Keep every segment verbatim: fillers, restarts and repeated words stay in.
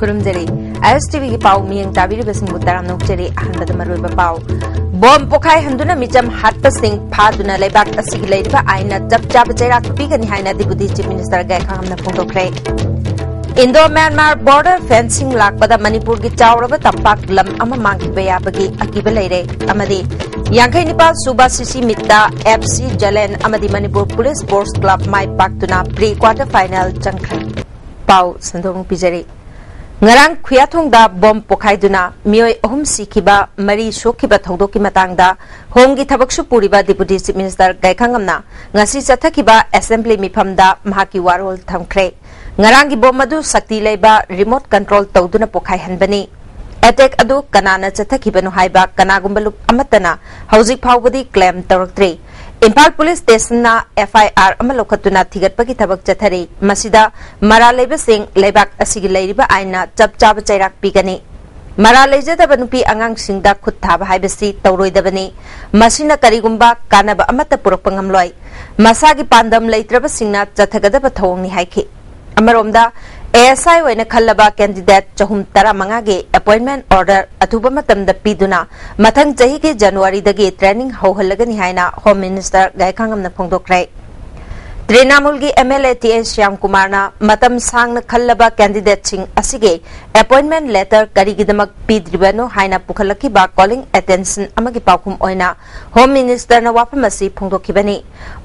ꯈꯨꯔꯨꯝꯖꯔꯤ꯫ ꯑꯥꯏ ꯑꯦꯁ T ꯚꯤꯒꯤ ꯄꯥꯎ ꯃꯤꯠꯌꯦꯡ ꯇꯥꯕꯤꯔꯤꯕꯁꯤꯡꯕꯨ ꯇꯔꯥꯝꯅ ꯑꯣꯛꯆꯔꯤ꯫ ꯑꯍꯥꯟꯕꯗ ꯃꯔꯨꯑꯣꯏꯕ ꯄꯥꯎ꯫ ꯕꯣꯝ ꯄꯣꯈꯥꯏꯍꯟꯗꯨꯅ ꯃꯤꯆꯝ ꯍꯥꯠꯄꯁꯤꯡ ꯐꯥꯗꯨꯅ ꯂꯩꯕꯥꯛ ꯑꯁꯤꯒꯤ ꯂꯩꯔꯤꯕ ꯑꯥꯏꯟꯅ ꯆꯞ ꯆꯥꯕ ꯆꯩꯔꯥꯛ ꯄꯤꯒꯅꯤ ꯍꯥꯏꯅ Deputy Chief Minister ꯒꯥꯏꯈꯥꯉꯝꯅ ꯐꯣꯡꯗꯣꯛꯈ꯭ꯔꯦ꯫ Indo Myanmar border fencing ꯂꯥꯛꯄꯗ ꯃꯅꯤꯄꯨꯔꯒꯤ ꯆꯥꯎꯔꯕ ꯇꯝꯄꯥꯛ ꯂꯝ ꯑꯃ ꯃꯥꯡꯈꯤꯕ ꯌꯥꯕꯒꯤ ꯑꯀꯤꯕ ꯂꯩꯔꯦ ꯑꯃꯗꯤ ꯌꯥꯡꯈꯩ ꯅꯤꯄꯥꯜ ꯁꯨꯕ ꯁꯤꯁꯤ ꯃꯤꯠꯇ ꯑꯦꯐ ꯁꯤ ꯖꯂꯦꯟ ꯑꯃꯗꯤ ꯃꯅꯤꯄꯨꯔ ꯄꯨꯂꯤꯁ ꯁ꯭ꯄꯣꯔꯠꯁ ꯀ꯭ꯂꯕ ꯃꯥꯏ ꯄꯥꯛꯇꯨꯅ ꯄ꯭ꯔꯤ ꯀ꯭ꯋꯥꯔꯇꯔ ꯐꯥꯏꯅꯦꯜ ꯆꯪꯈ꯭ꯔꯦ꯫ ꯄꯥꯎ ꯁꯟꯗꯣꯛꯅ ꯄꯤꯖꯔꯤ꯫ ꯉꯔꯥꯡ ꯈꯨꯌꯥꯊꯣꯡꯗ ꯕꯣꯝ ꯄꯣꯈꯥꯏꯗꯨꯅ ꯃꯤꯑꯣꯏ ꯑꯍꯨꯝ ꯁꯤꯈꯤꯕ, ꯃꯔꯤ ꯁꯣꯛꯈꯤꯕ ꯊꯧꯗꯣꯛꯀꯤ ꯃꯇꯥꯡꯗ ꯍꯣꯝꯒꯤ ꯊꯕꯛꯁꯨ ꯄꯨꯔꯤꯕ Deputy Chief Minister ꯒꯥꯏꯈꯥꯉꯝꯅ ꯉꯁꯤ ꯆꯠꯊꯈꯤꯕ ꯑꯦꯁꯦꯝꯕ꯭ꯂꯤ ꯃꯤꯐꯝꯗ ꯃꯍꯥꯛꯀꯤ ꯋꯥꯔꯣꯜ ꯊꯝꯈ꯭ꯔꯦ꯫ ꯉꯔꯥꯡꯒꯤ ꯕꯣꯝ ꯑꯗꯨ ꯁꯛꯇꯤ ꯂꯩꯕ remote control ꯇꯧꯗꯨꯅ ꯄꯣꯈꯥꯏꯍꯟꯕꯅꯤ꯫ ꯑꯦꯇꯦꯛ ꯑꯗꯨ ꯀꯅꯥꯅ ꯆꯠꯊꯈꯤꯕꯅꯣ ꯍꯥꯏꯕ ꯀꯅꯥꯒꯨꯝꯕ ꯂꯨꯞ ꯑꯃꯠꯇꯅ ꯍꯧꯖꯤꯛ ꯐꯥꯎꯕꯗꯤ ꯀ꯭ꯂꯦꯝ ꯇꯧꯔꯛꯇ꯭ꯔꯤ꯫ ꯏꯝꯐꯥꯜ ꯄꯨꯂꯤꯁ ꯁ꯭ꯇꯦꯁꯟꯅ ꯑꯦꯐ ꯑꯥꯏ ꯑꯥꯔ ꯑꯃ ꯂꯧꯈꯠꯇꯨꯅ ꯊꯤꯒꯠꯄꯒꯤ ꯊꯕꯛ ꯆꯠꯊꯔꯤ꯫ ꯃꯁꯤꯗ ꯃꯔꯥꯜ ꯂꯩꯕꯁꯤꯡ ꯂꯩꯕꯥꯛ ꯑꯁꯤꯒꯤ ꯂꯩꯔꯤꯕ ꯑꯥꯏꯟꯅ ꯆꯞ ꯆꯥꯕ ꯆꯩꯔꯥꯛ ꯄꯤꯒꯅꯤ꯫ ꯃꯔꯥꯜ ꯂꯩꯖꯗꯕ ꯅꯨꯄꯤ ꯑꯉꯥꯡꯁꯤꯡꯗ ꯈꯨꯠ ꯊꯥꯕ ꯍꯥꯏꯕꯁꯤ ꯇꯧꯔꯣꯏꯗꯕꯅꯤ꯫ ꯃꯁꯤꯅ ꯀꯔꯤꯒꯨꯝꯕ ꯀꯥꯟꯅꯕ ꯑꯃꯠꯇ ꯄꯨꯔꯛꯄ ꯉꯝꯂꯣꯏ꯫ ꯃꯁꯥꯒꯤ ꯄꯥꯟꯗꯝ ꯂꯩꯇ꯭ꯔꯕꯁꯤꯡꯅ ꯆꯠꯊꯒꯗꯕ ꯊꯧꯑꯣꯡꯅꯤ ꯍꯥꯏꯈꯤ꯫ ꯑꯃꯔꯣꯝꯗ, ꯑꯦ ꯑꯦꯁ ꯑꯥꯏ ꯑꯣꯏꯅ ꯈꯜꯂꯕ candidate ꯆꯍꯨꯝ ꯇꯔꯥꯃꯉꯥꯒꯤ appointment order ꯑꯊꯨꯕ ꯃꯇꯝꯗ ꯄꯤꯗꯨꯅ ꯃꯊꯪ ꯆꯍꯤꯒꯤ ꯖꯅꯋꯥꯔꯤꯗꯒꯤ training ꯍꯧꯍꯜꯂꯒꯅꯤ ꯍꯥꯏꯅ Home Minister ꯒꯥꯏꯈꯥꯉꯝꯅ ꯐꯣꯡꯗꯣꯛꯈ꯭ꯔꯦ꯫ ꯇ꯭ꯔꯤꯅꯥꯃꯨꯜꯒꯤ M L A T S ꯁ꯭ꯌꯥꯝꯀꯨꯃꯥꯔꯅ ꯃꯇꯝ ꯁꯥꯡꯅ ꯈꯜꯂꯕ candidateꯁꯤꯡ ꯑꯁꯤꯒꯤ appointment letter ꯀꯔꯤꯒꯤꯗꯃꯛ ꯄꯤꯗ꯭ꯔꯤꯕꯅꯣ ꯍꯥꯏꯅ ꯄꯨꯈꯠꯂꯛꯈꯤꯕ calling attention ꯑꯃꯒꯤ ꯄꯥꯎꯈꯨꯝ ꯑꯣꯏꯅ Home Ministerꯅ ꯋꯥꯐꯝ ꯑꯁꯤ ꯐꯣꯡꯗꯣꯛꯈꯤꯕꯅꯤ꯫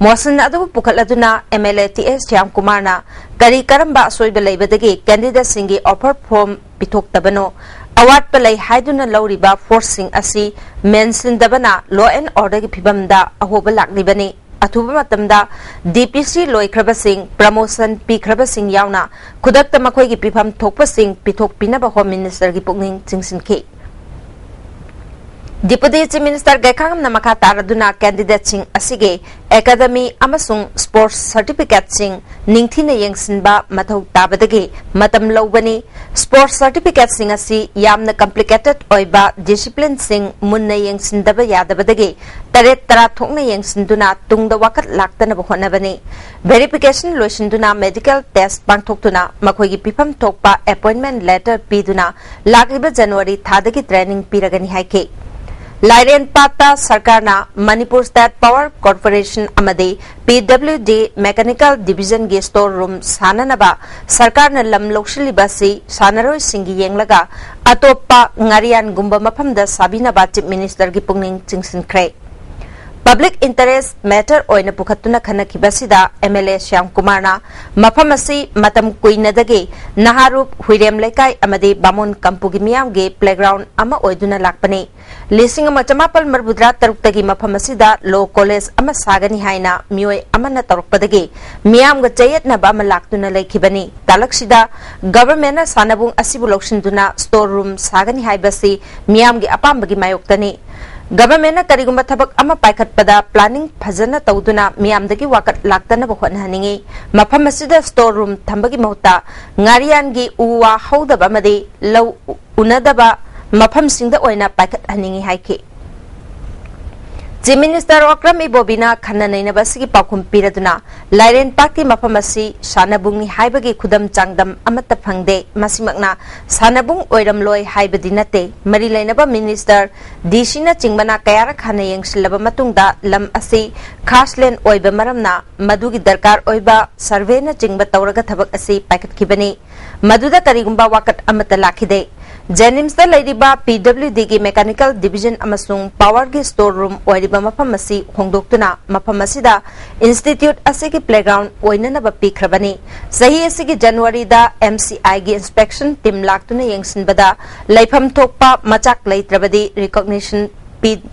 Motion ꯑꯗꯨꯕꯨ ꯄꯨꯈꯠꯂꯗꯨꯅ M L A T S ꯁ꯭ꯌꯥꯝꯀꯨꯃꯥꯔꯅ ꯀꯔꯤ ꯀꯔꯝꯕ ꯑꯁꯣꯏꯕ ꯂꯩꯕꯗꯒꯤ candidateꯁꯤꯡꯒꯤ offer form ꯄꯤꯊꯣꯛꯇꯕꯅꯣ, ꯑꯋꯥꯠꯄ ꯂꯩ ꯍꯥꯏꯗꯨꯅ ꯂꯧꯔꯤꯕ forceꯁꯤꯡ ꯑꯁꯤ ꯃꯦꯟꯁꯤꯟꯗꯕꯅ law and orderꯒꯤ ꯐꯤꯕꯝꯗ ꯑꯍꯣꯕ ꯂꯥꯛꯂꯤꯕꯅꯤ꯫ ꯑꯊꯨꯕ ꯃꯇꯝꯗ ꯗꯤ ꯄꯤ ꯁꯤ ꯂꯣꯏꯈ꯭ꯔꯕꯁꯤꯡ, promotion ꯄꯤꯈ꯭ꯔꯕꯁꯤꯡ ꯌꯥꯎꯅ ꯈꯨꯗꯛꯇ ꯃꯈꯣꯏꯒꯤ ꯄꯤꯐꯝ ꯊꯣꯛꯄꯁꯤꯡ ꯄꯤꯊꯣꯛꯄꯤꯅꯕ Home Ministerꯒꯤ ꯄꯨꯛꯅꯤꯡ ꯆꯤꯡꯁꯤꯟꯈꯤ꯫ Deputy Chief Minister ꯒꯥꯏꯈꯥꯉꯝꯅ ꯃꯈꯥ ꯇꯥꯔꯗꯨꯅ candidateꯁꯤꯡ ꯑꯁꯤꯒꯤ ꯑꯦꯀꯥꯗꯃꯤ ꯑꯃꯁꯨꯡ ꯁ꯭ꯄꯣꯔꯠꯁ ꯁꯔꯇꯤꯐꯤꯀꯦꯠꯁꯤꯡ ꯅꯤꯡꯊꯤꯅ ꯌꯦꯡꯁꯤꯟꯕ ꯃꯊꯧ ꯇꯥꯕꯗꯒꯤ ꯃꯇꯝ ꯂꯧꯕꯅꯤ꯫ ꯁ꯭ꯄꯣꯔꯠꯁ ꯁꯔꯇꯤꯐꯤꯀꯦꯠꯁꯤꯡ ꯑꯁꯤ ꯌꯥꯝꯅ ꯀꯝꯄ꯭ꯂꯤꯀꯦꯇꯦꯗ ꯑꯣꯏꯕ ꯗꯤꯁꯤꯄ꯭ꯂꯤꯟꯁꯤꯡ ꯃꯨꯟꯅ ꯌꯦꯡꯁꯤꯟꯗꯕ ꯌꯥꯗꯕꯗꯒꯤ ꯇꯔꯦꯠ ꯇꯔꯥ ꯊꯣꯛꯅ ꯌꯦꯡꯁꯤꯟꯗꯨꯅ ꯇꯨꯡꯗ ꯋꯥꯀꯠ ꯂꯥꯛꯇꯅꯕ ꯍꯣꯠꯅꯕꯅꯤ꯫ ꯚꯦꯔꯤꯐꯤꯀꯦꯁꯟ ꯂꯣꯏꯁꯤꯟꯗꯨꯅ ꯃꯦꯗꯤꯀꯦꯜ ꯇꯦꯁ ꯄꯥꯡꯊꯣꯛꯇꯨꯅ ꯃꯈꯣꯏꯒꯤ ꯄꯤꯐꯝ ꯊꯣꯛꯄ ꯑꯦꯄꯣꯏꯟꯃꯦꯟ ꯂꯦꯇꯔ ꯄꯤꯗꯨꯅ ꯂꯥꯛꯂꯤꯕ ꯖꯅꯋꯥꯔꯤ ꯊꯥꯗꯒꯤ ꯇ꯭ꯔꯦꯅꯤꯡ ꯄꯤꯔꯒꯅꯤ ꯍꯥꯏꯈꯤ꯫ ꯂꯥꯏꯔꯦꯟꯄꯥꯠꯇ ꯁꯔꯀꯥꯔꯅ ꯃꯅꯤꯄꯨꯔ ꯁ꯭ꯇꯦꯠ ꯄꯥꯋꯔ ꯀꯣꯔꯄꯣꯔꯦꯁꯟ ꯑꯃꯗꯤ ꯄꯤ ꯗꯕ꯭ꯂꯤꯎ ꯗꯤ ꯃꯦꯀꯥꯅꯤꯀꯦꯜ ꯗꯤꯕꯤꯖꯟꯒꯤ ꯁ꯭ꯇꯣꯔ ꯔꯨꯝ ꯁꯥꯅꯅꯕ ꯁꯔꯀꯥꯔꯅ ꯂꯝ ꯂꯧꯁꯤꯜꯂꯤꯕ ꯑꯁꯤ ꯁꯥꯟꯅꯔꯣꯏꯁꯤꯡꯒꯤ ꯌꯦꯡꯂꯒ ꯑꯇꯣꯞꯄ ꯉꯥꯔꯤꯌꯥꯟꯒꯨꯝꯕ ꯃꯐꯝꯗ ꯁꯥꯕꯤꯅꯕ ꯆꯤꯐ ꯃꯤꯅꯤꯁꯇꯔꯒꯤ ꯄꯨꯛꯅꯤꯡ ꯆꯤꯡꯁꯤꯟꯈ꯭ꯔꯦ꯫ ꯄꯕ꯭ꯂꯤꯛ ꯏꯟꯇꯔꯦꯁ ꯃꯦꯇꯔ ꯑꯣꯏꯅ ꯄꯨꯈꯠꯇꯨꯅ ꯈꯟꯅꯈꯤꯕ ꯑꯁꯤꯗ ꯑꯦꯝ ꯑꯦꯜ ꯑꯦ ꯁ꯭ꯌꯥꯝ ꯀꯨꯃꯥꯔꯅ ꯃꯐꯝ ꯑꯁꯤ ꯃꯇꯝ ꯀꯨꯏꯅꯗꯒꯤ ꯅꯍꯥꯔꯨꯞ, ꯍꯨꯏꯔꯦꯝ ꯂꯩꯀꯥꯏ ꯑꯃꯗꯤ ꯕꯥꯃꯣꯟ ꯀꯝꯄꯨꯒꯤ ꯃꯤꯌꯥꯝꯒꯤ ꯄ꯭ꯂꯦꯒ꯭ꯔꯥꯎꯟ ꯑꯃ ꯑꯣꯏꯗꯨꯅ ꯂꯥꯛꯄꯅꯤ꯫ ꯂꯤꯁꯤꯡ ꯑꯃ ꯆꯃꯥꯄꯜ ꯃꯔꯤꯐꯨꯇꯔꯥ ꯇꯔꯨꯛꯇꯒꯤ ꯃꯐꯝ ꯑꯁꯤꯗ ꯂꯣ ꯀꯣꯂꯦꯖ ꯑꯃ ꯁꯥꯒꯅꯤ ꯍꯥꯏꯅ ꯃꯤꯑꯣꯏ ꯑꯃꯅ ꯇꯧꯔꯛꯄꯗꯒꯤ ꯃꯤꯌꯥꯝꯒ ꯆꯌꯦꯠꯅꯕ ꯑꯃ ꯂꯥꯛꯇꯨꯅ ꯂꯩꯈꯤꯕꯅꯤ꯫ ꯇꯥꯂꯛꯁꯤꯗ ꯒꯚꯔꯟꯃꯦꯟꯠꯅ ꯁꯥꯟꯅꯕꯨꯡ ꯑꯁꯤꯕꯨ ꯂꯧꯁꯤꯟꯗꯨꯅ ꯁ꯭ꯇꯣꯔ ꯔꯨꯝ ꯁꯥꯒꯅꯤ ꯍꯥꯏꯕꯁꯤ ꯃꯤꯌꯥꯝꯒꯤ ꯑꯄꯥꯝꯕꯒꯤ ꯃꯥꯌꯣꯛꯇꯅꯤ꯫ ꯒꯚꯔꯟꯃꯦꯟꯠꯅ ꯀꯔꯤꯒꯨꯝꯕ ꯊꯕꯛ ꯑꯃ ꯄꯥꯏꯈꯠꯄꯗ ꯄ꯭ꯂꯥꯅꯤꯡ ꯐꯖꯅ ꯇꯧꯗꯨꯅ ꯃꯤꯌꯥꯝꯗꯒꯤ ꯋꯥꯀꯠ ꯂꯥꯛꯇꯅꯕ ꯍꯣꯠꯅꯍꯟꯅꯤꯡꯏ꯫ ꯃꯐꯝ ꯑꯁꯤꯗ ꯁ꯭ꯇꯣꯔ ꯔꯨꯝ ꯊꯝꯕꯒꯤ ꯃꯍꯨꯠꯇ ꯉꯥꯔꯤꯌꯥꯟꯒꯤ ꯎ ꯋꯥ ꯍꯧꯗꯕ ꯑꯃꯗꯤ ꯂꯧ ꯎꯅꯗꯕ ꯃꯐꯝꯁꯤꯡꯗ ꯑꯣꯏꯅ ꯄꯥꯏꯈꯠꯍꯟꯅꯤꯡꯏ ꯍꯥꯏꯈꯤ꯫ ꯆꯤꯐ ꯃꯤꯅꯤꯁꯇꯔ ꯑꯣꯀ꯭ꯔꯝ ꯏꯕꯣꯕꯤꯅ ꯈꯟꯅ ꯅꯩꯅꯕ ꯑꯁꯤꯒꯤ ꯄꯥꯎꯈꯨꯝ ꯄꯤꯔꯗꯨꯅ, ꯂꯥꯏꯔꯦꯟꯄꯥꯛꯀꯤ ꯃꯐꯝ ꯑꯁꯤ ꯁꯥꯟꯅꯕꯨꯡꯅꯤ ꯍꯥꯏꯕꯒꯤ ꯈꯨꯗꯝ ꯆꯥꯡꯗꯝ ꯑꯃꯠꯇ ꯐꯪꯗꯦ꯫ ꯃꯁꯤꯃꯛꯅ ꯁꯥꯟꯅꯕꯨꯡ ꯑꯣꯏꯔꯝꯂꯣꯏ ꯍꯥꯏꯕꯗꯤ ꯅꯠꯇꯦ꯫ ꯃꯔꯤ ꯂꯩꯅꯕ ꯃꯤꯅꯤꯁꯇꯔ, ꯗꯤ ꯁꯤꯅꯆꯤꯡꯕꯅ ꯀꯌꯥꯔꯛ ꯍꯟꯅ ꯌꯦꯡꯁꯤꯜꯂꯕ ꯃꯇꯨꯡꯗ ꯂꯝ ꯑꯁꯤ ꯈꯥꯁ ꯂꯦꯟ ꯑꯣꯏꯕ ꯃꯔꯝꯅ ꯃꯗꯨꯒꯤ ꯗꯔꯀꯥꯔ ꯑꯣꯏꯕ ꯁꯔꯚꯦꯅꯆꯤꯡꯕ ꯇꯧꯔꯒ ꯊꯕꯛ ꯑꯁꯤ ꯄꯥꯏꯈꯠꯈꯤꯕꯅꯤ꯫ ꯃꯗꯨꯗ ꯀꯔꯤꯒꯨꯝꯕ ꯋꯥꯀꯠ ꯑꯃꯠꯇ ꯂꯥꯛꯈꯤꯗꯦ꯫ ꯖꯦꯅꯤꯝꯁꯇ ꯂꯩꯔꯤꯕ ꯄꯤ ꯗꯕ꯭ꯂꯤꯎ ꯗꯤꯒꯤ ꯃꯦꯀꯥꯅꯤꯀꯦꯜ ꯗꯤꯕꯤꯖꯟ ꯑꯃꯁꯨꯡ ꯄꯥꯋꯔꯒꯤ ꯁ꯭ꯇꯣꯔ ꯔꯨꯝ ꯑꯣꯏꯔꯤꯕ ꯃꯐꯝ ꯑꯁꯤ ꯍꯣꯡꯗꯣꯛꯇꯨꯅ ꯃꯐꯝ ꯑꯁꯤꯗ ꯏꯟꯁꯇꯤꯇ꯭ꯌꯨꯠ ꯑꯁꯤꯒꯤ ꯄ꯭ꯂꯦꯒ꯭ꯔꯥꯎꯟ ꯑꯣꯏꯅꯅꯕ ꯄꯤꯈ꯭ꯔꯕꯅꯤ꯫ ꯆꯍꯤ ꯑꯁꯤꯒꯤ ꯖꯅꯋꯥꯔꯤꯗ ꯑꯦꯝ ꯁꯤ ꯑꯥꯏꯒꯤ ꯏꯟꯁꯄꯦꯛꯁꯟ ꯇꯤꯝ ꯂꯥꯛꯇꯨꯅ ꯌꯦꯡꯁꯤꯟꯕꯗ ꯂꯩꯐꯝ ꯊꯣꯛꯄ ꯃꯆꯥꯛ ꯂꯩꯇ꯭ꯔꯕꯗꯤ ꯔꯤꯀꯣꯒꯅꯤꯁꯟ ꯄꯤ-,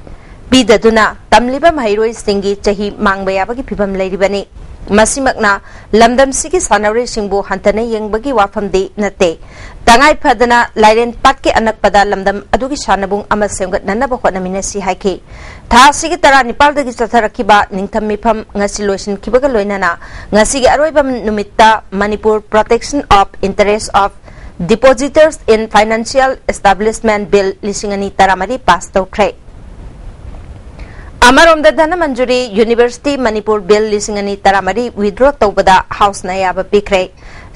ꯄꯤꯗꯗꯨꯅ ꯇꯝꯂꯤꯕ ꯃꯍꯩꯔꯣꯏꯁꯤꯡꯒꯤ ꯆꯍꯤ ꯃꯥꯡꯕ ꯌꯥꯕꯒꯤ ꯐꯤꯚꯝ ꯂꯩꯔꯤꯕꯅꯤ꯫ ꯃꯁꯤꯃꯛꯅ ꯂꯝꯗꯝꯁꯤꯒꯤ ꯁꯥꯟꯅꯔꯣꯏꯁꯤꯡꯕꯨ ꯍꯟꯊꯅ ꯌꯦꯡꯕꯒꯤ ꯋꯥꯐꯝꯗꯤ ꯅꯠꯇꯦ꯫ ꯇꯉꯥꯏ ꯐꯗꯅ ꯂꯥꯏꯔꯦꯟ ꯄꯥꯠꯀꯤ ꯑꯅꯛꯄꯗ ꯂꯝꯗꯝ ꯑꯗꯨꯒꯤ ꯁꯥꯟꯅꯕꯨꯡ ꯑꯃ ꯁꯦꯝꯒꯠꯅꯅꯕ ꯍꯣꯠꯅꯃꯤꯟꯅꯁꯤ ꯍꯥꯏꯈꯤ꯫ ꯊꯥ ꯑꯁꯤꯒꯤ ꯇꯔꯥꯅꯤꯄꯥꯜꯗꯒꯤ ꯆꯠꯊꯔꯛꯈꯤꯕ ꯅꯤꯡꯊꯝ ꯃꯤꯐꯝ ꯉꯁꯤ ꯂꯣꯏꯁꯤꯟꯈꯤꯕꯒ ꯂꯣꯏꯅꯅ ꯉꯁꯤꯒꯤ ꯑꯔꯣꯏꯕ ꯅꯨꯃꯤꯠꯇ Manipur Protection of Interest of Depositors in Financial Establishment Bill ꯂꯤꯁꯤꯡ ꯑꯅꯤ ꯇꯔꯥꯃꯔꯤ ꯄꯥꯁ ꯇꯧꯈ꯭ꯔꯦ꯫ ꯑꯃꯔꯣꯝꯗ ꯙꯅꯃꯟꯖꯨꯔꯤ ꯌꯨꯅꯤꯚꯔꯁꯤꯇꯤ ꯃꯅꯤꯄꯨꯔ ꯕꯤꯜ ꯂꯤꯁꯤꯡ ꯑꯅꯤ ꯇꯔꯥꯃꯔꯤ ꯋꯤꯗ꯭ꯔꯣ ꯇꯧꯕꯗ ꯍꯥꯎꯁꯅ ꯑꯌꯥꯕ ꯄꯤꯈ꯭ꯔꯦ꯫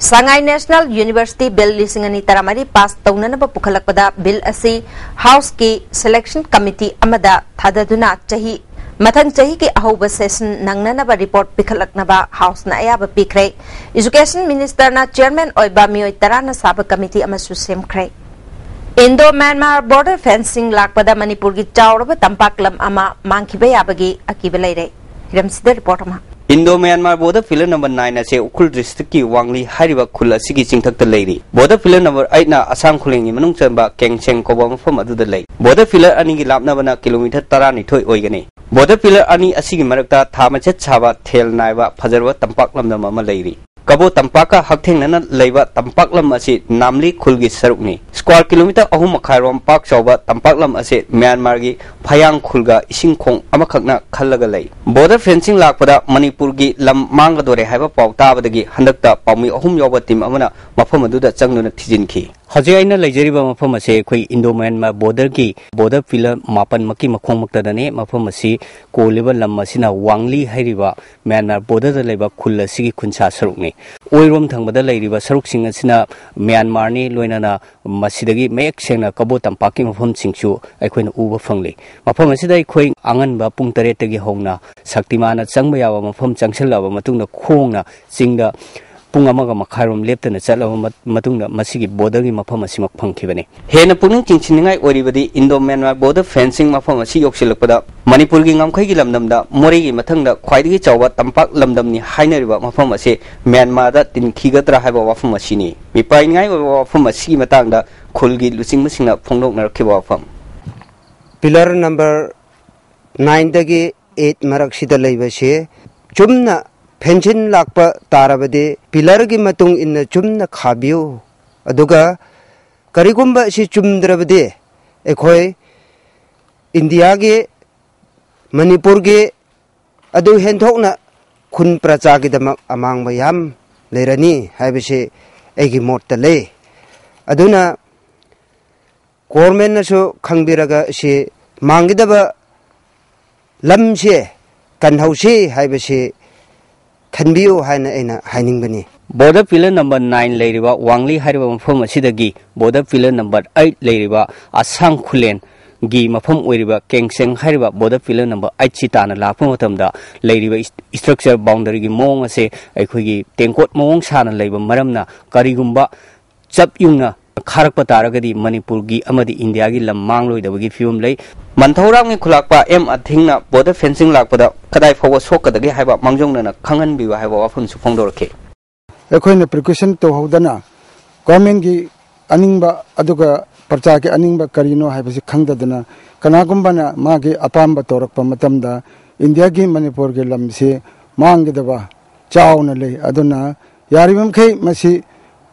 ꯁꯉꯥꯏ ꯅꯦꯁꯅꯦꯜ ꯌꯨꯅꯤꯚꯔꯁꯤꯇꯤ ꯕꯤꯜ ꯂꯤꯁꯤꯡ ꯑꯅꯤ ꯇꯔꯥꯃꯔꯤ ꯄꯥꯁ ꯇꯧꯅꯅꯕ ꯄꯨꯈꯠꯂꯛꯄꯗ ꯕꯤꯜ ꯑꯁꯤ ꯍꯥꯎꯁꯀꯤ ꯁꯦꯂꯦꯛꯁꯟ ꯀꯃꯤꯇꯤ ꯑꯃꯗ ꯊꯥꯗꯗꯨꯅ ꯆꯍꯤ, ꯃꯊꯪ ꯆꯍꯤꯒꯤ ꯑꯍꯧꯕ ꯁꯦꯁꯟ ꯅꯪꯅꯅꯕ ꯔꯤꯄꯣꯔꯠ ꯄꯤꯈꯠꯂꯛꯅꯕ ꯍꯥꯎꯁꯅ ꯑꯌꯥꯕ ꯄꯤꯈ꯭ꯔꯦ꯫ ꯏꯖꯨꯀꯦꯁꯟ ꯃꯤꯅꯤꯁꯇꯔꯅ ꯆꯤꯌꯔꯃꯦꯟ ꯑꯣꯏꯕ ꯃꯤꯑꯣꯏ ꯇꯔꯥꯅ ꯁꯥꯕ ꯀꯃꯤꯇꯤ ꯑꯃꯁꯨ ꯁꯦꯝꯈ꯭ꯔꯦ꯫ ꯏꯟꯗꯣ ꯃ꯭ꯌꯥꯟꯃꯥꯔ ꯕꯣꯔꯗꯔ ꯐꯦꯟꯁꯤꯡ ꯂꯥꯛꯄꯗ ꯃꯅꯤꯄꯨꯔꯒꯤ ꯆꯥꯎꯔꯕ ꯇꯝꯄꯥꯛ ꯂꯝ ꯑꯃ ꯃꯥꯡꯈꯤꯕ ꯌꯥꯕꯒꯤ ꯑꯀꯤꯕ ꯂꯩꯔꯦ꯫ ꯍꯤꯔꯝꯁꯤꯗ ꯔꯤꯄꯣꯔꯠ ꯑꯃ꯫ Indo Myanmar border pillar number nine ꯑꯁꯦ ꯎꯈ꯭ꯔꯨꯜ ꯗꯤꯁꯇ꯭ꯔꯤꯛꯀꯤ ꯋꯥꯡꯂꯤ ꯍꯥꯏꯔꯤꯕ ꯈꯨꯜ ꯑꯁꯤꯒꯤ ꯆꯤꯡꯊꯛꯇ ꯂꯩꯔꯤ꯫ ꯕꯣꯔꯗꯔ ꯄꯤꯂꯔ ꯅꯝꯕꯔ ꯑꯩꯠꯅ ꯑꯁꯥꯝ ꯈꯨꯂꯦꯟꯒꯤ ꯃꯅꯨꯡ ꯆꯟꯕ ꯀꯦꯡꯁꯦꯡ ꯀꯧꯕ ꯃꯐꯝ ꯑꯗꯨꯗ ꯂꯩ꯫ ꯕꯣꯔꯗꯔ ꯄꯤꯂꯔ ꯑꯅꯤꯒꯤ ꯂꯥꯞꯅꯕꯅ ꯀꯤꯂꯣꯃꯤꯇꯔ ꯇꯔꯥꯅꯤꯊꯣꯏ ꯑꯣꯏꯒꯅꯤ꯫ ꯕꯣꯔꯗꯔ ꯄꯤꯂꯔ ꯑꯅꯤ ꯑꯁꯤꯒꯤ ꯃꯔꯛꯇ ꯊꯥ ꯃꯆꯦꯠ ꯁꯥꯕ ꯊꯦꯜ ꯅꯥꯏꯕ ꯐꯖꯔꯕ ꯇꯝꯄꯥꯛ ꯂꯝꯗꯝ ꯑꯃ ꯂꯩꯔꯤ꯫ ꯀꯕꯣ ꯇꯝꯄꯥꯛꯀ ꯍꯛꯊꯦꯡꯅꯅ ꯂꯩꯕ ꯇꯝꯄꯥꯛ ꯂꯝ ꯑꯁꯤ ꯅꯥꯝꯂꯤ ꯈꯨꯜꯒꯤ ꯁꯔꯨꯛꯅꯤ꯫ ꯁ꯭ꯀ꯭ꯋꯥꯔ ꯀꯤꯂꯣꯃꯤꯇꯔ ꯑꯍꯨꯝ ꯃꯈꯥꯏ ꯔꯣꯝ ꯄꯥꯛ ꯆꯥꯎꯕ ꯇꯝꯄꯥꯛ ꯂꯝ ꯑꯁꯤ ꯃ꯭ꯌꯥꯟꯃꯥꯔꯒꯤ ꯐꯌꯥꯡ ꯈꯨꯜꯒ ꯏꯁꯤꯡ ꯈꯣꯡ ꯑꯃꯈꯛꯅ ꯈꯜꯂꯒ ꯂꯩ꯫ ꯕꯣꯔꯗꯔ ꯐꯦꯟꯁꯤꯡ ꯂꯥꯛꯄꯗ ꯃꯅꯤꯄꯨꯔꯒꯤ ꯂꯝ ꯃꯥꯡꯒꯗꯣꯔꯦ ꯍꯥꯏꯕ ꯄꯥꯎ ꯇꯥꯕꯗꯒꯤ ꯍꯟꯗꯛꯇ ꯄꯥꯎꯃꯤ ꯑꯍꯨꯝ ꯌꯥꯎꯕ ꯇꯤꯝ ꯑꯃꯅ ꯃꯐꯝ ꯑꯗꯨꯗ ꯆꯪꯗꯨꯅ ꯊꯤꯖꯤꯟꯈꯤ꯫ ꯍꯧꯖꯤꯛ ꯑꯩꯅ ꯂꯩꯖꯔꯤꯕ ꯃꯐꯝ ꯑꯁꯦ ꯑꯩꯈꯣꯏ ꯏꯟꯗꯣ ꯃ꯭ꯌꯥꯟꯃꯥꯔ ꯕꯣꯔꯗꯔꯒꯤ ꯕꯣꯔꯗꯔ ꯄꯤꯂꯔ ꯃꯥꯄꯟꯃꯛꯀꯤ ꯃꯈꯣꯡꯃꯛꯇꯗꯅꯤ꯫ ꯃꯐꯝ ꯑꯁꯤ ꯀꯣꯜꯂꯤꯕ ꯂꯝ ꯑꯁꯤꯅ ꯋꯥꯡꯂꯤ ꯍꯥꯏꯔꯤꯕ ꯃ꯭ꯌꯥꯟꯃꯥꯔ ꯕꯣꯔꯗꯔꯗ ꯂꯩꯕ ꯈꯨꯜ ꯑꯁꯤꯒꯤ ꯈꯨꯟꯁꯥ ꯁꯔꯨꯛꯅꯤ꯫ ꯑꯣꯏꯔꯣꯝ ꯊꯪꯕꯗ ꯂꯩꯔꯤꯕ ꯁꯔꯨꯛꯁꯤꯡ ꯑꯁꯤꯅ ꯃ꯭ꯌꯥꯟꯃꯥꯔꯅꯤ, ꯂꯣꯏꯅꯅ ꯃꯁꯤꯗꯒꯤ ꯃꯌꯦꯛ ꯁꯦꯡꯅ ꯀꯕꯣ ꯇꯝꯄꯥꯛꯀꯤ ꯃꯐꯝꯁꯤꯡꯁꯨ ꯑꯩꯈꯣꯏꯅ ꯎꯕ ꯐꯪꯂꯤ꯫ ꯃꯐꯝ ꯑꯁꯤꯗ ꯑꯩꯈꯣꯏ ꯑꯉꯟꯕ ꯄꯨꯡ ꯇꯔꯦꯠꯇꯒꯤ ꯍꯧꯅ ꯁꯛꯇꯤꯃꯥꯟꯅ ꯆꯪꯕ ꯌꯥꯕ ꯃꯐꯝ ꯆꯪꯁꯤꯜꯂꯛꯂꯕ ꯃꯇꯨꯡꯗ ꯈꯣꯡꯅ ꯆꯤꯡꯗ ꯄꯨꯡ ꯑꯃꯒ ꯃꯈꯥꯏꯔꯣꯝ ꯂꯦꯞꯇꯅ ꯆꯠꯂꯕ ꯃ-, ꯃꯇꯨꯡꯗ ꯃꯁꯤꯒꯤ ꯕꯣꯔꯗꯔꯒꯤ ꯃꯐꯝ ꯑꯁꯤꯃꯛ ꯐꯪꯈꯤꯕꯅꯤ꯫ ꯍꯦꯟꯅ ꯄꯨꯛꯅꯤꯡ ꯆꯤꯡꯁꯤꯟꯅꯤꯡꯉꯥꯏ ꯑꯣꯏꯔꯤꯕꯗꯤ ꯏꯟꯗꯣ ꯃ꯭ꯌꯥꯟꯃꯥꯔ ꯕꯣꯔꯗꯔ ꯐꯦꯟꯁꯤꯡ ꯃꯐꯝ ꯑꯁꯤ ꯌꯧꯁꯤꯜꯂꯛꯄꯗ ꯃꯅꯤꯄꯨꯔꯒꯤ ꯉꯝꯈꯩꯒꯤ ꯂꯝꯗꯝꯗ ꯃꯣꯔꯦꯒꯤ ꯃꯊꯪꯗ ꯈ꯭ꯋꯥꯏꯗꯒꯤ ꯆꯥꯎꯕ ꯇꯝꯄꯥꯛ ꯂꯝꯗꯝꯅꯤ ꯍꯥꯏꯅꯔꯤꯕ ꯃꯐꯝ ꯑꯁꯤ ꯃ꯭ꯌꯥꯟꯃꯥꯔꯗ ꯇꯤꯟꯈꯤꯒꯗ꯭ꯔꯥ ꯍꯥꯏꯕ ꯋꯥꯐꯝ ꯑꯁꯤꯅꯤ꯫ ꯃꯤꯄꯥꯏꯅꯤꯡꯉꯥꯏ ꯑꯣꯏꯕ ꯋꯥꯐꯝ ꯑꯁꯤꯒꯤ ꯃꯇꯥꯡꯗ ꯈꯨꯜꯒꯤ ꯂꯨꯆꯤꯡꯕꯁꯤꯡꯅ ꯐꯣꯡꯗꯣꯛꯅꯔꯛꯈꯤꯕ ꯋꯥꯐꯝ꯫ ꯄꯤꯂꯔ ꯅꯝꯕꯔ ꯅꯥꯏꯟꯗꯒꯤ ꯑꯩꯠ ꯃꯔꯛꯁꯤꯗ ꯂꯩꯕꯁꯤ ꯆꯨꯝꯅ ꯐꯦꯟꯁꯤꯟ ꯂꯥꯛꯄ ꯇꯥꯔꯕꯗꯤ ꯄꯤꯂꯔꯒꯤ ꯃꯇꯨꯡ ꯏꯟꯅ ꯆꯨꯝꯅ ꯈꯥꯕꯤꯌꯨ꯫ ꯑꯗꯨꯒ ꯀꯔꯤꯒꯨꯝꯕ ꯑꯁꯤ ꯆꯨꯝꯗ꯭ꯔꯕꯗꯤ ꯑꯩꯈꯣꯏ ꯏꯟꯗꯤꯌꯥꯒꯤ, ꯃꯅꯤꯄꯨꯔꯒꯤ ꯑꯗꯨ ꯍꯦꯟꯊꯣꯛꯅ ꯈꯨꯟ ꯄ꯭ꯔꯖꯥꯒꯤꯗꯃꯛ ꯑꯃꯥꯡꯕ ꯌꯥꯝ ꯂꯩꯔꯅꯤ ꯍꯥꯏꯕꯁꯤ ꯑꯩꯒꯤ ꯃꯣꯠꯇ ꯂꯩ꯫ ꯑꯗꯨꯅ ꯒꯣꯔꯃꯦꯟꯅꯁꯨ ꯈꯪꯕꯤꯔꯒ ꯁꯤ ꯃꯥꯡꯒꯗꯕ ꯂꯝꯁꯦ ꯀꯟꯍꯧꯁꯤ ꯍꯥꯏꯕꯁꯤ ꯈꯟꯕꯤꯌꯨ ꯍꯥꯏꯅ ꯑꯩꯅ ꯍꯥꯏꯅꯤꯡꯕꯅꯤ꯫ Border pillar number nine ꯂꯩꯔꯤꯕ ꯋꯥꯡꯂꯤ ꯍꯥꯏꯔꯤꯕ ꯃꯐꯝ ꯑꯁꯤꯗꯒꯤ border pillar number eight ꯂꯩꯔꯤꯕ ꯑꯁꯥꯡ ꯈꯨꯂꯦꯟꯒꯤ ꯃꯐꯝ ꯑꯣꯏꯔꯤꯕ ꯀꯦꯡꯁꯦꯡ ꯍꯥꯏꯔꯤꯕ border pillar number eight ꯁꯤ ꯇꯥꯟꯅ ꯂꯥꯛꯄ ꯃꯇꯝꯗ ꯂꯩꯔꯤꯕ structure boundaryꯒꯤ ꯃꯑꯣꯡ ꯑꯁꯦ ꯑꯩꯈꯣꯏꯒꯤ ꯇꯦꯡꯀꯣꯠ ꯃꯑꯣꯡ ꯁꯥꯅ ꯂꯩꯕ ꯃꯔꯝꯅ ꯀꯔꯤꯒꯨꯝꯕ ꯆꯞ ꯌꯨꯡꯅ ꯈꯥꯔꯛꯄ ꯇꯥꯔꯒꯗꯤ ꯃꯅꯤꯄꯨꯔꯒꯤ ꯑꯃꯗꯤ ꯏꯟꯗꯤꯌꯥꯒꯤ ꯂꯝ ꯃꯥꯡꯂꯣꯏꯗꯕꯒꯤ ꯐꯤꯕꯝ ꯂꯩ꯫ ꯃꯟꯊꯧꯔꯥꯝꯒꯤ ꯈꯨꯂꯥꯛꯄ ꯑꯦꯝ ꯑꯊꯤꯡꯅ border fencing ꯂꯥꯛꯄꯗ ꯀꯗꯥꯏ ꯐꯥꯎꯕ ꯁꯣꯛꯀꯗꯒꯦ ꯍꯥꯏꯕ ꯃꯥꯡꯖꯧꯅꯅ ꯈꯪꯍꯟꯕꯤꯌꯨ ꯍꯥꯏꯕ ꯋꯥꯐꯝꯁꯨ ꯐꯣꯡꯗꯣꯔꯛꯈꯤ꯫ ꯑꯩꯈꯣꯏꯅ ꯄ꯭ꯔꯤꯀꯣꯁꯟ ꯇꯧꯍꯧꯗꯅ ꯒꯣꯔꯃꯦꯟꯒꯤ ꯑꯅꯤꯡꯕ ꯑꯗꯨꯒ ꯄ꯭ꯔꯖꯥꯒꯤ ꯑꯅꯤꯡꯕ ꯀꯔꯤꯅꯣ ꯍꯥꯏꯕꯁꯤ ꯈꯪꯗꯗꯅ ꯀꯅꯥꯒꯨꯝꯕꯅ ꯃꯥꯒꯤ ꯑꯄꯥꯝꯕ ꯇꯧꯔꯛꯄ ꯃꯇꯝꯗ ꯏꯟꯗꯤꯌꯥꯒꯤ ꯃꯅꯤꯄꯨꯔꯒꯤ ꯂꯝꯁꯤ ꯃꯥꯡꯒꯗꯕ ꯆꯥꯎꯅ ꯂꯩ꯫ ꯑꯗꯨꯅ ꯌꯥꯔꯤꯕꯃꯈꯩ ꯃꯁꯤ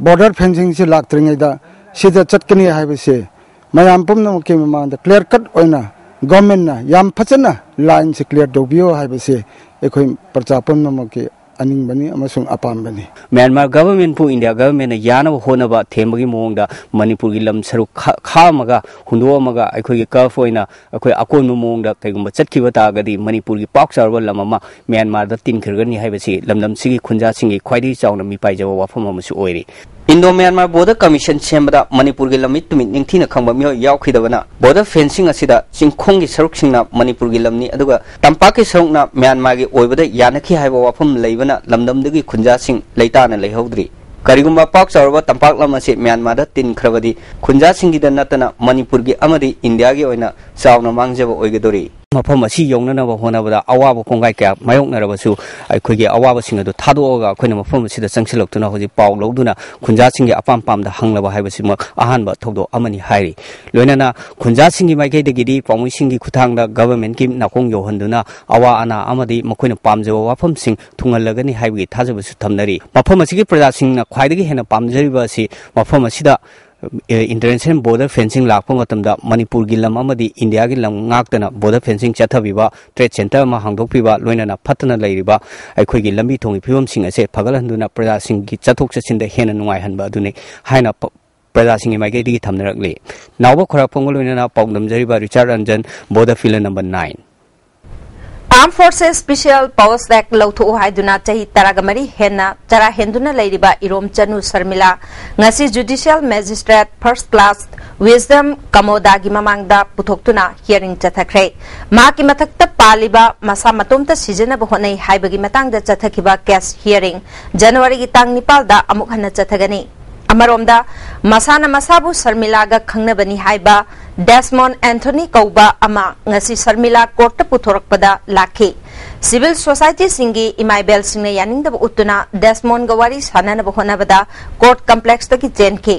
border fencingꯁꯤ ꯂꯥꯛꯇ꯭ꯔꯤꯉꯩꯗ ꯁꯤꯗ ꯆꯠꯀꯅꯤ ꯍꯥꯏꯕꯁꯦ ꯃꯌꯥꯝ ꯄꯨꯝꯅꯃꯛꯀꯤ ꯃꯃꯥꯡꯗ clear cut ꯑꯣꯏꯅ ꯒꯣꯔꯃꯦꯟꯅ ꯌꯥꯝ ꯐꯖꯅ ꯂꯥꯏꯟꯁꯤ clear ꯇꯧꯕꯤꯌꯨ ꯍꯥꯏꯕꯁꯦ ꯑꯩꯈꯣꯏ ꯄ꯭ꯔꯖꯥ ꯄꯨꯝꯅꯃꯛꯀꯤ ꯑꯅꯤꯡꯕꯅꯤ ꯑꯃꯁꯨꯡ ꯑꯄꯥꯝꯕꯅꯤ꯫ ꯃ꯭ꯌꯥꯟꯃꯥꯔ ꯒꯚꯔꯟꯃꯦꯟꯠꯄꯨ ꯏꯟꯗꯤꯌꯥ ꯒꯚꯔꯟꯃꯦꯟꯠꯅ ꯌꯥꯅꯕ ꯍꯣꯠꯅꯕ ꯊꯦꯝꯕꯒꯤ ꯃꯑꯣꯡꯗ ꯃꯅꯤꯄꯨꯔꯒꯤ ꯂꯝ ꯁꯔꯨꯛ ꯈꯥ-, ꯈꯥꯛꯑꯝꯃꯒ ꯍꯨꯟꯗꯣꯛꯑꯝꯃꯒ ꯑꯩꯈꯣꯏꯒꯤ ꯒꯜꯐ ꯑꯣꯏꯅ ꯑꯩꯈꯣꯏ ꯑꯀꯣꯟꯕ ꯃꯑꯣꯡꯗ ꯀꯩꯒꯨꯝꯕ ꯆꯠꯈꯤꯕ ꯇꯥꯔꯒꯗꯤ ꯃꯅꯤꯄꯨꯔꯒꯤ ꯄꯥꯛ ꯆꯥꯎꯔꯕ ꯂꯝ ꯑꯃ ꯃ꯭ꯌꯥꯟꯃꯥꯔꯗ ꯇꯤꯟꯈ꯭ꯔꯒꯅꯤ ꯍꯥꯏꯕꯁꯤ ꯂꯝꯗꯝꯁꯤꯒꯤ ꯈꯨꯟꯖꯥꯁꯤꯡꯒꯤ ꯈ꯭ꯋꯥꯏꯗꯒꯤ ꯆꯥꯎꯅ ꯃꯤꯄꯥꯏꯖꯕ ꯋꯥꯐꯝ ꯑꯃꯁꯨ ꯑꯣꯏꯔꯤ꯫ Indo Myanmar Border Commission ꯁꯦꯝꯕꯗ ꯃꯅꯤꯄꯨꯔꯒꯤ ꯂꯝꯃꯤꯠ ꯇꯨꯃꯤꯠ ꯅꯤꯡꯊꯤꯅ ꯈꯪꯕ ꯃꯤꯑꯣꯏ ꯌꯥꯎꯈꯤꯗꯕꯅ border fencing ꯑꯁꯤꯗ ꯆꯤꯡꯈꯣꯡꯒꯤ ꯁꯔꯨꯛꯁꯤꯡꯅ ꯃꯅꯤꯄꯨꯔꯒꯤ ꯂꯝꯅꯤ, ꯑꯗꯨꯒ ꯇꯝꯄꯥꯛꯀꯤ ꯁꯔꯨꯛꯅ ꯃ꯭ꯌꯥꯟꯃꯥꯔꯒꯤ ꯑꯣꯏꯕꯗ ꯌꯥꯅꯈꯤ ꯍꯥꯏꯕ ꯋꯥꯐꯝ ꯂꯩꯕꯅ ꯂꯝꯗꯝꯗꯨꯒꯤ ꯈꯨꯟꯖꯥꯁꯤꯡ ꯂꯩꯇꯥꯅ ꯂꯩꯍꯧꯗ꯭ꯔꯤ꯫ ꯀꯔꯤꯒꯨꯝꯕ ꯄꯥꯛ ꯆꯥꯎꯔꯕ ꯇꯝꯄꯥꯛ ꯂꯝ ꯑꯁꯤ ꯃ꯭ꯌꯥꯟꯃꯥꯔꯗ ꯇꯤꯟꯈ꯭ꯔꯕꯗꯤ ꯈꯨꯟꯖꯥꯁꯤꯡꯒꯤꯗ ꯅꯠꯇꯅ ꯃꯅꯤꯄꯨꯔꯒꯤ ꯑꯃꯗꯤ ꯏꯟꯗꯤꯌꯥꯒꯤ ꯑꯣꯏꯅ ꯆꯥꯎꯅ ꯃꯥꯡꯖꯕ ꯑꯣꯏꯒꯗꯧꯔꯤ꯫ ꯃꯐꯝ ꯑꯁꯤ ꯌꯧꯅꯅꯕ ꯍꯣꯠꯅꯕꯗ ꯑꯋꯥꯕ ꯀꯣꯡꯒꯥꯏ ꯀꯌꯥ ꯃꯥꯌꯣꯛꯅꯔꯕꯁꯨ, ꯑꯩꯈꯣꯏꯒꯤ ꯑꯋꯥꯕꯁꯤꯡ ꯑꯗꯨ ꯊꯥꯗꯣꯛꯑꯒ ꯑꯩꯈꯣꯏꯅ ꯃꯐꯝ ꯑꯁꯤꯗ ꯆꯪꯁꯤꯜꯂꯛꯇꯨꯅ ꯍꯧꯖꯤꯛ ꯄꯥꯎ ꯂꯧꯗꯨꯅ ꯈꯨꯟꯖꯥꯁꯤꯡꯒꯤ ꯑꯄꯥꯝ ꯄꯥꯝꯗ ꯍꯪꯂꯕ ꯍꯥꯏꯕꯁꯤꯃꯛ ꯑꯍꯥꯟꯕ ꯊꯧꯗꯣꯛ ꯑꯃꯅꯤ ꯍꯥꯏꯔꯤ꯫ ꯂꯣꯏꯅꯅ ꯈꯨꯟꯖꯥꯁꯤꯡꯒꯤ ꯃꯥꯏꯀꯩꯗꯒꯤꯗꯤ ꯄꯥꯎꯃꯤꯁꯤꯡꯒꯤ ꯈꯨꯠꯊꯥꯡꯗ ꯒꯚꯔꯟꯃꯦꯟꯠꯀꯤ ꯅꯥꯀꯣꯡ ꯌꯧꯍꯟꯗꯨꯅ ꯑꯋꯥ ꯑꯅꯥ ꯑꯃꯗꯤ ꯃꯈꯣꯏꯅ ꯄꯥꯝꯖꯕ ꯋꯥꯐꯝꯁꯤꯡ ꯊꯨꯡꯍꯜꯂꯒꯅꯤ ꯍꯥꯏꯕꯒꯤ ꯊꯥꯖꯕꯁꯨ ꯊꯝꯅꯔꯤ꯫ ꯃꯐꯝ ꯑꯁꯤꯒꯤ ꯄ꯭ꯔꯖꯥꯁꯤꯡꯅ ꯈ꯭ꯋꯥꯏꯗꯒꯤ ꯍꯦꯟꯅ ꯄꯥꯝꯖꯔꯤꯕ ꯑꯁꯤ ꯃꯐꯝ ꯑꯁꯤꯗ ꯑꯦ, international border fencing ꯂꯥꯛꯄ ꯃꯇꯝꯗ ꯃꯅꯤꯄꯨꯔꯒꯤ ꯂꯝ ꯑꯃꯗꯤ ꯏꯟꯗꯤꯌꯥꯒꯤ ꯂꯝ ꯉꯥꯛꯇꯅ border fencing ꯆꯠꯊꯕꯤꯕ, trade centre ꯑꯃ ꯍꯥꯡꯗꯣꯛꯄꯤꯕ, ꯂꯣꯏꯅꯅ ꯐꯠꯇꯅ ꯂꯩꯔꯤꯕ ꯑꯩꯈꯣꯏꯒꯤ ꯂꯝꯕꯤ ꯊꯣꯡꯒꯤ ꯐꯤꯕꯝꯁꯤꯡ ꯑꯁꯦ ꯐꯒꯠꯍꯟꯗꯨꯅ ꯄ꯭ꯔꯖꯥꯁꯤꯡꯒꯤ ꯆꯠꯊꯣꯛ ꯆꯠꯁꯤꯟꯗ ꯍꯦꯟꯅ ꯅꯨꯡꯉꯥꯏꯍꯟꯕ ꯑꯗꯨꯅꯤ ꯍꯥꯏꯅ ꯄ-, ꯄ꯭ꯔꯖꯥꯁꯤꯡꯒꯤ ꯃꯥꯏꯀꯩꯗꯒꯤ ꯊꯝꯅꯔꯛꯂꯤ꯫ ꯅꯥꯎꯕ ꯈꯣꯏꯔꯥꯛꯄꯝꯒ ꯂꯣꯏꯅꯅ ꯄꯥꯎꯗꯝꯖꯔꯤꯕ ꯔꯤꯆꯥꯔꯗ Ranjan, border pillar number nine꯫ Armed Forces Special Powers Act ꯂꯧꯊꯣꯛꯎ ꯍꯥꯏꯗꯨꯅ ꯆꯍꯤ ꯇꯔꯥꯒ ꯃꯔꯤ ꯍꯦꯟꯅ ꯆꯔꯥ ꯍꯦꯟꯗꯨꯅ ꯂꯩꯔꯤꯕ ꯏꯔꯣꯝ ꯆꯅꯨ ꯁꯔꯃꯤꯂꯥ ꯉꯁꯤ Judicial Magistrate First Class ꯋꯤꯖꯗꯝ ꯀꯃꯣꯗꯥꯒꯤ ꯃꯃꯥꯡꯗ ꯄꯨꯊꯣꯛꯇꯨꯅ hearing ꯆꯠꯊꯈ꯭ꯔꯦ꯫ ꯃꯍꯥꯛꯀꯤ ꯃꯊꯛꯇ ꯄꯥꯜꯂꯤꯕ ꯃꯁꯥ ꯃꯇꯣꯝꯇ ꯁꯤꯖꯅꯕ ꯍꯣꯠꯅꯩ ꯍꯥꯏꯕꯒꯤ ꯃꯇꯥꯡꯗ ꯆꯠꯊꯈꯤꯕ case hearing ꯖꯅꯋꯥꯔꯤꯒꯤ ꯇꯥꯡ ꯅꯤꯄꯥꯜꯗ ꯑꯃꯨꯛ ꯍꯟꯅ ꯆꯠꯊꯒꯅꯤ꯫ ꯑꯃꯔꯣꯝꯗ, ꯃꯁꯥꯅ ꯃꯁꯥꯕꯨ ꯁꯔꯃꯤꯂꯥꯒ ꯈꯪꯅꯕꯅꯤ ꯍꯥꯏꯕ ꯗꯦꯁꯃꯣꯟ ꯑꯦꯟꯊꯣꯅꯤ ꯀꯧꯕ ꯑꯃ ꯉꯁꯤ ꯁꯔꯃꯤꯂꯥ ꯀꯣꯔꯠꯇ ꯄꯨꯊꯣꯔꯛꯄꯗ ꯂꯥꯛꯈꯤ꯫ Civil Societyꯁꯤꯡꯒꯤ ꯏꯃꯥ ꯏꯕꯦꯜꯁꯤꯡꯅ ꯌꯥꯅꯤꯡꯗꯕ ꯎꯠꯇꯨꯅ ꯗꯦꯁꯃꯣꯟꯒ ꯋꯥꯔꯤ ꯁꯥꯟꯅꯅꯕ ꯍꯣꯠꯅꯕꯗ ꯀꯣꯔꯠ ꯀꯝꯄ꯭ꯂꯦꯛꯁꯇꯒꯤ ꯆꯦꯟꯈꯤ꯫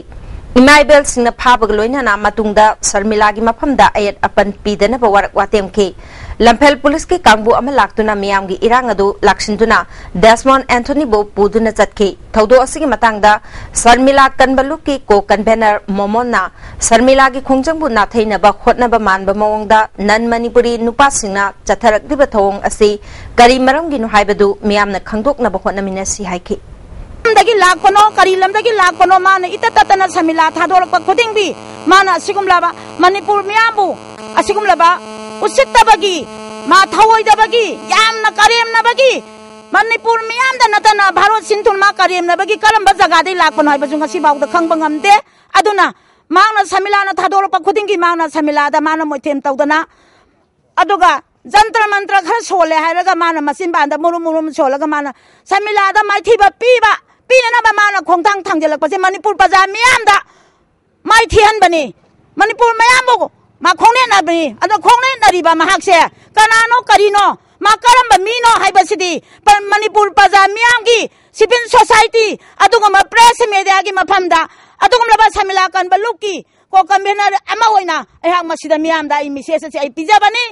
ꯏꯃꯥ ꯏꯕꯦꯜꯁꯤꯡꯅ ꯐꯥꯕꯒ ꯂꯣꯏꯅꯅ ꯃꯇꯨꯡꯗ ꯁꯔꯃꯤꯂꯥꯒꯤ ꯃꯐꯝꯗ ꯑꯌꯦꯠ ꯑꯄꯟ ꯄꯤꯗꯅꯕ ꯋꯥꯔꯛ ꯋꯥꯇꯦꯝꯈꯤ꯫ ꯂꯝꯐꯦꯜ ꯄꯨꯂꯤꯁꯀꯤ ꯀꯥꯡꯕꯨ ꯑꯃ ꯂꯥꯛꯇꯨꯅ ꯃꯤꯌꯥꯝꯒꯤ ꯏꯔꯥꯡ ꯑꯗꯨ ꯂꯥꯛꯁꯤꯟꯗꯨꯅ ꯗꯦꯁꯃꯣꯟ ꯑꯦꯟꯊꯣꯅꯤꯕꯨ ꯄꯨꯗꯨꯅ ꯆꯠꯈꯤ꯫ ꯊꯧꯗꯣꯛ ꯑꯁꯤꯒꯤ ꯃꯇꯥꯡꯗ ꯁꯔꯃꯤꯂꯥ ꯀꯟꯕ ꯂꯨꯞꯀꯤ co-convener ꯃꯣꯃꯣꯟꯅ ꯁꯔꯃꯤꯂꯥꯒꯤ ꯈꯣꯡꯖꯪꯕꯨ ꯅꯥꯊꯩꯅꯕ ꯍꯣꯠꯅꯕ ꯃꯥꯟꯕ ꯃꯑꯣꯡꯗ non Manipuri ꯅꯨꯄꯥꯁꯤꯡꯅ ꯆꯠꯊꯔꯛꯂꯤꯕ ꯊꯧꯑꯣꯡ ꯑꯁꯤ ꯀꯔꯤ ꯃꯔꯝꯒꯤꯅꯣ ꯍꯥꯏꯕꯗꯨ ꯃꯤꯌꯥꯝꯅ ꯈꯪꯗꯣꯛꯅꯕ ꯍꯣꯠꯅꯃꯤꯟꯅꯁꯤ ꯍꯥꯏꯈꯤ꯫ ꯂꯝꯗꯒꯤ ꯂꯥꯛꯄꯅꯣ, ꯀꯔꯤ ꯂꯝꯗꯒꯤ ꯂꯥꯛꯄꯅꯣ, ꯃꯥꯅ ꯏꯇꯠ ꯇꯠꯇꯅ ꯁꯔꯃꯤꯂꯥ ꯊꯥꯗꯣꯔꯛꯄ ꯈꯨꯗꯤꯡꯒꯤ ꯃꯥꯅ ꯑꯁꯤꯒꯨꯝꯂꯕ ꯃꯅꯤꯄꯨꯔ ꯃꯤꯌꯥꯝꯕꯨ ꯑꯁꯤꯒꯨꯝꯂꯕ ꯎꯁꯤꯠꯇꯕꯒꯤ, ꯃꯥ ꯊꯧꯑꯣꯏꯗꯕꯒꯤ, ꯌꯥꯝꯅ ꯀꯔꯦꯝꯅꯕꯒꯤ, ꯃꯅꯤꯄꯨꯔ ꯃꯤꯌꯥꯝꯗ ꯅꯠꯇꯅ ꯚꯥꯔꯠ ꯁꯤꯟ ꯊꯨꯡꯅ ꯃꯥ ꯀꯔꯦꯝꯅꯕꯒꯤ ꯀꯔꯝꯕ ꯖꯒꯥꯗꯒꯤ ꯂꯥꯛꯄꯅꯣ ꯍꯥꯏꯕꯁꯨ ꯉꯁꯤ ꯐꯥꯎꯗ ꯈꯪꯕ ꯉꯝꯗꯦ꯫ ꯑꯗꯨꯅ ꯃꯍꯥꯛꯅ ꯁꯔꯃꯤꯂꯥꯅ ꯊꯥꯗꯣꯔꯛꯄ ꯈꯨꯗꯤꯡꯒꯤ ꯃꯥꯅ ꯁꯔꯃꯤꯂꯥꯗ ꯃꯥꯅ ꯃꯣꯏꯊꯦꯝ ꯇꯧꯗꯅ, ꯑꯗꯨꯒ ꯖꯟꯇ꯭ꯔ ꯃꯟꯇ꯭ꯔ ꯈꯔ ꯁꯣꯜꯂꯦ ꯍꯥꯏꯔꯒ ꯃꯥꯅ ꯃꯆꯤꯟꯕꯥꯟꯗ ꯃꯨꯔꯨꯝ ꯃꯨꯔꯨꯝ ꯁꯣꯜꯂꯒ ꯃꯥꯅ ꯁꯔꯃꯤꯂꯥꯗ ꯃꯥꯏꯊꯤꯕ ꯄꯤꯕ, ꯄꯤꯅꯅꯕ ꯃꯥꯅ ꯈꯣꯡꯊꯥꯡ ꯊꯥꯡꯖꯤꯜꯂꯛꯄꯁꯦ ꯃꯅꯤꯄꯨꯔ ꯄ꯭ꯔꯖꯥ ꯃꯤꯌꯥꯝꯗ ꯃꯥꯏꯊꯤꯍꯟꯕꯅꯤ꯫ ꯃꯅꯤꯄꯨꯔ ꯃꯌꯥꯝꯕꯨ ꯃꯥ ꯈꯣꯡꯅꯦꯠꯅꯕꯅꯤ꯫ ꯑꯗꯣ ꯈꯣꯡꯅꯦꯠꯅꯔꯤꯕ ꯃꯍꯥꯛꯁꯦ ꯀꯅꯥꯅꯣ, ꯀꯔꯤꯅꯣ, ꯃꯥ ꯀꯔꯝꯕ ꯃꯤꯅꯣ ꯍꯥꯏꯕꯁꯤꯗꯤ ꯄ-, ꯃꯅꯤꯄꯨꯔ ꯄ꯭ꯔꯖꯥ ꯃꯤꯌꯥꯝꯒꯤ, civil society, ꯑꯗꯨꯒꯨꯝꯕ press mediaꯒꯤ ꯃꯐꯝꯗ ꯑꯗꯨꯒꯨꯝꯂꯕ ꯁꯃꯤꯂꯥ ꯀꯟꯕ ꯂꯨꯞꯀꯤ co-convener ꯑꯃ ꯑꯣꯏꯅ ꯑꯩꯍꯥꯛ ꯃꯁꯤꯗ ꯃꯤꯌꯥꯝꯗ ꯑꯩ message ꯑꯁꯤ ꯑꯩ ꯄꯤꯖꯕꯅꯤ꯫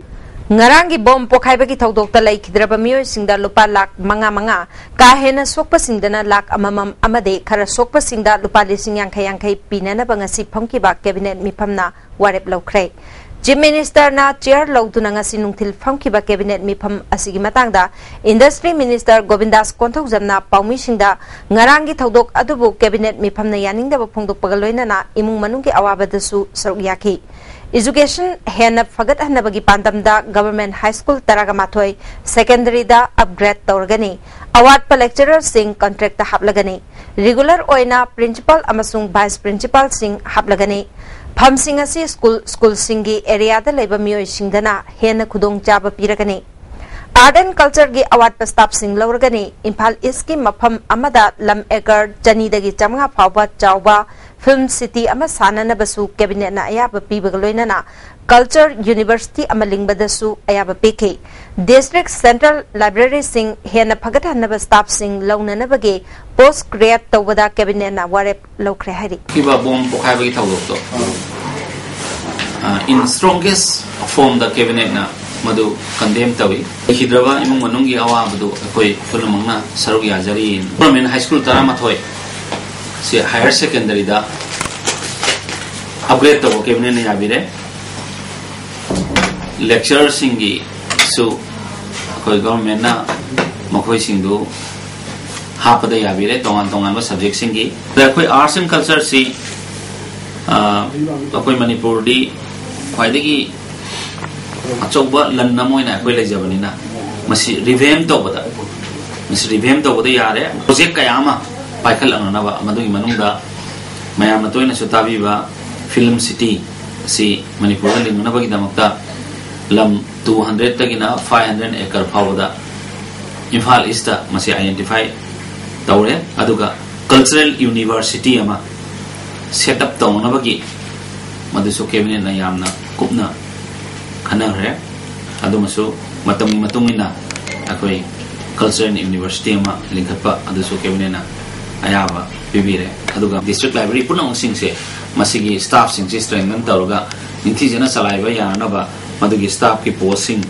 ꯉꯔꯥꯡꯒꯤ ꯕꯣꯝ ꯄꯣꯈꯥꯏꯕꯒꯤ ꯊꯧꯗꯣꯛꯇ ꯂꯩꯈꯤꯗ꯭ꯔꯕ ꯃꯤꯑꯣꯏꯁꯤꯡꯗ ꯂꯨꯄꯥ ꯂꯥꯈ ꯃꯉꯥ ꯃꯉꯥ, ꯀꯥ ꯍꯦꯟꯅ ꯁꯣꯛꯄꯁꯤꯡꯗꯅ ꯂꯥꯈ ꯑꯃꯃꯝ ꯑꯃꯗꯤ ꯈꯔ ꯁꯣꯛꯄꯁꯤꯡꯗ ꯂꯨꯄꯥ ꯂꯤꯁꯤꯡ ꯌꯥꯡꯈꯩ ꯌꯥꯡꯈꯩ ꯄꯤꯅꯅꯕ ꯉꯁꯤ ꯐꯝꯈꯤꯕ cabinet ꯃꯤꯐꯝꯅ ꯋꯥꯔꯦꯞ ꯂꯧꯈ꯭ꯔꯦ꯫ Chief Ministerꯅ chair ꯂꯧꯗꯨꯅ ꯉꯁꯤ ꯅꯨꯡꯊꯤꯜ ꯐꯝꯈꯤꯕ cabinet ꯃꯤꯐꯝ ꯑꯁꯤꯒꯤ ꯃꯇꯥꯡꯗ Industry Minister ꯒꯣꯕꯤꯟꯗꯥꯁ ꯀꯣꯟꯊꯧꯖꯝꯅ ꯄꯥꯎꯃꯤꯁꯤꯡꯗ ꯉꯔꯥꯡꯒꯤ ꯊꯧꯗꯣꯛ ꯑꯗꯨꯕꯨ cabinet ꯃꯤꯐꯝꯅ ꯌꯥꯅꯤꯡꯗꯕ ꯐꯣꯡꯗꯣꯛꯄꯒ ꯂꯣꯏꯅꯅ ꯏꯃꯨꯡ ꯃꯅꯨꯡꯒꯤ ꯑꯋꯥꯕꯗꯁꯨ ꯁꯔꯨꯛ ꯌꯥꯈꯤ꯫ Education ꯍꯦꯟꯅ ꯐꯒꯠꯍꯟꯅꯕꯒꯤ ꯄꯥꯟꯗꯝꯗ Government High School ꯇꯔꯥꯒ ꯃꯥꯊꯣꯏ, Secondary ꯗ upgrade ꯇꯧꯔꯒꯅꯤ꯫ ꯑꯋꯥꯠꯄ lecturerꯁꯤꯡ contract ꯇ ꯍꯥꯞꯂꯒꯅꯤ꯫ Regular ꯑꯣꯏꯅ principal ꯑꯃꯁꯨꯡ vice principalꯁꯤꯡ ꯍꯥꯞꯂꯒꯅꯤ꯫ ꯐꯝꯁꯤꯡ ꯑꯁꯤ school, schoolꯁꯤꯡꯒꯤ area ꯗ ꯂꯩꯕ ꯃꯤꯑꯣꯏꯁꯤꯡꯗꯅ ꯍꯦꯟꯅ ꯈꯨꯗꯣꯡꯆꯥꯕ ꯄꯤꯔꯒꯅꯤ꯫ Art and Culture ꯒꯤ ꯑꯋꯥꯠꯄ staffꯁꯤꯡ ꯂꯧꯔꯒꯅꯤ꯫ ꯏꯝꯐꯥꯜ East ꯀꯤ ꯃꯐꯝ ꯑꯃꯗ ꯂꯝ acre ꯆꯅꯤꯗꯒꯤ ꯆꯥꯃꯉꯥ ꯐꯥꯎꯕ ꯆꯥꯎꯕ film city ꯑꯃ ꯁꯥꯅꯅꯕꯁꯨ cabinet ꯅ ꯑꯌꯥꯕ ꯄꯤꯕꯒ ꯂꯣꯏꯅꯅ Culture University ꯑꯃ ꯂꯤꯡꯕꯗꯁꯨ ꯑꯌꯥꯕ ꯄꯤꯈꯤ꯫ District Central Libraryꯁꯤꯡ ꯍꯦꯟꯅ ꯐꯒꯠꯍꯟꯅꯕ staffꯁꯤꯡ ꯂꯧꯅꯅꯕꯒꯤ post create ꯇꯧꯕꯗ cabinet ꯅ ꯋꯥꯔꯦꯞ ꯂꯧꯈ꯭ꯔꯦ ꯍꯥꯏꯔꯤ꯫ ꯊꯣꯛꯈꯤꯕ ꯕꯣꯝ ꯄꯣꯈꯥꯏꯕꯒꯤ ꯊꯧꯗꯣꯛꯇꯣ, ꯑ, in strongest form the cabinet ꯅ ꯃꯗꯨ condemn ꯇꯧꯏ꯫ ꯂꯩꯈꯤꯗ꯭ꯔꯕ ꯏꯃꯨꯡ ꯃꯅꯨꯡꯒꯤ ꯑꯋꯥꯕꯗꯨ ꯑꯩꯈꯣꯏ ꯄꯨꯝꯅꯃꯛꯅ ꯁꯔꯨꯛ ꯌꯥꯖꯔꯤ꯫ Government High School ꯇꯔꯥꯃꯥꯊꯣꯏ ꯁꯤ higher secondary ꯗ upgrade ꯇꯧꯕ cabinet ꯅ ꯌꯥꯕꯤꯔꯦ꯫ Lecturerꯁꯤꯡꯒꯤꯁꯨ ꯑꯩꯈꯣꯏ government ꯅ ꯃꯈꯣꯏꯁꯤꯡꯗꯨ ꯍꯥꯞꯄꯗ ꯌꯥꯕꯤꯔꯦ, ꯇꯣꯉꯥꯟ ꯇꯣꯉꯥꯟꯕ subject ꯁꯤꯡꯒꯤ꯫ ꯑꯗ ꯑꯩꯈꯣꯏ Arts and Culture ꯁꯤ, ꯑ, ꯑꯩꯈꯣꯏ ꯃꯅꯤꯄꯨꯔꯗꯤ ꯈ꯭ꯋꯥꯏꯗꯒꯤ ꯑꯆꯧꯕ ꯂꯟ ꯑꯃ ꯑꯣꯏꯅ ꯑꯩꯈꯣꯏ ꯂꯩꯖꯕꯅꯤꯅ, ꯃꯁꯤ revamp ꯇꯧꯕꯗ, ꯃꯁꯤ revamp ꯇꯧꯕꯗ ꯌꯥꯔꯦ꯫ Project ꯀꯌꯥ ꯑꯃ ꯄꯥꯏꯈꯠꯂꯛꯅꯅꯕ, ꯃꯗꯨꯒꯤ ꯃꯅꯨꯡꯗ ꯃꯌꯥꯝꯅ ꯇꯣꯏꯅꯁꯨ ꯇꯥꯕꯤꯕ film city ꯑꯁꯤ ꯃꯅꯤꯄꯨꯔꯗ ꯂꯤꯡꯅꯅꯕꯒꯤꯗꯃꯛꯇ ꯂꯝ two hundred ꯇꯒꯤꯅ five hundred acre ꯐꯥꯎꯕꯗ ꯏꯝꯐꯥꯜ East ꯇ ꯃꯁꯤ identify ꯇꯧꯔꯦ꯫ ꯑꯗꯨꯒ Cultural University ꯑꯃ set up ꯇꯧꯅꯕꯒꯤ ꯃꯗꯨꯁꯨ cabinet ꯅ ꯌꯥꯝꯅ ꯀꯨꯞꯅ ꯈꯟꯅꯈ꯭ꯔꯦ꯫ ꯑꯗꯨꯃꯁꯨ ꯃꯇꯝꯒꯤ ꯃꯇꯨꯡ ꯏꯟꯅ ꯑꯩꯈꯣꯏ culture and university ꯑꯃ ꯂꯤꯡꯈꯠꯄ ꯑꯗꯨꯁꯨ cabinetꯅ ꯑꯌꯥꯕ ꯄꯤꯕꯤꯔꯦ꯫ ꯑꯗꯨꯒ district library ꯄꯨꯝꯅꯃꯛꯁꯤꯡꯁꯦ ꯃꯁꯤꯒꯤ staffꯁꯤꯡꯁꯤ strengthen ꯇꯧꯔꯒ ꯅꯤꯡꯊꯤꯖꯅ ꯆꯂꯥꯏꯕ ꯌꯥꯅꯅꯕ ꯃꯗꯨꯒꯤ staffꯀꯤ postꯁꯤꯡ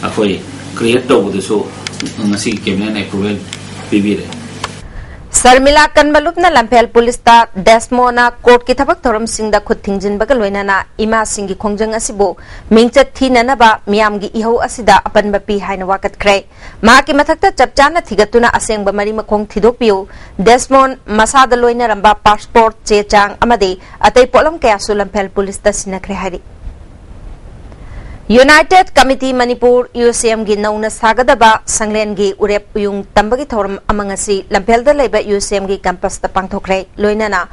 ꯑꯩꯈꯣꯏ create ꯇꯧꯕꯗꯨꯁꯨ ꯉꯁꯤꯒꯤ cabinetꯅ approval ꯄꯤꯕꯤꯔꯦ꯫ ꯁꯔꯃꯤꯂꯥ ꯀꯟꯕꯂꯨꯞꯅ ꯂꯝꯐꯦꯜ ꯄꯨꯂꯤꯁꯇ ꯗꯦꯁꯃꯣꯅ courtꯀꯤ ꯊꯕꯛ ꯊꯧꯔꯝꯁꯤꯡꯗ ꯈꯨꯠ ꯊꯤꯡꯖꯤꯟꯕꯒ ꯂꯣꯏꯅꯅ ꯏꯃꯥꯁꯤꯡꯒꯤ ꯈꯣꯡꯖꯪ ꯑꯁꯤꯕꯨ ꯃꯤꯡꯆꯠ ꯊꯤꯅꯅꯕ ꯃꯤꯌꯥꯝꯒꯤ ꯏꯍꯧ ꯑꯁꯤꯗ ꯑꯄꯟꯕ ꯄꯤ ꯍꯥꯏꯅ ꯋꯥꯀꯠꯈ꯭ꯔꯦ꯫ ꯃꯍꯥꯛꯀꯤ ꯃꯊꯛꯇ ꯆꯞ ꯆꯥꯅ ꯊꯤꯒꯠꯇꯨꯅ ꯑꯁꯦꯡꯕ ꯃꯔꯤ ꯃꯈꯣꯡ ꯊꯤꯗꯣꯛꯄꯤꯌꯨ꯫ ꯗꯦꯁꯃꯣꯟ ꯃꯁꯥꯗ ꯂꯣꯏꯅꯔꯝꯕ passport ꯆꯦ ꯆꯥꯡ ꯑꯃꯗꯤ ꯑꯇꯩ ꯄꯣꯠꯂꯝ ꯀꯌꯥꯁꯨ ꯂꯝꯐꯦꯜ ꯄꯨꯂꯤꯁꯇ ꯁꯤꯟꯅꯈ꯭ꯔꯦ ꯍꯥꯏꯔꯤ꯫ United Committee Manipur, UCMꯒꯤ ꯅꯧꯅ ꯁꯥꯒꯗꯕ ꯁꯪꯂꯦꯟꯒꯤ ꯎꯔꯦꯞ ꯎꯌꯨꯡ ꯇꯝꯕꯒꯤ ꯊꯧꯔꯝ ꯑꯃ ꯉꯁꯤ ꯂꯝꯐꯦꯜꯗ ꯂꯩꯕ UCMꯒꯤ campusꯇ ꯄꯥꯡꯊꯣꯛꯈ꯭ꯔꯦ꯫ ꯂꯣꯏꯅꯅ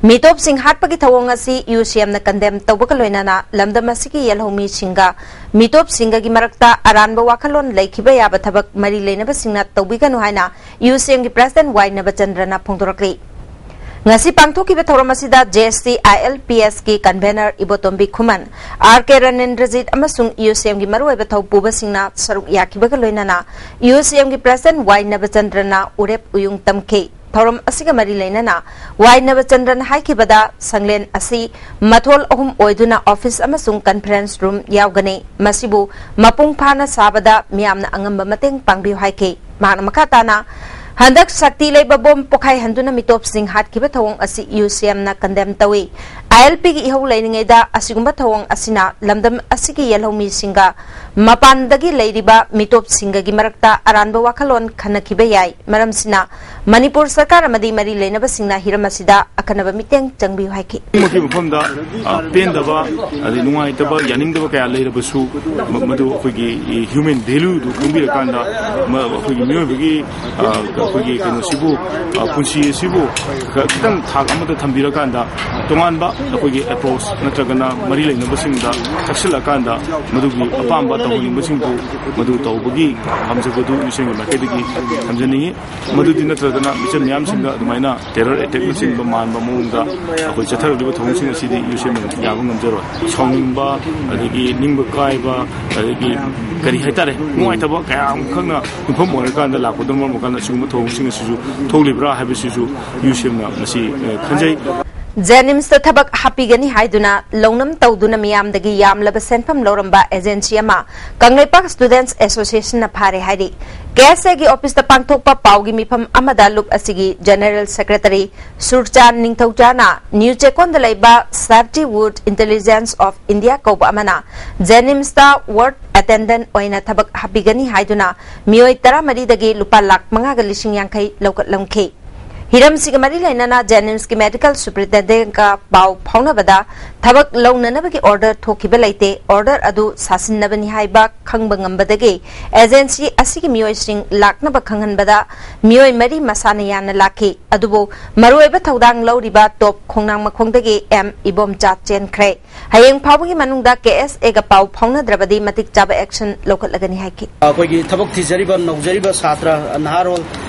ꯃꯤꯇꯣꯞꯁꯤꯡ ꯍꯥꯠꯄꯒꯤ ꯊꯧꯑꯣꯡ ꯑꯁꯤ UCMꯅ condemn ꯇꯧꯕꯒ ꯂꯣꯏꯅꯅ ꯂꯝꯗꯝ ꯑꯁꯤꯒꯤ ꯌꯦꯜꯍꯧꯃꯤꯁꯤꯡꯒ ꯃꯤꯇꯣꯞꯁꯤꯡꯒꯒꯤ ꯃꯔꯛꯇ ꯑꯔꯥꯟꯕ ꯋꯥꯈꯜꯂꯣꯟ ꯂꯩꯈꯤꯕ ꯌꯥꯕ ꯊꯕꯛ ꯃꯔꯤ ꯂꯩꯅꯕꯁꯤꯡꯅ ꯇꯧꯕꯤꯒꯅꯨ ꯍꯥꯏꯅ UCMꯒꯤ president ꯋꯥꯏ ꯅꯕꯆꯟꯗ꯭ꯔꯅ ꯐꯣꯡꯗꯣꯔꯛꯂꯤ꯫ ꯉꯁꯤ ꯄꯥꯡꯊꯣꯛꯈꯤꯕ ꯊꯧꯔꯝ ꯑꯁꯤꯗ JSC ILPSꯀꯤ convener ꯏꯕꯣꯇꯣꯝꯕꯤ ꯈꯨꯃꯟ, R K ꯔꯅꯦꯟꯗ꯭ꯔꯖꯤꯠ ꯑꯃꯁꯨꯡ UCMꯒꯤ ꯃꯔꯨꯑꯣꯏꯕ ꯊꯧꯄꯨꯕꯁꯤꯡꯅ ꯁꯔꯨꯛ ꯌꯥꯈꯤꯕꯒ ꯂꯣꯏꯅꯅ UCMꯒꯤ president ꯋꯥꯏ ꯅꯕꯆꯟꯗ꯭ꯔꯅ ꯎꯔꯦꯞ ꯎꯌꯨꯡ ꯇꯝꯈꯤ꯫ ꯊꯧꯔꯝ ꯑꯁꯤꯒ ꯃꯔꯤ ꯂꯩꯅꯅ ꯋꯥꯏ ꯅꯕꯆꯟꯗ꯭ꯔꯅ ꯍꯥꯏꯈꯤꯕꯗ, ꯁꯪꯂꯦꯟ ꯑꯁꯤ ꯃꯊꯣꯜ ꯑꯍꯨꯝ ꯑꯣꯏꯗꯨꯅ office ꯑꯃꯁꯨꯡ conference room ꯌꯥꯎꯒꯅꯤ꯫ ꯃꯁꯤꯕꯨ ꯃꯄꯨꯡ ꯐꯥꯅ ꯁꯥꯕꯗ ꯃꯤꯌꯥꯝꯅ ꯑꯉꯝꯕ ꯃꯇꯦꯡ ꯄꯥꯡꯕꯤꯌꯨ ꯍꯥꯏꯈꯤ꯫ ꯃꯍꯥꯛꯅ ꯃꯈꯥ ꯇꯥꯅ, ꯍꯟꯗꯛ ꯁꯛꯇꯤ ꯂꯩꯕ ꯕꯣꯝ ꯄꯣꯈꯥꯏꯍꯟꯗꯨꯅ ꯃꯤꯇꯣꯞꯁꯤꯡ ꯍꯥꯠꯈꯤꯕ ꯊꯧꯑꯣꯡ ꯑꯁꯤ UCMꯅ condemn ꯇꯧꯏ꯫ ILPꯒꯤ ꯏꯍꯧ ꯂꯩꯔꯤꯉꯩꯗ ꯑꯁꯤꯒꯨꯝꯕ ꯊꯧꯑꯣꯡ ꯑꯁꯤꯅ ꯂꯝꯗꯝ ꯑꯁꯤꯒꯤ ꯌꯦꯜꯍꯧꯃꯤꯁꯤꯡꯒ ꯃꯄꯥꯟꯗꯒꯤ ꯂꯩꯔꯤꯕ ꯃꯤꯇꯣꯞꯁꯤꯡꯒꯒꯤ ꯃꯔꯛꯇ ꯑꯔꯥꯟꯕ ꯋꯥꯈꯜꯂꯣꯟ ꯈꯟꯅꯈꯤꯕ ꯌꯥꯏ꯫ ꯃꯔꯝꯁꯤꯅ ꯃꯅꯤꯄꯨꯔ ꯁꯔꯀꯥꯔ ꯑꯃꯗꯤ ꯃꯔꯤ ꯂꯩꯅꯕꯁꯤꯡꯅ ꯍꯤꯔꯝ ꯑꯁꯤꯗ ꯑꯈꯟꯅꯕ ꯃꯤꯠꯌꯦꯡ ꯆꯪꯕꯤꯌꯨ ꯍꯥꯏꯈꯤ꯫ ꯁꯤꯒꯨꯝꯕꯒꯤ ꯃꯐꯝꯗ, ꯑ, ꯄꯦꯟꯗꯕ, ꯑꯗꯩ ꯅꯨꯡꯉꯥꯏꯇꯕ, ꯌꯥꯅꯤꯡꯗꯕ ꯀꯌꯥ ꯂꯩꯔꯕꯁꯨ, ꯃ-, ꯃꯗꯨ ꯑꯩꯈꯣꯏꯒꯤ human valueꯗꯨ ꯈꯪꯕꯤꯔꯀꯥꯟꯗ, ꯃ-, ꯑꯩꯈꯣꯏꯒꯤ ꯃꯤꯑꯣꯏꯕꯒꯤ, ꯑ, ꯑꯩꯈꯣꯏꯒꯤ ꯀꯩꯅꯣꯁꯤꯕꯨ, ꯑ, ꯄꯨꯟꯁꯤ ꯑꯁꯤꯕꯨ ꯈ-, ꯈꯤꯇꯪ ꯊꯥꯛ ꯑꯃꯗ ꯊꯝꯕꯤꯔꯀꯥꯟꯗ, ꯇꯣꯉꯥꯟꯕ ꯑꯩꯈꯣꯏꯒꯤ approach ꯅꯠꯇ꯭ꯔꯒꯅ ꯃꯔꯤ ꯂꯩꯅꯕꯁꯤꯡꯗ ꯆꯪꯁꯤꯜꯂꯀꯥꯟꯗ ꯃꯗꯨꯒꯤ ꯑꯄꯥꯝꯕ ꯇꯧꯍꯟꯅꯤꯡꯕꯁꯤꯡꯕꯨ ꯃꯗꯨ ꯇꯧꯕꯒꯤ ꯄꯥꯝꯖꯕꯗꯨ ꯃꯤꯁꯤꯡꯒꯤ ꯃꯥꯏꯀꯩꯗꯒꯤ ꯊꯝꯖꯅꯤꯡꯏ꯫ ꯃꯗꯨꯗꯤ ꯅꯠꯇ꯭ꯔꯒꯅ ꯃꯤꯆꯝ ꯃꯤꯌꯥꯝꯁꯤꯡꯗ ꯑꯗꯨꯃꯥꯏꯅ terror attackꯅꯆꯤꯡꯕ ꯃꯥꯟꯕ ꯃꯑꯣꯡꯗ ꯑꯩꯈꯣꯏ ꯆꯠꯊꯔꯛꯂꯤꯕ ꯊꯧꯑꯣꯡꯁꯤꯡ ꯑꯁꯤꯗꯤ ꯌꯨ ꯁꯤ ꯑꯦꯝꯅ ꯌꯥꯕ ꯉꯝꯖꯔꯣꯏ꯫ ꯁꯥꯎꯅꯤꯡꯕ, ꯑꯗꯒꯤ ꯅꯤꯡꯕ ꯀꯥꯏꯕ, ꯑꯗꯒꯤ ꯀꯔꯤ ꯍꯥꯏꯇꯥꯔꯦ, ꯅꯨꯡꯉꯥꯏꯇꯕ ꯀꯌꯥ ꯑꯃꯈꯛꯅ ꯌꯨꯝꯐꯝ ꯑꯣꯏꯔꯀꯥꯟꯗ ꯂꯥꯛꯄꯗꯨꯅ ꯃꯔꯝ ꯑꯣꯏꯔꯀꯥꯟꯗ ꯑꯁꯤꯒꯨꯝꯕ ꯊꯧꯑꯣꯡꯁꯤꯡ ꯑꯁꯤꯁꯨ ꯊꯣꯛꯂꯤꯕ꯭ꯔꯥ ꯍꯥꯏꯕꯁꯤꯁꯨ ꯌꯨ ꯁꯤ ꯑꯦꯝꯅ ꯃꯁꯤ ꯈꯟꯖꯩ꯫ ꯖꯦꯅꯤꯝꯁꯇ ꯊꯕꯛ ꯍꯥꯞꯄꯤꯒꯅꯤ ꯍꯥꯏꯗꯨꯅ ꯂꯧꯅꯝ ꯇꯧꯗꯨꯅ ꯃꯤꯌꯥꯝꯗꯒꯤ ꯌꯥꯝꯂꯕ ꯁꯦꯟꯐꯝ ꯂꯧꯔꯝꯕ ꯑꯦꯖꯦꯟꯁꯤ ꯑꯃ ꯀꯪꯂꯩꯄꯥꯛ ꯁ꯭ꯇꯨꯗꯦꯟꯠꯁ ꯑꯦꯁꯣꯁꯤꯌꯦꯁꯟꯅ ꯐꯥꯔꯦ ꯍꯥꯏꯔꯤ꯫ ꯀꯦ ꯑꯦꯁ ꯑꯦꯒꯤ ꯑꯣꯐꯤꯁꯇ ꯄꯥꯡꯊꯣꯛꯄ ꯄꯥꯎꯒꯤ ꯃꯤꯐꯝ ꯑꯃꯗ ꯂꯨꯞ ꯑꯁꯤꯒꯤ ꯖꯦꯅꯔꯦꯜ ꯁꯦꯀ꯭ꯔꯦꯇꯔꯤ ꯁꯨꯔꯆꯥꯟ ꯅꯤꯡꯊꯧꯖꯥꯅ ꯅ꯭ꯌꯨ ꯆꯦꯀꯣꯟꯗ ꯂꯩꯕ Safety Wood Intelligence of India ꯀꯧꯕ ꯑꯃꯅ ꯖꯦꯅꯤꯝꯁꯇ ꯋꯥꯔꯗ ꯑꯦꯇꯦꯟꯗꯦꯟꯠ ꯑꯣꯏꯅ ꯊꯕꯛ ꯍꯥꯞꯄꯤꯒꯅꯤ ꯍꯥꯏꯗꯨꯅ ꯃꯤꯑꯣꯏ ꯇꯔꯥꯃꯔꯤꯗꯒꯤ ꯂꯨꯄꯥ ꯂꯥꯈ ꯃꯉꯥꯒ ꯂꯤꯁꯤꯡ ꯌꯥꯡꯈꯩ ꯂꯧꯈꯠꯂꯝꯈꯤ꯫ ꯍꯤꯔꯝꯁꯤꯒ ꯃꯔꯤ ꯂꯩꯅꯅ ꯖꯦꯅꯤꯝꯁꯀꯤ ꯃꯦꯗꯤꯀꯦꯜ ꯁꯨꯄ꯭ꯔꯤꯟꯇꯦꯟꯗꯦꯟꯠꯀ ꯄꯥꯎ ꯐꯥꯎꯅꯕꯗ ꯊꯕꯛ ꯂꯧꯅꯅꯕꯒꯤ ꯑꯣꯔꯗꯔ ꯊꯣꯛꯈꯤꯕ ꯂꯩꯇꯦ, ꯑꯣꯔꯗꯔ ꯑꯗꯨ ꯁꯥꯁꯤꯟꯅꯕꯅꯤ ꯍꯥꯏꯕ ꯈꯪꯕ ꯉꯝꯕꯗꯒꯤ ꯑꯦꯖꯦꯟꯁꯤ ꯑꯁꯤꯒꯤ ꯃꯤꯑꯣꯏꯁꯤꯡ ꯂꯥꯛꯅꯕ ꯈꯪꯍꯟꯕꯗ ꯃꯤꯑꯣꯏ ꯃꯔꯤ ꯃꯁꯥꯅ ꯌꯥꯅ ꯂꯥꯛꯈꯤ꯫ ꯑꯗꯨꯕꯨ ꯃꯔꯨꯑꯣꯏꯕ ꯊꯧꯗꯥꯡ ꯂꯧꯔꯤꯕ ꯇꯣꯞ ꯈꯣꯡꯅꯥꯡ ꯃꯈꯣꯡꯗꯒꯤ ꯑꯦꯝ ꯏꯕꯣꯝꯆꯥ ꯆꯦꯟꯈ꯭ꯔꯦ꯫ ꯍꯌꯦꯡ ꯐꯥꯎꯕꯒꯤ ꯃꯅꯨꯡꯗ ꯀꯦ ꯑꯦꯁ ꯑꯦꯒ ꯄꯥꯎ ꯐꯥꯎꯅꯗ꯭ꯔꯕꯗꯤ ꯃꯇꯤꯛ ꯆꯥꯕ ꯑꯦꯛꯁꯟ ꯂꯧꯈꯠꯂꯒꯅꯤ ꯍꯥꯏꯈꯤ꯫ ꯑꯩꯈꯣꯏꯒꯤ ꯊꯕꯛ ꯊꯤꯖꯔꯤꯕ ꯅꯧꯖꯔꯤꯕ ꯁꯥꯇ꯭ꯔ ꯅꯍꯥꯔꯣꯜ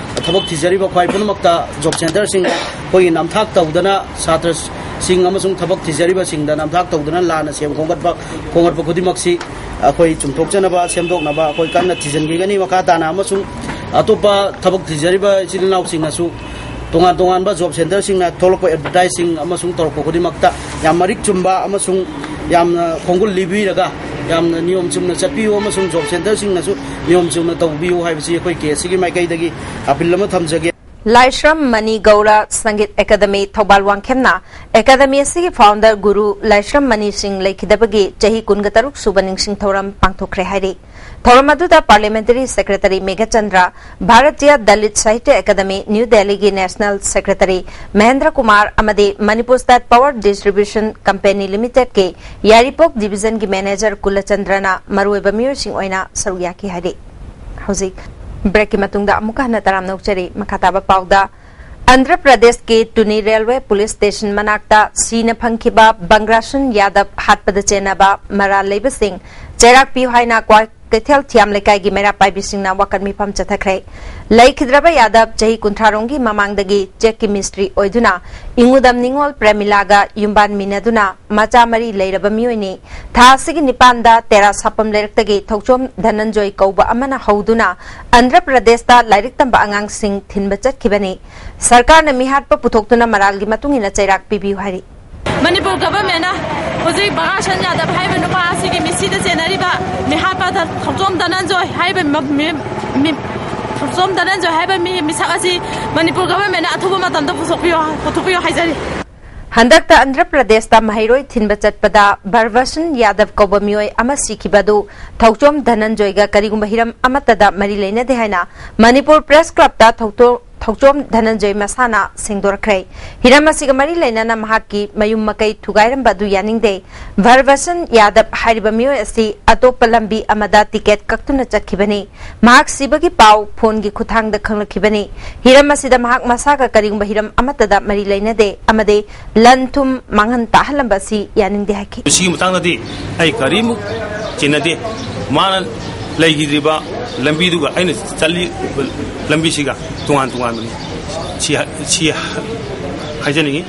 ꯊꯕꯛ ꯊꯤꯖꯔꯤꯕ ꯈ꯭ꯋꯥꯏ ꯄꯨꯝꯅꯃꯛꯇ ꯖꯣꯕ ꯁꯦꯟꯇꯔꯁꯤꯡ ꯑꯩꯈꯣꯏꯒꯤ ꯅꯝꯊꯥꯛ ꯇꯧꯗꯅ ꯁꯥꯇ꯭ꯔꯁꯤꯡ ꯑꯃꯁꯨꯡ ꯊꯕꯛ ꯊꯤꯖꯔꯤꯕꯁꯤꯡꯗ ꯅꯝꯊꯥꯛ ꯇꯧꯗꯨꯅ ꯂꯥꯟꯅ ꯁꯦꯝ ꯈꯣꯝꯒꯠꯄ ꯈꯣꯝꯒꯠꯄ ꯈꯨꯗꯤꯡꯃꯛꯁꯤ ꯑꯩꯈꯣꯏ ꯆꯨꯝꯊꯣꯛꯆꯅꯕ ꯁꯦꯝꯗꯣꯛꯅꯕ ꯑꯩꯈꯣꯏ ꯀꯟꯅ ꯊꯤꯖꯤꯟꯈꯤꯒꯅꯤ꯫ ꯃꯈꯥ ꯇꯥꯅ ꯑꯃꯁꯨꯡ ꯑꯇꯣꯞꯄ ꯊꯕꯛ ꯊꯤꯖꯔꯤꯕ ꯏꯆꯤꯜ ꯏꯅꯥꯎꯁꯤꯡꯅꯁꯨ ꯇꯣꯉꯥꯟ ꯇꯣꯉꯥꯟꯕ ꯖꯣꯕ ꯁꯦꯟꯇꯔꯁꯤꯡꯅ ꯊꯣꯛꯂꯛꯄ ꯑꯦꯗꯚꯔꯇꯥꯏꯖꯁꯤꯡ ꯑꯃꯁꯨꯡ ꯇꯧꯔꯛꯄ ꯈꯨꯗꯤꯡꯃꯛꯇ ꯌꯥꯝ ꯃꯔꯤꯛ ꯆꯨꯝꯕ ꯑꯃꯁꯨꯡ ꯌꯥꯝꯅ ꯈꯣꯡꯒꯨꯜ ꯂꯤꯕꯤꯔꯒ ꯌꯥꯝꯅ ꯅꯤꯌꯣꯝ ꯆꯨꯝꯅ ꯆꯠꯄꯤꯌꯨ ꯑꯃꯁꯨꯡ ꯖꯣꯕ ꯁꯦꯟꯇꯔꯁꯤꯡꯅꯁꯨ ꯅꯤꯌꯣꯝ ꯆꯨꯝꯅ ꯇꯧꯕꯤꯌꯨ ꯍꯥꯏꯕꯁꯤ ꯑꯩꯈꯣꯏ ꯀꯦ ꯑꯦꯁ ꯁꯤꯒꯤ ꯃꯥꯏꯀꯩꯗꯒꯤ ꯑꯄꯤꯜ ꯑꯃ ꯊꯝꯖꯒꯦ꯫ ꯂꯥꯏꯁ꯭ꯔꯝ ꯃꯅꯤ ꯒꯧꯔ ꯁꯪꯒꯤꯠ ꯑꯦꯀꯥꯗꯃꯤ ꯊꯧꯕꯥꯜ ꯋꯥꯡꯈꯦꯝꯅ ꯑꯦꯀꯥꯗꯃꯤ ꯑꯁꯤꯒꯤ ꯐꯥꯎꯟꯗꯔ ꯒꯨꯔꯨ ꯂꯥꯏꯁ꯭ꯔꯝ ꯃꯅꯤ ꯁꯤꯡ ꯂꯩꯈꯤꯗꯕꯒꯤ ꯆꯍꯤ ꯀꯨꯟꯒ ꯇꯔꯨꯛ ꯁꯨꯕ ꯅꯤꯡꯁꯤꯡ ꯊꯧꯔꯝ ꯄꯥꯡꯊꯣꯛꯈ꯭ꯔꯦ ꯍꯥꯏꯔꯤ꯫ ꯊꯧꯔꯝ ꯑꯗꯨꯗ parliamentary secretary Meghachandra, Bharatiya Dalit Sahitya academy new ꯗꯦꯜꯂꯤꯒꯤ ꯅꯦꯁꯅꯦꯜ ꯁꯦꯀ꯭ꯔꯦꯇꯔꯤ ꯃꯍꯦꯟꯗ꯭ꯔ ꯀꯨꯃꯥꯔ ꯑꯃꯗꯤ Manipur state power distribution company ꯂꯤꯃꯤꯇꯦꯗꯀꯤ ꯌꯥꯏꯔꯤꯄꯣꯛ ꯗꯤꯕꯤꯖꯟꯒꯤ ꯃꯦꯅꯦꯖꯔ ꯀꯨꯂꯆꯟꯗ꯭ꯔꯅ ꯃꯔꯨꯑꯣꯏꯕ ꯃꯤꯑꯣꯏꯁꯤꯡ ꯑꯣꯏꯅ ꯁꯔꯨꯛ ꯌꯥꯈꯤ ꯍꯥꯏꯔꯤ꯫ ꯍꯧꯖꯤꯛ ꯕ꯭ꯔꯦꯛꯀꯤ ꯃꯇꯨꯡꯗ ꯑꯃꯨꯛꯀ ꯍꯟꯅ ꯇꯔꯥꯝꯅ ꯑꯣꯛꯆꯔꯤ꯫ ꯃꯈꯥ ꯇꯥꯕ ꯄꯥꯎꯗ, ꯑꯟꯙ꯭ꯔ ꯄ꯭ꯔꯗꯦꯁꯀꯤ ꯇꯨꯅꯤ ꯔꯦꯜꯋꯦ ꯄꯨꯂꯤꯁ ꯁ꯭ꯇꯦꯁꯟ ꯃꯅꯥꯛꯇ ꯁꯤꯅ ꯐꯪꯈꯤꯕ ꯕꯪꯒ꯭ꯔꯥꯁꯟ ꯌꯥꯗꯕ ꯍꯥꯠꯄꯗ ꯆꯦꯟꯅꯕ ꯃꯔꯥꯜ ꯂꯩꯕꯁꯤꯡ ꯆꯩꯔꯥꯛ ꯄꯤꯌꯨ ꯍꯥꯏꯅ ꯀ꯭ꯋꯥꯀꯩꯊꯦꯜ ꯊꯤꯌꯥꯝ ꯂꯩꯀꯥꯏꯒꯤ ꯃꯩꯔꯥ ꯄꯥꯏꯕꯤꯁꯤꯡꯅ ꯋꯥꯀꯠ ꯃꯤꯐꯝ ꯆꯠꯊꯈ꯭ꯔꯦ꯫ ꯂꯩꯈꯤꯗ꯭ꯔꯕ ꯌꯥꯗꯕ ꯆꯍꯤ ꯀꯨꯟꯊ꯭ꯔꯥ ꯔꯣꯝꯒꯤ ꯃꯃꯥꯡꯗꯒꯤ ꯆꯦꯛꯀꯤ ꯃꯤꯁꯇ꯭ꯔꯤ ꯑꯣꯏꯗꯨꯅ ꯏꯉꯨꯗꯝ ꯅꯤꯉꯣꯜ ꯄ꯭ꯔꯦꯃꯤꯂꯥꯒ ꯌꯨꯝꯕꯥꯟꯃꯤꯟꯅꯗꯨꯅ ꯃꯆꯥ ꯃꯔꯤ ꯂꯩꯔꯕ ꯃꯤꯑꯣꯏꯅꯤ꯫ ꯊꯥ ꯑꯁꯤꯒꯤ ꯅꯤꯄꯥꯟꯗ ꯇꯦꯔꯥ ꯁꯥꯄꯝ ꯂꯩꯔꯛꯇꯒꯤ ꯊꯧꯆꯣꯝ ꯙꯅꯟꯖꯣꯏ ꯀꯧꯕ ꯑꯃꯅ ꯍꯧꯗꯨꯅ ꯑꯟꯙ꯭ꯔ ꯄ꯭ꯔꯗꯦꯁꯇ ꯂꯥꯏꯔꯤꯛ ꯇꯝꯕ ꯑꯉꯥꯡꯁꯤꯡ ꯊꯤꯟꯕ ꯆꯠꯈꯤꯕꯅꯤ꯫ ꯁꯔꯀꯥꯔꯅ ꯃꯤꯍꯥꯠꯄ ꯄꯨꯊꯣꯛꯇꯨꯅ ꯃꯔꯥꯜꯒꯤ ꯃꯇꯨꯡ ꯏꯟꯅ ꯆꯩꯔꯥꯛ ꯄꯤꯕꯤꯌꯨ ꯍꯥꯏꯔꯤ꯫ ꯃꯅꯤꯄꯨꯔ ꯒꯚꯔꯟꯃꯦꯟꯅ ꯍꯧꯖꯤꯛ ꯕꯒꯥꯁꯟ ꯌꯥꯗꯕ ꯍꯥꯏꯔꯤꯕ ꯅꯨꯄꯥ ꯑꯁꯤꯒꯤ ꯃꯤꯠꯁꯤꯗ ꯆꯦꯟꯅꯔꯤꯕ ꯃꯤꯍꯥꯠꯄ ꯊꯧꯆꯣꯝ ꯙꯅꯟꯖꯣꯏ ꯍꯥꯏꯔꯤꯕ ꯃ-, ꯃꯤ-, ꯃꯤ-, ꯊꯧꯆꯣꯝ ꯙꯅꯟꯖꯣꯏ ꯍꯥꯏꯕ ꯃꯤ ꯃꯤꯁꯛ ꯑꯁꯤ ꯃꯅꯤꯄꯨꯔ ꯒꯚꯔꯟꯃꯦꯟꯅ ꯑꯊꯨꯕ ꯃꯇꯝꯗ ꯄꯨꯊꯣꯛꯄꯤꯌꯨ, ꯄꯨꯊꯣꯛꯄꯤꯌꯨ ꯍꯥꯏꯖꯔꯤ꯫ ꯍꯟꯗꯛꯇ ꯑꯟꯙ꯭ꯔ ꯄ꯭ꯔꯗꯦꯁꯇ ꯃꯍꯩꯔꯣꯏ ꯊꯤꯟꯕ ꯆꯠꯄꯗ ꯚꯔꯚꯁꯟ ꯌꯥꯗꯕ ꯀꯧꯕ ꯃꯤꯑꯣꯏ ꯑꯃ ꯁꯤꯈꯤꯕ ꯑꯗꯨ ꯊꯧꯆꯣꯝ ꯙꯅꯟꯖꯣꯏꯒ ꯀꯔꯤꯒꯨꯝꯕ ꯍꯤꯔꯝ ꯑꯃꯠꯇꯗ ꯃꯔꯤ ꯂꯩꯅꯗꯦ ꯍꯥꯏꯅ ꯃꯅꯤꯄꯨꯔ ꯄ꯭ꯔꯦꯁ ꯀ꯭ꯂꯕꯇ ꯊꯧꯇꯣ-, ꯊꯧꯆꯣꯝ ꯙꯅꯟꯖꯣꯏ ꯃꯁꯥꯅ ꯁꯦꯡꯗꯣꯔꯛꯈ꯭ꯔꯦ꯫ ꯍꯤꯔꯝ ꯑꯁꯤꯒ ꯃꯔꯤ ꯂꯩꯅꯅ ꯃꯍꯥꯛꯀꯤ ꯃꯌꯨꯝ ꯃꯀꯩ ꯊꯨꯒꯥꯏꯔꯝꯕ ꯑꯗꯨ ꯌꯥꯅꯤꯡꯗꯦ꯫ ꯚꯔꯚꯁꯟ ꯌꯥꯗꯕ ꯍꯥꯏꯔꯤꯕ ꯃꯤꯑꯣꯏ ꯑꯁꯤ ꯑꯇꯣꯞꯄ ꯂꯝꯕꯤ ꯑꯃꯗ ꯇꯤꯀꯦꯠ ꯀꯛꯇꯨꯅ ꯆꯠꯈꯤꯕꯅꯤ꯫ ꯃꯍꯥꯛ ꯁꯤꯕꯒꯤ ꯄꯥꯎ ꯐꯣꯟꯒꯤ ꯈꯨꯠꯊꯥꯡꯗ ꯈꯪꯂꯛꯈꯤꯕꯅꯤ꯫ ꯍꯤꯔꯝ ꯑꯁꯤꯗ ꯃꯍꯥꯛ ꯃꯁꯥꯒ ꯀꯔꯤꯒꯨꯝꯕ ꯍꯤꯔꯝ ꯑꯃꯠꯇꯗ ꯃꯔꯤ ꯂꯩꯅꯗꯦ ꯑꯃꯗꯤ ꯂꯟ ꯊꯨꯝ ꯃꯥꯡꯍꯟ ꯇꯥꯍꯜꯂꯝꯕ ꯑꯁꯤ ꯌꯥꯅꯤꯡꯗꯦ ꯍꯥꯏꯈꯤ꯫ ꯁꯤꯒꯤ ꯃꯇꯥꯡꯗꯗꯤ ꯑꯩ ꯀꯔꯤꯃꯨꯛ ꯆꯤꯟꯅꯗꯦ꯫ ꯃꯥꯅ ꯂꯩꯈꯤꯗ꯭ꯔꯤꯕ ꯂꯝꯕꯤꯗꯨꯒ ꯑꯩꯅ ꯆꯠꯂꯤ ꯂꯝꯕꯤꯁꯤꯒ ꯇꯣꯉꯥꯟ ꯇꯣꯉꯥꯟꯕꯅꯤ꯫ ꯁꯤ, ꯁꯤ ꯍꯥꯏꯖꯅꯤꯡꯉꯤ꯫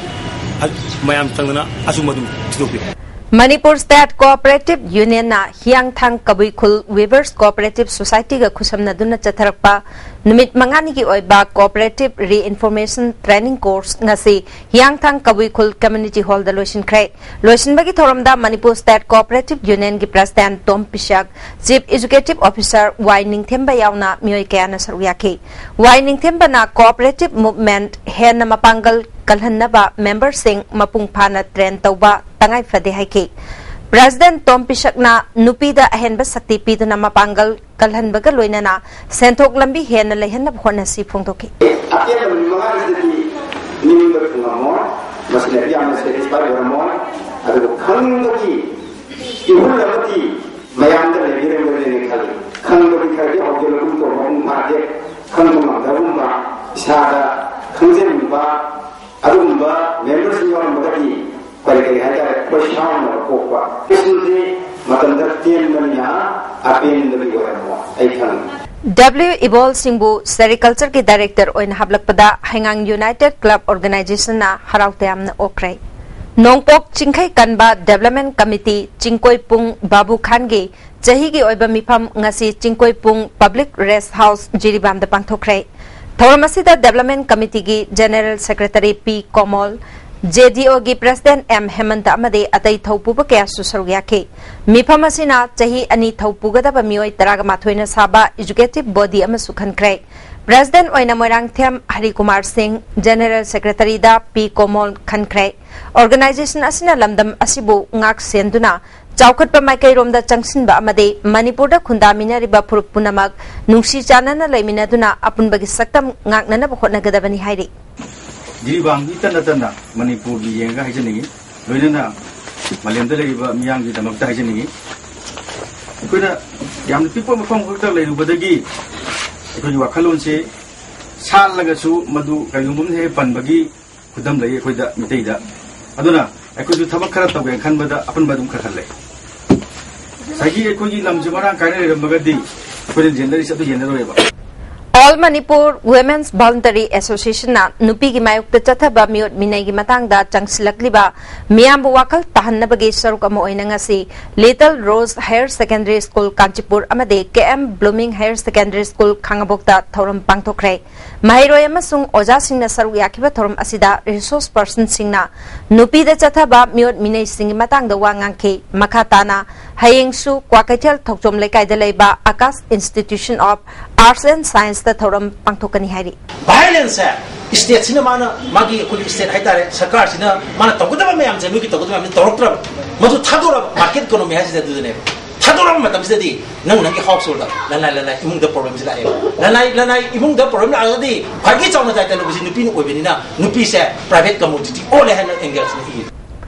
ꯃꯌꯥꯝ ꯆꯪꯗꯅ ꯑꯆꯨꯝꯕ ꯑꯗꯨꯝ ꯊꯤꯗꯣꯛꯄꯤꯌꯨ꯫ ꯃꯅꯤꯄꯨꯔ ꯁ꯭ꯇꯦꯠ ꯀꯣꯑꯣꯄꯔꯦꯇꯤꯚ ꯌꯨꯅꯤꯌꯟꯅ ꯍꯤꯌꯥꯡꯊꯥꯡ ꯀꯕꯨꯏ ꯈꯨꯜ ꯋꯤꯚꯔꯁ ꯀꯣꯑꯣꯄꯔꯦꯇꯤꯚ ꯁꯣꯁꯥꯏꯇꯤꯒ ꯈꯨꯠꯁꯝꯅꯗꯨꯅ ꯆꯠꯊꯔꯛꯄ ꯅꯨꯃꯤꯠ ꯃꯉꯥꯅꯤꯒꯤ ꯑꯣꯏꯕ ꯀꯣꯑꯣꯄꯔꯦꯇꯤꯚ ꯔꯤꯏꯟꯐꯣꯔꯃꯦꯁꯟ ꯇ꯭ꯔꯦꯅꯤꯡ ꯀꯣꯔꯁ ꯉꯁꯤ ꯍꯤꯌꯥꯡꯊꯥꯡ ꯀꯕꯨꯏ ꯈꯨꯜ ꯀꯝꯃ꯭ꯌꯨꯅꯤꯇꯤ ꯍꯣꯜꯗ ꯂꯣꯏꯁꯤꯟꯈ꯭ꯔꯦ꯫ ꯂꯣꯏꯁꯤꯟꯕꯒꯤ ꯊꯧꯔꯝꯗ ꯃꯅꯤꯄꯨꯔ ꯁ꯭ꯇꯦꯠ ꯀꯣꯑꯣꯄꯔꯦꯇꯤꯚ ꯌꯨꯅꯤꯌꯟꯒꯤ ꯄ꯭ꯔꯁꯤꯗꯦꯟꯠ ꯇꯣꯝ ꯄꯤꯁꯛ, ꯆꯤꯐ ꯑꯦꯛꯖꯤꯀ꯭ꯌꯨꯇꯤꯚ ꯑꯣꯐꯤꯁꯥꯔ ꯋꯥꯏ ꯅꯤꯡꯊꯦꯝꯕ ꯌꯥꯎꯅ ꯃꯤꯑꯣꯏ ꯀꯌꯥꯅ ꯁꯔꯨꯛ ꯌꯥꯈꯤ꯫ ꯋꯥꯏ ꯅꯤꯡꯊꯦꯝꯕꯅ ꯀꯣꯑꯣꯄꯔꯦꯇꯤꯚ ꯃꯨꯚꯃꯦꯟꯠ ꯍꯦꯟꯅ ꯃꯄꯥꯡꯒꯜ ꯀꯜꯍꯟꯅꯕ ꯃꯦꯝꯕꯔꯁꯤꯡ ꯃꯄꯨꯡ ꯐꯥꯅ ꯇ꯭ꯔꯦꯟ ꯇꯧꯕ ꯇꯉꯥꯏ ꯐꯗꯦ ꯍꯥꯏꯈꯤ꯫ ꯄ꯭ꯔꯁꯤꯗꯦꯟꯠ ꯇꯣꯝ ꯄꯤꯁꯛꯅ ꯅꯨꯄꯤꯗ ꯑꯍꯦꯟꯕ ꯁꯛꯇꯤ ꯄꯤꯗꯨꯅ ꯃꯄꯥꯡꯒꯜ ꯀꯜꯍꯟꯕꯒ ꯂꯣꯏꯅꯅ ꯁꯦꯟꯊꯣꯛ ꯂꯝꯕꯤ ꯍꯦꯟꯅ ꯂꯩꯍꯟꯅꯕ ꯍꯣꯠꯅꯁꯤ ꯐꯣꯡꯗꯣꯛꯈꯤ꯫ ꯑꯇꯦꯟꯕ ꯅꯨꯃꯤꯠ ꯃꯉꯥꯅꯤꯁꯤꯗꯗꯤ ꯅꯤꯡꯕ ꯊꯨꯡꯉꯝꯃꯣꯏ꯫ ꯃꯁꯤꯅ ꯌꯥꯝꯅ ꯁꯦꯇꯤꯁꯐꯥꯏ ꯑꯣꯏꯔꯝꯃꯣꯏ꯫ ꯑꯗꯨꯕꯨ ꯈꯪꯅꯤꯡꯕꯒꯤ ꯏꯍꯨꯜ ꯑꯃꯗꯤ ꯃꯌꯥꯝꯗ ꯂꯩꯕꯤꯔꯝꯒꯅꯤꯅ ꯈꯜꯂꯤ꯫ ꯈꯪꯕꯗꯤ ꯈꯔꯗꯤ ꯍꯧꯖꯤꯜꯂꯒꯨꯝ ꯇꯧꯕ ꯃꯄꯨꯡ ꯐꯥꯗꯦ꯫ ꯈꯪꯕ ꯉꯝꯗꯕꯒꯨꯝꯕ, ꯏꯁꯥꯗ ꯈꯪꯖꯅꯤꯡꯕ ꯑꯗꯨꯒꯨꯝꯕ ꯃꯦꯝꯕꯔꯁꯤꯡ ꯌꯥꯎꯔꯝꯃꯒꯗꯤ ꯀꯔꯤ ꯀꯔꯤ ꯍꯥꯏꯇꯥꯔꯦ, ꯑꯩꯈꯣꯏ ꯁꯥꯎꯅꯕ ꯄꯣꯛꯄ꯫ ꯃꯁꯤꯗꯤ ꯃꯇꯝꯗ ꯇꯦꯟꯕꯅꯤꯅ ꯑꯄꯦꯟꯕꯗꯤ ꯑꯣꯏꯔꯝꯃꯣ, ꯑꯩ ꯈꯪꯉꯤ꯫ ꯗꯕ꯭ꯂꯤꯎ ꯏꯕꯣꯜꯁꯤꯡꯕꯨ ꯁꯦꯔꯤꯀꯜꯆꯔꯒꯤ ꯗꯥꯏꯔꯦꯛꯇꯔ ꯑꯣꯏꯅ ꯍꯥꯞꯂꯛꯄꯗ ꯍꯩꯉꯥꯡ ꯌꯨꯅꯥꯏꯇꯦꯗ ꯀ꯭ꯂꯕ ꯑꯣꯔꯒꯅꯥꯏꯖꯦꯁꯟꯅ ꯍꯔꯥꯎ ꯇꯌꯥꯝꯅ ꯑꯣꯛꯈ꯭ꯔꯦ꯫ ꯅꯣꯡꯄꯣꯛ ꯆꯤꯡꯈꯩ ꯀꯟꯕ ꯗꯦꯕꯂꯞꯃꯦꯟ ꯀꯃꯤꯇꯤ ꯆꯤꯡꯀꯣꯏꯄꯨꯡ ꯕꯥꯕꯨ ꯈꯥꯟꯒꯤ ꯆꯍꯤꯒꯤ ꯑꯣꯏꯕ ꯃꯤꯐꯝ ꯉꯁꯤ ꯆꯤꯡꯀꯣꯏꯄꯨꯡ ꯄꯕ꯭ꯂꯤꯛ ꯔꯦꯁ ꯍꯥꯎꯁ ꯖꯤꯔꯤꯕꯥꯝꯗ ꯄꯥꯡꯊꯣꯛꯈ꯭ꯔꯦ꯫ ꯊꯧꯔꯝ ꯑꯁꯤꯗ ꯗꯦꯕꯂꯞꯃꯦꯟ ꯀꯃꯤꯇꯤꯒꯤ ꯖꯦꯅꯦꯔꯦꯜ ꯁꯦꯀ꯭ꯔꯦꯇꯔꯤ ꯄꯤ ꯀꯣꯃꯣꯜ, ꯖꯦꯗꯤꯑꯣꯒꯤ ꯄ꯭ꯔꯦꯁꯤꯗꯦꯟꯠ ꯑꯦꯝ ꯍꯦꯃꯟꯇ ꯑꯃꯗꯤ ꯑꯇꯩ ꯊꯧꯄꯨꯕ ꯀꯌꯥꯁꯨ ꯁꯔꯨꯛ ꯌꯥꯈꯤ꯫ ꯃꯤꯐꯝ ꯑꯁꯤꯅ ꯆꯍꯤ ꯑꯅꯤ ꯊꯧꯄꯨꯒꯗꯕ ꯃꯤꯑꯣꯏ ꯇꯔꯥꯒ ꯃꯥꯊꯣꯏꯅ ꯁꯥꯕ ꯑꯦꯖꯨꯀꯦꯇꯤꯚ ꯕꯣꯗꯤ ꯑꯃꯁꯨ ꯈꯟꯈ꯭ꯔꯦ꯫ ꯄ꯭ꯔꯦꯁꯤꯗꯦꯟꯠ ꯑꯣꯏꯅ ꯃꯣꯏꯔꯥꯡꯊꯦꯝ ꯍꯔꯤꯀꯨꯃꯥꯔ ꯁꯤꯡ, ꯖꯦꯅꯦꯔꯦꯜ ꯁꯦꯀ꯭ꯔꯦꯇꯔꯤꯗ ꯄꯤ ꯀꯣꯃꯣꯜ ꯈꯟꯈ꯭ꯔꯦ꯫ ꯑꯣꯔꯒꯅꯥꯏꯖꯦꯁꯟ ꯑꯁꯤꯅ ꯂꯝꯗꯝ ꯑꯁꯤꯕꯨ ꯉꯥꯛ ꯁꯦꯟꯗꯨꯅ ꯆꯥꯎꯈꯠꯄ ꯃꯥꯏꯀꯩꯔꯣꯝꯗ ꯆꯪꯁꯤꯟꯕ ꯑꯃꯗꯤ ꯃꯅꯤꯄꯨꯔꯗ ꯈꯨꯟꯗꯥꯃꯤꯟꯅꯔꯤꯕ ꯐꯨꯔꯨꯞ ꯄꯨꯝꯅꯃꯛ ꯅꯨꯡꯁꯤ ꯆꯥꯟꯅꯅ ꯂꯩꯃꯤꯟꯅꯗꯨꯅ ꯑꯄꯨꯟꯕꯒꯤ ꯁꯛꯇꯝ ꯉꯥꯛꯅꯅꯕ ꯍꯣꯠꯅꯒꯗꯕꯅꯤ ꯍꯥꯏꯔꯤ꯫ ꯖꯤꯔꯤꯕꯥꯝꯒꯤ ꯇꯟꯅ ꯇꯟꯅ ꯃꯅꯤꯄꯨꯔꯒꯤ ꯌꯦꯡꯉꯒ ꯍꯥꯏꯖꯅꯤꯡꯉꯤ, ꯂꯣꯏꯅꯅ ꯃꯥꯂꯦꯝꯗ ꯂꯩꯔꯤꯕ ꯃꯤꯌꯥꯝꯒꯤꯗꯃꯛꯇ ꯍꯥꯏꯖꯅꯤꯡꯉꯤ꯫ ꯑꯩꯈꯣꯏꯅ ꯌꯥꯝꯅ ꯄꯤꯛꯄ ꯃꯐꯝ ꯈꯛꯇ ꯂꯩꯔꯨꯕꯗꯒꯤ ꯑꯩꯈꯣꯏꯒꯤ ꯋꯥꯈꯜꯂꯣꯟꯁꯦ ꯁꯥꯠꯂꯒꯁꯨ ꯃꯗꯨ ꯀꯔꯤꯒꯨꯝꯕ ꯑꯃ ꯍꯦꯛ ꯄꯟꯕꯒꯤ ꯈꯨꯗꯝ ꯂꯩ ꯑꯩꯈꯣꯏꯗ, ꯃꯤꯇꯩꯗ꯫ ꯑꯗꯨꯅ ꯑꯩꯈꯣꯏꯁꯨ ꯊꯕꯛ ꯈꯔ ꯇꯧꯒꯦꯅ ꯈꯟꯕꯗ ꯑꯄꯟꯕ ꯑꯗꯨꯝ ꯈꯔ ꯈꯜꯂꯦ꯫ ꯉꯁꯥꯏꯒꯤ ꯑꯩꯈꯣꯏꯒꯤ ꯂꯝꯁꯦ ꯃꯔꯥꯡ ꯀꯥꯏꯅ ꯂꯩꯔꯝꯃꯒꯗꯤ ꯑꯩꯈꯣꯏꯅ ꯌꯦꯟꯅꯔꯤꯁꯦ ꯑꯗꯨ ꯌꯦꯟꯅꯔꯣꯏꯕ꯫ All Manipur Women's Voluntary Associationꯅ ꯅꯨꯄꯤꯒꯤ ꯃꯥꯌꯣꯛꯇ ꯆꯠꯊꯕ ꯃꯤꯑꯣꯠ ꯃꯤꯅꯩꯒꯤ ꯃꯇꯥꯡꯗ ꯆꯪꯁꯤꯜꯂꯛꯂꯤꯕ ꯃꯤꯌꯥꯝꯕꯨ ꯋꯥꯈꯜ ꯇꯥꯍꯟꯅꯕꯒꯤ ꯁꯔꯨꯛ ꯑꯃ ꯑꯣꯏꯅ ꯉꯁꯤ Little Rose Higher Secondary School Kanchipur ꯑꯃꯗꯤ K M blooming Higher Secondary School ꯈꯥꯉꯕꯣꯛꯇ ꯊꯧꯔꯝ ꯄꯥꯡꯊꯣꯛꯈ꯭ꯔꯦ꯫ ꯃꯍꯩꯔꯣꯏ ꯑꯃꯁꯨꯡ ꯑꯣꯖꯥꯁꯤꯡꯅ ꯁꯔꯨꯛ ꯌꯥꯈꯤꯕ ꯊꯧꯔꯝ ꯑꯁꯤꯗ ꯔꯤꯁꯣꯔꯁ ꯄꯔꯁꯟꯁꯤꯡꯅ ꯅꯨꯄꯤꯗ ꯆꯠꯊꯕ ꯃꯤꯑꯣꯠ ꯃꯤꯅꯩꯁꯤꯡꯒꯤ ꯃꯇꯥꯡꯗ ꯋꯥ ꯉꯥꯡꯈꯤ꯫ ꯃꯈꯥ ꯇꯥꯅ ꯍꯌꯦꯡꯁꯨ ꯀ꯭ꯋꯥꯀꯩꯊꯦꯜ ꯊꯣꯛꯆꯣꯝ ꯂꯩꯀꯥꯏꯗ ꯂꯩꯕ Akash Institution of Arts and Scienceꯇ ꯊꯧꯔꯝ ꯄꯥꯡꯊꯣꯛꯀꯅꯤ ꯍꯥꯏꯔꯤ꯫ Violenceꯁꯦ stateꯁꯤꯅ ꯃꯥꯅ, ꯃꯥꯒꯤ ꯑꯩꯈꯣꯏꯒꯤ state ꯍꯥꯏꯇꯥꯔꯦ, ꯁꯔꯀꯥꯔꯁꯤꯅ ꯃꯥꯅ ꯇꯧꯒꯗꯕ ꯃꯌꯥꯝꯁꯦ, ꯅꯣꯏꯒꯤ ꯇꯧꯒꯗꯕ ꯃꯌꯥꯝꯁꯦ ꯇꯧꯔꯛꯇ꯭ꯔꯕ, ꯃꯗꯨ ꯊꯥꯗꯣꯔꯛꯑꯕ market economy ꯍꯥꯏꯁꯤꯗ ꯑꯗꯨꯗꯅꯦꯕ꯫ ꯊꯥꯗꯣꯔꯛꯄ ꯃꯇꯝꯁꯤꯗꯗꯤ ꯅꯪ ꯅꯪꯒꯤ household ꯂꯅꯥꯏ ꯂꯅꯥꯏ ꯏꯃꯨꯡꯗ problem ꯁꯤ ꯂꯥꯛꯑꯦꯕ꯫ ꯂꯅꯥꯏ ꯂꯅꯥꯏ ꯏꯃꯨꯡꯗ problem ꯂꯥꯛꯑꯒꯗꯤ ꯈ꯭ꯋꯥꯏꯗꯒꯤ ꯆꯥꯎꯅ title ꯂꯧꯕꯁꯤ ꯅꯨꯄꯤꯅ ꯑꯣꯏꯕꯅꯤꯅ ꯅꯨꯄꯤꯁꯦ private commodity ꯑꯣꯜꯂꯦ ꯍꯥꯏꯅ Engelsꯅ ꯏ꯫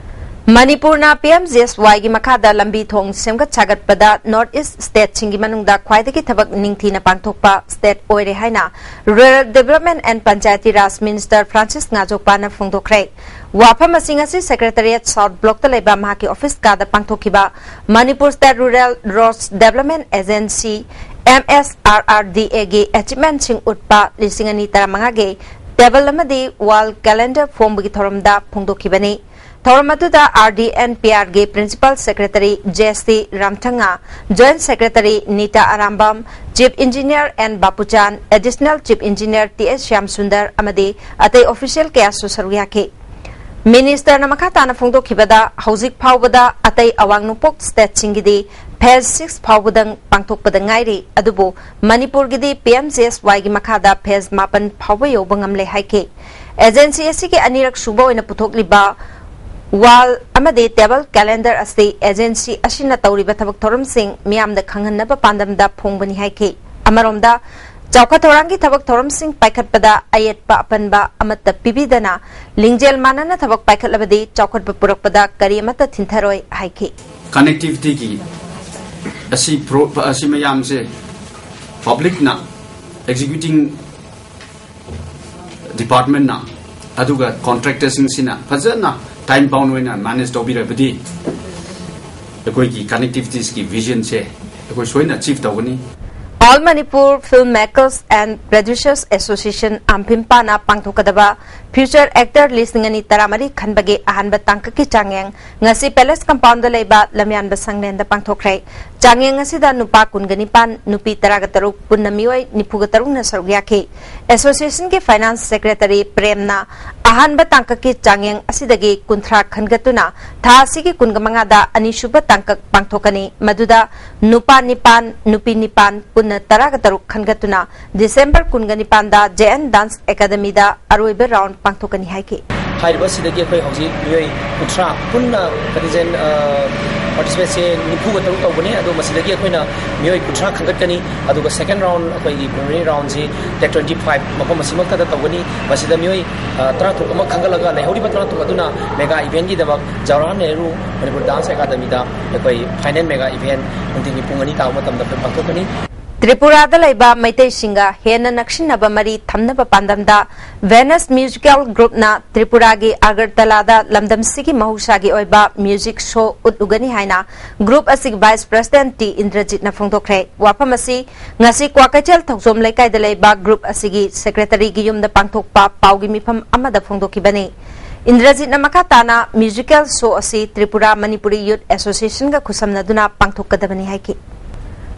ꯃꯅꯤꯄꯨꯔꯅ ꯄꯤ ꯑꯦꯝ ꯖꯤ ꯑꯦꯁ ꯋꯥꯏꯒꯤ ꯃꯈꯥꯗ ꯂꯝꯕꯤ ꯊꯣꯡ ꯁꯦꯝꯒꯠ ꯁꯥꯒꯠꯄꯗ ꯅꯣꯔꯠ ꯏꯁ ꯁ꯭ꯇꯦꯠꯁꯤꯡꯒꯤ ꯃꯅꯨꯡꯗ ꯈ꯭ꯋꯥꯏꯗꯒꯤ ꯊꯕꯛ ꯅꯤꯡꯊꯤꯅ ꯄꯥꯡꯊꯣꯛꯄ ꯁ꯭ꯇꯦꯠ ꯑꯣꯏꯔꯦ ꯍꯥꯏꯅ rural development and Panchayati Raj minister Francis ꯉꯥꯖꯣꯛꯄꯥꯅ ꯐꯣꯡꯗꯣꯛꯈ꯭ꯔꯦ꯫ ꯋꯥꯐꯝ ꯑꯁꯤ ꯉꯁꯤ ꯁꯦꯀ꯭ꯔꯦꯇꯔꯤꯌꯦꯠ ꯁꯥꯎꯠ ꯕ꯭ꯂꯣꯛꯇ ꯂꯩꯕ ꯃꯍꯥꯛꯀꯤ ꯑꯣꯐꯤꯁ ꯀꯥꯗ ꯄꯥꯡꯊꯣꯛꯈꯤꯕ Manipur state rural roads development agency, M S R R D ꯑꯦꯒꯤ ꯑꯦꯆꯤꯞꯃꯦꯟꯠꯁꯤꯡ ꯎꯠꯄ ꯂꯤꯁꯤꯡ ꯑꯅꯤ ꯇꯔꯥꯃꯉꯥꯒꯤ ꯇꯦꯕꯜ ꯑꯃꯗꯤ ꯋꯥꯜ ꯀꯦꯂꯦꯟꯗꯔ ꯐꯣꯡꯕꯒꯤ ꯊꯧꯔꯝꯗ ꯐꯣꯡꯗꯣꯛꯈꯤꯕꯅꯤ꯫ ꯊꯧꯔꯝ ꯑꯗꯨꯗ ꯑꯥꯔ ꯗꯤ ꯑꯦꯟ ꯄꯤ ꯑꯥꯔꯒꯤ principal secretary J C Ramthanga, joint secretary Nita Arambam, chief engineer N Bapuchan, additional chief engineer T S Shyam Sunder ꯑꯃꯗꯤ ꯑꯇꯩ ꯑꯣꯐꯤꯁꯤꯌꯦꯜ ꯀꯌꯥꯁꯨ ꯁꯔꯨꯛ ꯌꯥꯈꯤ꯫ ꯃꯤꯅꯤꯁꯇꯔꯅ ꯃꯈꯥ ꯇꯥꯅ ꯐꯣꯡꯗꯣꯛꯈꯤꯕꯗ, ꯍꯧꯖꯤꯛ ꯐꯥꯎꯕꯗ ꯑꯇꯩ ꯑꯋꯥꯡ ꯅꯣꯡꯄꯣꯛ ꯁ꯭ꯇꯦꯠꯁꯤꯡꯒꯤꯗꯤ ꯐꯦꯖ ꯁꯤꯛꯁ ꯐꯥꯎꯕꯗꯪ ꯄꯥꯡꯊꯣꯛꯄꯗ ꯉꯥꯏꯔꯤ, ꯑꯗꯨꯕꯨ ꯃꯅꯤꯄꯨꯔꯒꯤꯗꯤ ꯄꯤ ꯑꯦꯝ ꯖꯤ ꯑꯦꯁ ꯋꯥꯏꯒꯤ ꯃꯈꯥꯗ ꯐꯦꯖ ꯃꯥꯄꯟ ꯐꯥꯎꯕ ꯌꯧꯕ ꯉꯝꯂꯦ ꯍꯥꯏꯈꯤ꯫ ꯑꯦꯖꯦꯟꯁꯤ ꯑꯁꯤꯒꯤ ꯑꯅꯤꯔꯛ ꯁꯨꯕ ꯑꯣꯏꯅ ꯄꯨꯊꯣꯛꯂꯤꯕ ꯋꯥꯜ ꯑꯃꯗꯤ ꯇꯦꯕꯜ ꯀꯦꯂꯦꯟꯗꯔ ꯑꯁꯤ ꯑꯦꯖꯦꯟꯁꯤ ꯑꯁꯤꯅ ꯇꯧꯔꯤꯕ ꯊꯕꯛ ꯊꯧꯔꯝꯁꯤꯡ ꯃꯤꯌꯥꯝꯗ ꯈꯪꯍꯟꯅꯕ ꯄꯥꯟꯗꯝꯗ ꯐꯣꯡꯕꯅꯤ ꯍꯥꯏꯈꯤ꯫ ꯑꯃꯔꯣꯝꯗ, ꯆꯥꯎꯈꯠ ꯊꯧꯔꯥꯡꯒꯤ ꯊꯕꯛ ꯊꯧꯔꯝꯁꯤꯡ ꯄꯥꯏꯈꯠꯄꯗ ꯑꯌꯦꯠꯄ ꯑꯄꯟꯕ ꯑꯃꯠꯇ ꯄꯤꯕꯤꯗꯅ ꯂꯤꯡꯖꯦꯜ ꯃꯥꯟꯅꯅ ꯊꯕꯛ ꯄꯥꯏꯈꯠꯂꯕꯗꯤ ꯆꯥꯎꯈꯠꯄ ꯄꯨꯔꯛꯄꯗ ꯀꯔꯤ ꯑꯃꯠꯇ ꯊꯤꯟꯊꯔꯣꯏ ꯍꯥꯏꯈꯤ꯫ ꯀꯅꯦꯛꯇꯤꯚꯤꯇꯤꯒꯤ ꯑꯁꯤ ꯄ꯭ꯔꯣ-, ꯑꯁꯤ ꯃꯌꯥꯝꯁꯦ ꯄꯕ꯭ꯂꯤꯛꯅ, ꯑꯦꯛꯖꯤꯀ꯭ꯌꯨꯇꯤꯡ ꯗꯤꯄꯥꯔꯠꯃꯦꯟꯅ, ꯑꯗꯨꯒ ꯀꯣꯟꯇ꯭ꯔꯦꯛꯇꯔꯁꯤꯡꯁꯤꯅ ꯐꯖꯅ ꯇꯥꯏꯝ ꯕꯥꯎꯟ ꯑꯣꯏꯅ ꯃꯦꯅꯦꯖ ꯇꯧꯕꯤꯔꯕꯗꯤ ꯑꯩꯈꯣꯏꯒꯤ ꯀꯅꯦꯛꯇꯤꯚꯤꯇꯤꯁꯀꯤ ꯚꯤꯖꯟꯁꯦ ꯑꯩꯈꯣꯏ ꯁꯣꯏꯅ ꯑꯆꯤꯚ ꯇꯧꯒꯅꯤ꯫ All Manipur Filmmakers and Producers Association, ꯑꯝꯐꯤꯝꯄꯥꯅ ꯄꯥꯡꯊꯣꯛꯀꯗꯕ ꯐ꯭ꯌꯨꯆꯔ ꯑꯦꯛꯇꯔ ꯂꯤꯁꯤꯡ ꯑꯅꯤ ꯇꯔꯥꯃꯔꯤ ꯈꯟꯕꯒꯤ ꯑꯍꯥꯟꯕ ꯇꯥꯡꯀꯛꯀꯤ ꯆꯥꯡꯌꯦꯡ ꯉꯁꯤ ꯄꯦꯂꯦꯁ ꯀꯝꯄꯥꯎꯟꯗ ꯂꯩꯕ ꯂꯝꯌꯥꯟꯕ ꯁꯪꯂꯦꯟꯗ ꯄꯥꯡꯊꯣꯛꯈ꯭ꯔꯦ꯫ ꯆꯥꯡꯌꯦꯡ ꯑꯁꯤꯗ ꯅꯨꯄꯥ ꯀꯨꯟꯒ ꯅꯤꯄꯥꯟ, ꯅꯨꯄꯤ ꯇꯔꯥꯒ ꯇꯔꯨꯛ, ꯄꯨꯟꯅ ꯃꯤꯑꯣꯏ ꯅꯤꯐꯨꯒ ꯇꯔꯨꯛꯅ ꯁꯔꯨꯛ ꯌꯥꯈꯤ꯫ ꯑꯦꯁꯣꯁꯤꯌꯦꯁꯟꯒꯤ ꯐꯥꯏꯅꯥꯟꯁ ꯁꯦꯀ꯭ꯔꯦꯇꯔꯤ ꯄ꯭ꯔꯦꯝꯅ ꯑꯍꯥꯟꯕ ꯇꯥꯡꯀꯛꯀꯤ ꯆꯥꯡꯌꯦꯡ ꯑꯁꯤꯗꯒꯤ ꯀꯨꯟꯊ꯭ꯔꯥ ꯈꯟꯒꯠꯇꯨꯅ ꯊꯥ ꯑꯁꯤꯒꯤ ꯀꯨꯟꯒ ꯃꯉꯥꯗ ꯑꯅꯤꯁꯨꯕ ꯇꯥꯡꯀꯛ ꯄꯥꯡꯊꯣꯛꯀꯅꯤ꯫ ꯃꯗꯨꯗ ꯅꯨꯄꯥ ꯅꯤꯄꯥꯟ, ꯅꯨꯄꯤ ꯅꯤꯄꯥꯟ, ꯄꯨꯟꯅ ꯇꯔꯥꯒ ꯇꯔꯨꯛ ꯈꯟꯒꯠꯇꯨꯅ ꯗꯤꯁꯦꯝꯕꯔ ꯀꯨꯟꯒ ꯅꯤꯄꯥꯟꯗ ꯖꯦ ꯑꯦꯟ ꯗꯥꯟꯁ ꯑꯦꯀꯥꯗꯃꯤꯗ ꯑꯔꯣꯏꯕ ꯔꯥꯎꯟ ꯄꯥꯡꯊꯣꯛꯀꯅꯤ ꯍꯥꯏꯈꯤ꯫ ꯍꯥꯏꯔꯤꯕ ꯑꯁꯤꯗꯒꯤ ꯑꯩꯈꯣꯏ ꯍꯧꯖꯤꯛ ꯃꯤꯑꯣꯏ ꯀꯨꯟꯊ꯭ꯔꯥ ꯄꯨꯟꯅ ꯀꯟꯇꯤꯟꯖꯦꯟ, ꯑ, Participantꯁꯦ ꯅꯤꯐꯨꯒ ꯇꯔꯨꯛ ꯇꯧꯒꯅꯤ꯫ ꯑꯗꯣ ꯃꯁꯤꯗꯒꯤ ꯑꯩꯈꯣꯏꯅ ꯃꯤꯑꯣꯏ ꯀꯨꯟꯊ꯭ꯔꯥ ꯈꯟꯒꯠꯀꯅꯤ꯫ ꯑꯗꯨꯒ second round, ꯑꯩꯈꯣꯏꯒꯤ preliminary roundꯁꯤ date twenty five ꯃꯐꯝ ꯑꯁꯤꯃꯛꯇꯗ ꯇꯧꯒꯅꯤ꯫ ꯃꯁꯤꯗ ꯃꯤꯑꯣꯏ ꯇꯔꯥꯇꯔꯨꯛ ꯑꯃ ꯈꯟꯒꯠꯂꯒ ꯂꯩꯍꯧꯔꯤꯕ ꯇꯔꯥꯇꯔꯨꯛ ꯑꯗꯨꯅ mega eventꯀꯤꯗꯃꯛ ꯖꯋꯥꯍꯔꯂꯥꯜ ꯅꯦꯍꯔꯨ ꯃꯅꯤꯄꯨꯔ dance academyꯗ ꯑꯩꯈꯣꯏ final mega event ꯅꯨꯡꯊꯤꯜꯒꯤ ꯄꯨꯡ ꯑꯅꯤ ꯇꯥꯕ ꯃꯇꯝꯗ ꯑꯩꯈꯣꯏ ꯄꯥꯡꯊꯣꯛꯀꯅꯤ꯫ ꯇ꯭ꯔꯤꯄꯨꯔꯥꯗ ꯂꯩꯕ ꯃꯩꯇꯩꯁꯤꯡꯒ ꯍꯦꯟꯅ ꯅꯛꯁꯤꯟꯅꯕ ꯃꯔꯤ ꯊꯝꯅꯕ ꯄꯥꯟꯗꯝꯗ Venus Musical Groupꯅ ꯇ꯭ꯔꯤꯄꯨꯔꯥꯒꯤ ꯑꯒꯔꯇꯂꯥꯗ ꯂꯝꯗꯝꯁꯤꯒꯤ ꯃꯍꯧꯁꯥꯒꯤ ꯑꯣꯏꯕ music show ꯎꯠꯂꯨꯒꯅꯤ ꯍꯥꯏꯅ group ꯑꯁꯤꯒꯤ vice president ꯇꯤ ꯏꯟꯗ꯭ꯔꯖꯤꯠꯅ ꯐꯣꯡꯗꯣꯛꯈ꯭ꯔꯦ꯫ ꯋꯥꯐꯝ ꯑꯁꯤ ꯉꯁꯤ ꯀ꯭ꯋꯥꯀꯩꯊꯦꯜ ꯊꯧꯖꯣꯝ ꯂꯩꯀꯥꯏꯗ ꯂꯩꯕ group ꯑꯁꯤꯒꯤ secretaryꯒꯤ ꯌꯨꯝꯗ ꯄꯥꯡꯊꯣꯛꯄ ꯄꯥꯎꯒꯤ ꯃꯤꯐꯝ ꯑꯃꯗ ꯐꯣꯡꯗꯣꯛꯈꯤꯕꯅꯤ꯫ ꯏꯟꯗ꯭ꯔꯖꯤꯠꯅ ꯃꯈꯥ ꯇꯥꯅ musical show ꯑꯁꯤ ꯇ꯭ꯔꯤꯄꯨꯔꯥ ꯃꯅꯤꯄꯨꯔꯤ Youth Associationꯒ ꯈꯨꯠꯁꯝꯅꯗꯨꯅ ꯄꯥꯡꯊꯣꯛꯀꯗꯕꯅꯤ ꯍꯥꯏꯈꯤ꯫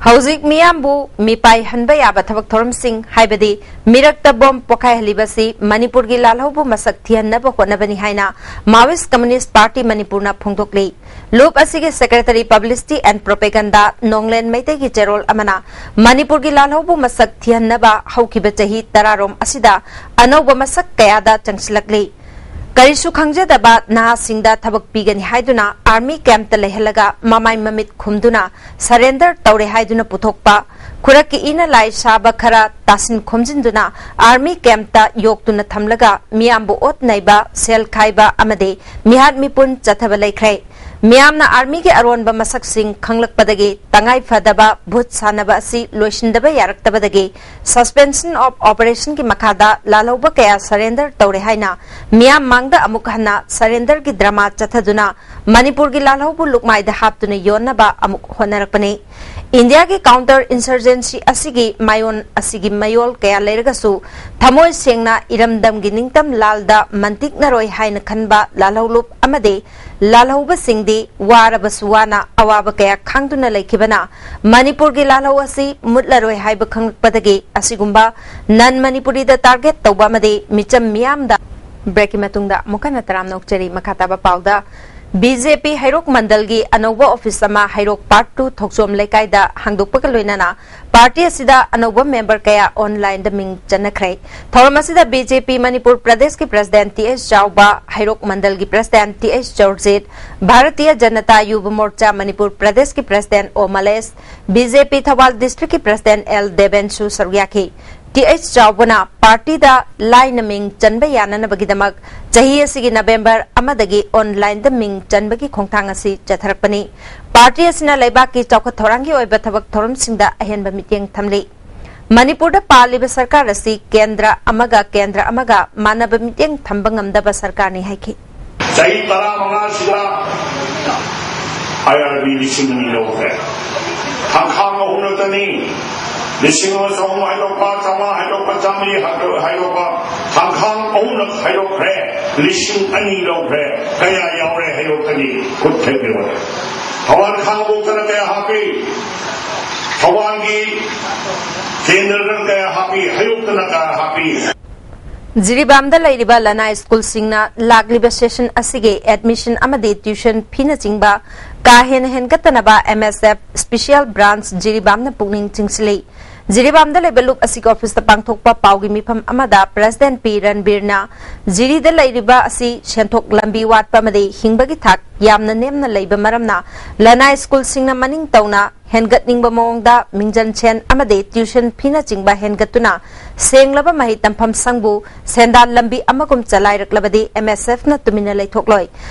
ꯍꯧꯖꯤꯛ ꯃꯤꯌꯥꯝꯕꯨ ꯃꯤꯄꯥꯏ ꯍꯟꯕ ꯌꯥꯕ ꯊꯕꯛ ꯊꯧꯔꯝꯁꯤꯡ, ꯍꯥꯏꯕꯗꯤ ꯃꯤꯔꯛꯇ bomb ꯄꯣꯈꯥꯏꯍꯜꯂꯤꯕꯁꯤ ꯃꯅꯤꯄꯨꯔꯒꯤ ꯂꯥꯜꯍꯧꯕꯨ ꯃꯁꯛ ꯊꯤꯍꯟꯅꯕ ꯍꯣꯠꯅꯕꯅꯤ ꯍꯥꯏꯅ Maoist Communist Party ꯃꯅꯤꯄꯨꯔꯅ ꯐꯣꯡꯗꯣꯛꯂꯤ꯫ Loop ꯑꯁꯤꯒꯤ secretary publicity and propaganda ꯅꯣꯡꯂꯦꯟ ꯃꯩꯇꯩꯒꯤ ꯆꯦꯔꯣꯜ ꯑꯃꯅ ꯃꯅꯤꯄꯨꯔꯒꯤ ꯂꯥꯜꯍꯧꯕꯨ ꯃꯁꯛ ꯊꯤꯍꯟꯅꯕ ꯍꯧꯈꯤꯕ ꯆꯍꯤ ꯇꯔꯥꯔꯣꯝ ꯑꯁꯤꯗ ꯑꯅꯧꯕ ꯃꯁꯛ ꯀꯌꯥꯗ ꯆꯪꯁꯤꯜꯂꯛꯂꯤ꯫ ꯀꯔꯤꯁꯨ ꯈꯪꯖꯗꯕ ꯅꯍꯥꯁꯤꯡꯗ ꯊꯕꯛ ꯄꯤꯒꯅꯤ ꯍꯥꯏꯗꯨꯅ army campꯇ ꯂꯩꯍꯜꯂꯒ ꯃꯃꯥꯏ ꯃꯃꯤꯠ ꯈꯨꯝꯗꯨꯅ surrender ꯇꯧꯔꯦ ꯍꯥꯏꯗꯨꯅ ꯄꯨꯊꯣꯛꯄ, ꯈꯨꯔꯛꯀꯤ ꯏꯅ ꯂꯥꯏ ꯁꯥꯕ ꯈꯔ ꯇꯥꯁꯤꯟ ꯈꯣꯝꯖꯤꯟꯗꯨꯅ army campꯇ ꯌꯣꯛꯇꯨꯅ ꯊꯝꯂꯒ ꯃꯤꯌꯥꯝꯕꯨ ꯑꯣꯠ ꯅꯩꯕ, ꯁꯦꯜ ꯈꯥꯏꯕ ꯑꯃꯗꯤ ꯃꯤꯍꯥꯠ ꯃꯤꯄꯨꯟ ꯆꯠꯊꯕ ꯂꯩꯈ꯭ꯔꯦ꯫ ꯃꯤꯌꯥꯝꯅ armyꯒꯤ ꯑꯔꯣꯟꯕ ꯃꯁꯛꯁꯤꯡ ꯈꯪꯂꯛꯄꯗꯒꯤ ꯇꯉꯥꯏ ꯐꯗꯕ ꯚꯨꯠ ꯁꯥꯟꯅꯕ ꯑꯁꯤ ꯂꯣꯏꯁꯤꯟꯗꯕ ꯌꯥꯔꯛꯇꯕꯗꯒꯤ suspension of operationꯒꯤ ꯃꯈꯥꯗ ꯂꯥꯜꯍꯧꯕ ꯀꯌꯥ surrender ꯇꯧꯔꯦ ꯍꯥꯏꯅ ꯃꯤꯌꯥꯝ ꯃꯥꯡꯗ ꯑꯃꯨꯛ ꯍꯟꯅ surrenderꯒꯤ drama ꯆꯠꯊꯗꯨꯅ ꯃꯅꯤꯄꯨꯔꯒꯤ ꯂꯥꯜꯍꯧꯕꯨ ꯂꯨꯛꯃꯥꯏꯗ ꯍꯥꯞꯇꯨꯅ ꯌꯣꯟꯅꯕ ꯑꯃꯨꯛ ꯍꯣꯠꯅꯔꯛꯄꯅꯤ꯫ ꯏꯟꯗꯤꯌꯥꯒꯤ counter insurgency ꯑꯁꯤꯒꯤ ꯃꯥꯏꯑꯣꯟ ꯑꯁꯤꯒꯤ ꯃꯌꯣꯜ ꯀꯌꯥ ꯂꯩꯔꯒꯁꯨ ꯊꯃꯣꯏ ꯁꯦꯡꯅ ꯏꯔꯝꯗꯝꯒꯤ ꯅꯤꯡꯇꯝ ꯂꯥꯜꯗ ꯃꯟꯇꯤꯛꯅꯔꯣꯏ ꯍꯥꯏꯅ ꯈꯟꯕ ꯂꯥꯜꯍꯧꯂꯨꯞ ꯑꯃꯗꯤ ꯂꯥꯜꯍꯧꯕꯁꯤꯡꯗꯤ ꯋꯥꯔꯕꯁꯨ ꯋꯥꯅ ꯑꯋꯥꯕ ꯀꯌꯥ ꯈꯥꯡꯗꯨꯅ ꯂꯩꯈꯤꯕꯅ ꯃꯅꯤꯄꯨꯔꯒꯤ ꯂꯥꯜꯍꯧ ꯑꯁꯤ ꯃꯨꯠꯂꯔꯣꯏ ꯍꯥꯏꯕ ꯈꯪꯂꯛꯄꯗꯒꯤ ꯑꯁꯤꯒꯨꯝꯕ non Manipuriꯗ target ꯇꯧꯕ ꯑꯃꯗꯤ ꯃꯤꯆꯝ ꯃꯤꯌꯥꯝꯗ breakꯀꯤ ꯃꯇꯨꯡꯗ ꯑꯃꯨꯛ ꯍꯟꯅ ꯇꯔꯥꯝꯅ ꯑꯣꯛꯆꯔꯤ꯫ ꯃꯈꯥ ꯇꯥꯕ ꯄꯥꯎꯗ ꯕꯤ ꯖꯦ ꯄꯤ ꯍꯩꯔꯣꯛ ꯃꯟꯗꯜꯒꯤ ꯑꯅꯧꯕ ꯑꯣꯐꯤꯁ ꯑꯃ ꯍꯩꯔꯣꯛ ꯄꯥꯔꯠ ꯇꯨ ꯊꯣꯛꯆꯣꯝ ꯂꯩꯀꯥꯏꯗ ꯍꯥꯡꯗꯣꯛꯄꯒ ꯂꯣꯏꯅꯅ ꯄꯥꯔꯇꯤ ꯑꯁꯤꯗ ꯑꯅꯧꯕ ꯃꯦꯝꯕꯔ ꯀꯌꯥ ꯑꯣꯟꯂꯥꯏꯟꯗ ꯃꯤꯡ ꯆꯟꯅꯈ꯭ꯔꯦ꯫ ꯊꯧꯔꯝ ꯑꯁꯤꯗ ꯕꯤ ꯖꯦ ꯄꯤ ꯃꯅꯤꯄꯨꯔ ꯄ꯭ꯔꯗꯦꯁꯀꯤ ꯄ꯭ꯔꯁꯤꯗꯦꯟꯠ ꯇꯤ ꯑꯩꯆ ꯆꯥꯎꯕ, ꯍꯩꯔꯣꯛ ꯃꯟꯗꯜꯒꯤ president T H ꯖꯣꯔꯖꯤꯠ, Bharatiya Janata ꯌꯨꯕ ꯃꯣꯔꯆꯥ Manipur ꯄ꯭ꯔꯗꯦꯁꯀꯤ ꯄ꯭ꯔꯁꯤꯗꯦꯟꯠ ꯑꯣ ꯃꯂꯦꯁ, ꯕꯤ ꯖꯦ ꯄꯤ ꯊꯧꯕꯥꯜ ꯗꯤꯁꯇ꯭ꯔꯤꯛꯀꯤ ꯄ꯭ꯔꯁꯤꯗꯦꯟꯠ ꯑꯦꯜ ꯗꯦꯕꯦꯟꯁꯨ ꯁꯔꯨꯛ ꯌꯥꯈꯤ꯫ ꯇꯤ ꯑꯩꯆ ꯆꯥꯎꯕꯅ ꯄꯥꯔꯇꯤꯗ ꯂꯥꯏꯅ ꯃꯤꯡ ꯆꯟꯕ ꯌꯥꯅꯅꯕꯒꯤꯗꯃꯛ ꯆꯍꯤ ꯑꯁꯤꯒꯤ ꯅꯕꯦꯝꯕꯔ ꯑꯃꯗꯒꯤ ꯑꯣꯟꯂꯥꯏꯟꯗ ꯃꯤꯡ ꯆꯟꯕꯒꯤ ꯈꯣꯡꯊꯥꯡ ꯑꯁꯤ ꯆꯠꯊꯔꯛꯄꯅꯤ꯫ ꯄꯥꯔꯇꯤ ꯑꯁꯤꯅ ꯂꯩꯕꯥꯛꯀꯤ ꯆꯥꯎꯈꯠ ꯊꯧꯔꯥꯡꯒꯤ ꯑꯣꯏꯕ ꯊꯕꯛ ꯊꯧꯔꯝꯁꯤꯡꯗ ꯑꯍꯦꯟꯕ ꯃꯤꯠꯌꯦꯡ ꯊꯝꯂꯤ꯫ ꯃꯅꯤꯄꯨꯔꯗ ꯄꯥꯜꯂꯤꯕ ꯁꯔꯀꯥꯔ ꯑꯁꯤ ꯀꯦꯟꯗ꯭ꯔ ꯑꯃꯒ ꯀꯦꯟꯗ꯭ꯔ ꯑꯃꯒ ꯃꯥꯟꯅꯕ ꯃꯤꯠꯌꯦꯡ ꯊꯝꯕ ꯉꯝꯗꯕ ꯁꯔꯀꯥꯔꯅꯤ ꯍꯥꯏꯈꯤ꯫ ꯆꯍꯤ ꯇꯔꯥꯃꯉꯥꯁꯤꯗ ꯑꯥꯏ ꯑꯥꯔ ꯕꯤ ꯂꯤꯁꯤꯡ ꯑꯅꯤ ꯂꯧꯈ꯭ꯔꯦ꯫ ꯈꯥꯡꯈꯥꯡ ꯑꯍꯨꯝꯂꯛꯇꯅꯤ꯫ ꯂꯤꯁꯤꯡ ꯑꯃ ꯆꯍꯨꯝ ꯍꯥꯏꯗꯣꯛꯄ, ꯆꯥꯝꯃꯉꯥ ꯍꯥꯏꯗꯣꯛꯄ, ꯆꯥꯃꯔꯤ ꯍꯥꯏꯗꯣꯛ-, ꯍꯥꯏꯗꯣꯛꯄ, ꯈꯥꯡꯈꯥꯡ ꯑꯍꯨꯝꯂꯛ ꯍꯥꯏꯗꯣꯛꯈ꯭ꯔꯦ꯫ ꯂꯤꯁꯤꯡ ꯑꯅꯤ ꯂꯧꯈ꯭ꯔꯦ꯫ ꯀꯌꯥ ꯌꯥꯎꯔꯦ ꯍꯥꯏꯗꯣꯛꯀꯅꯤ? ꯈꯨꯠ ꯊꯦꯛꯄꯤꯔꯣ꯫ ꯊꯧꯕꯥꯜ ꯈꯥꯡꯕꯣꯛꯇꯅ ꯀꯌꯥ ꯍꯥꯞꯄꯤ? ꯊꯧꯕꯥꯜꯒꯤ ꯀꯦꯟꯗ꯭ꯔꯗꯅ ꯀꯌꯥ ꯍꯥꯞꯄꯤ? ꯍꯩꯔꯣꯛꯇꯅ ꯀꯌꯥ ꯍꯥꯞꯄꯤ? ꯖꯤꯔꯤꯕꯥꯝꯗ ꯂꯩꯔꯤꯕ ꯂꯅꯥꯏ ꯁ꯭ꯀꯨꯜꯁꯤꯡꯅ ꯂꯥꯛꯂꯤꯕ ꯁꯦꯁꯟ ꯑꯁꯤꯒꯤ ꯑꯦꯗꯃꯤꯁꯟ ꯑꯃꯗꯤ ꯇ꯭ꯌꯨꯁꯟ ꯐꯤꯅꯆꯤꯡꯕ ꯀꯥ ꯍꯦꯟꯅ ꯍꯦꯟꯒꯠꯇꯅꯕ ꯑꯦꯝ ꯑꯦꯁ ꯑꯦꯐ ꯁ꯭ꯄꯦꯁꯤꯌꯦꯜ ꯕ꯭ꯔꯥꯟꯆ ꯖꯤꯔꯤꯕꯥꯝꯅ ꯄꯨꯛꯅꯤꯡ ꯆꯤꯡꯁꯤꯜꯂꯤ꯫ ꯖꯤꯔꯤꯕꯥꯝꯗ ꯂꯩꯕ ꯂꯨꯞ ꯑꯁꯤꯒꯤ ꯑꯣꯐꯤꯁꯇ ꯄꯥꯡꯊꯣꯛꯄ ꯄꯥꯎꯒꯤ ꯃꯤꯐꯝ ꯑꯃꯗ ꯄ꯭ꯔꯁꯤꯗꯦꯟꯠ ꯄꯤ ꯔꯟꯕꯤꯔꯅ ꯖꯤꯔꯤꯗ ꯂꯩꯔꯤꯕ ꯑꯁꯤ ꯁꯦꯟꯊꯣꯛ ꯂꯝꯕꯤ ꯋꯥꯠꯄ ꯑꯃꯗꯤ ꯍꯤꯡꯕꯒꯤ ꯊꯥꯛ ꯌꯥꯝꯅ ꯅꯦꯝꯅ ꯂꯩꯕ ꯃꯔꯝꯅ ꯂꯅꯥꯏ ꯁ꯭ꯀꯨꯜꯁꯤꯡꯅ ꯃꯅꯤꯡ ꯇꯧꯅ ꯍꯦꯟꯒꯠꯅꯤꯡꯕ ꯃꯑꯣꯡꯗ ꯃꯤꯡꯖꯟ ꯁꯦꯟ ꯑꯃꯗꯤ ꯇ꯭ꯌꯨꯁꯟ ꯐꯤꯅꯆꯤꯡꯕ ꯍꯦꯟꯒꯠꯇꯨꯅ ꯁꯦꯡꯂꯕ ꯃꯍꯩ ꯇꯝꯐꯝ ꯁꯪꯕꯨ ꯁꯦꯟꯗꯥꯟ ꯂꯝꯕꯤ ꯑꯃꯒꯨꯝ ꯆꯂꯥꯏꯔꯛꯂꯕꯗꯤ ꯑꯦꯝ ꯑꯦꯁ ꯑꯦꯐꯅ ꯇꯨꯃꯤꯟꯅ ꯂꯩꯊꯣꯛꯂꯣꯏ꯫